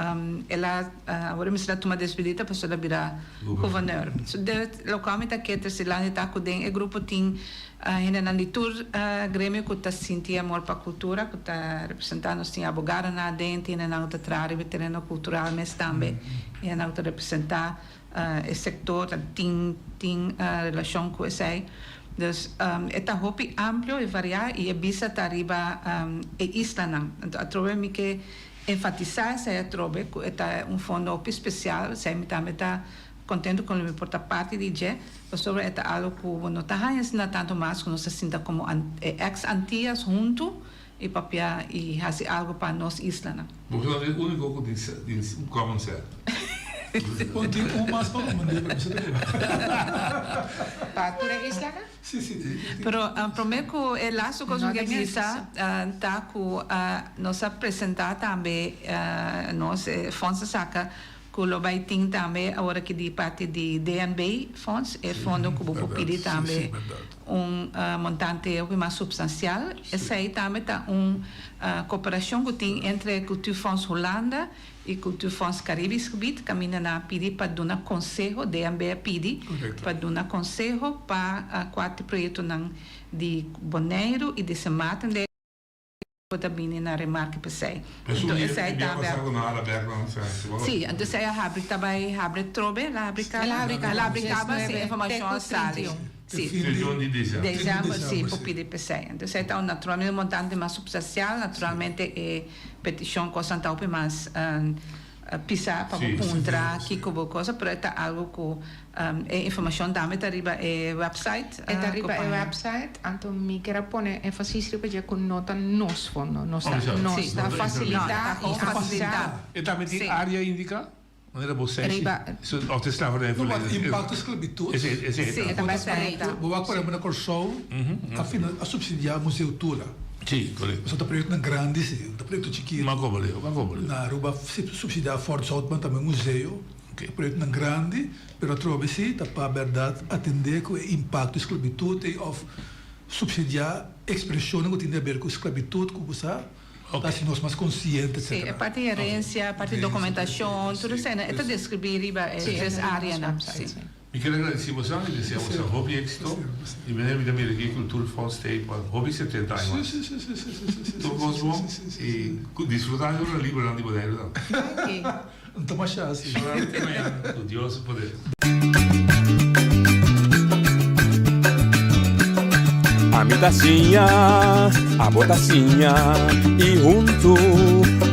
el a, awor e mester a tuma despedida pasobra el a bira gouverneur. So de locual mi ta kere Tersilandi ta cu den e grupo tin hendenan di tur gremio cu ta sinti amor pa cultura, cu ta representa. Nos tin abogadonan aden, tin hendenan cu ta traha riba e tereno cultural mes tambe, hendenan cu ta representa E sector ta tin tin relacion cu esey. Dus e ta hopi amplio y varia y e bisa ta riba e islanan. Anto atrobe mi ke enfatisa esey atrobe cu e ta un fondo hopi special. Esey mi tambe ta kontentu ku lo mi por ta parti di dje, pasobra e ta algu ku bo no ta haña asina tantu mas ku nos ta sinta komo e eks Antias huntu i papia i hasi algu pa nos islanan. Bo no ta e úniko ku tin un common set. Bon, tin un mas pa komand'é, pero mi sa ta ku. Pa tur e islanan? Sí, sí. Pero promé ku e lastu kos ku mi ke bisa ta ku nos a presentá tambe nos e fonds a saka ku lo bai tin tambe awor aki di parti di DNB fonds, e fondo ku bo por pidi tambe un montante hopi mas supstansial. Esei tambe ta un koperashon ku tin entre Cultuurfonds Hulanda i Cultuurfonds Caribisch Gebied kaminda nan a pidi pa duna konseho, DNB a pidi pa duna konseho pa kuater proyektonan di Boneiru i di Sint Maarten de ku ta bini na remarke p'esei. Anto esei tambe a. Sí, anto esei a habri ta bai habri atrobe, el a habri kaba? El a habri kaba. El a habri kaba, si e informashon a sali. Sí. December, sí, por pidi p'esei. Anto esei ta un naturalmente un montante mas supstansial, naturalmente e petishon kosnan ta hopi mas pisá pa bo puntra kiko bo cosa, pero e ta algo ku e informashon tambe ta riba e website. E ta riba e website, anto mi kier a pone énfasis riba dje ku no ta nos fondo, nos ta nos ta fasilitá i avisá. E tambe tin área indiká? Manera bo sei si òf ta slavernij No, maar impacto sklabitut. Esei Sí, e ta bai preto. Bo wak por ehempel na Kòrsou a fina a supsidiá Museo Tula. Sí, korekto. Pasobra ta proyektonan grandi sí, no ta proyekto chikitu. M'a koba leo, m'a koba leo. Na Aruba supsidiá Fort Zoutman tambe un museo. Proyektonan grandi, pero atrobe sí ta pa bèrdat atendé ku e impacto di sklabitut ei òf supsidiá ekspreshonnan ku tin di haber ku sklabitut ku bo sa. Ta hasi nos mas konsiente, Sí, etcetera. e parti herensia, e parti dokumentashon, tur esei e ta deskribí riba e tres áreanan. Sí. Mi kier agradesí boso i desea boso hopi éksito. I manera mi ta mira aki Cultuurfonds ta ei pa hopi 70 aña mas. Tur kos bon i disfrutá di ora libernan di Boneiru tambe. Danki. N ta masha asi. Solamente mañana ku Dios su poder. Ami ta siña, abo ta siña y huntu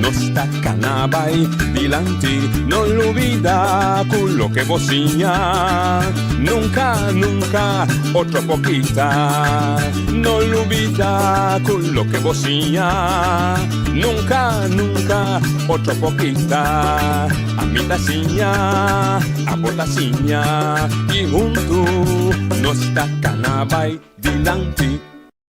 nos ta cana bay dilanti. No lubida cu loke bo siña nunca, nunca otro por kita. No lubida cu loke bo siña nunca, nunca otro por kita. Ami ta siña, abo ta siña y huntu nos ta cana bay dilanti.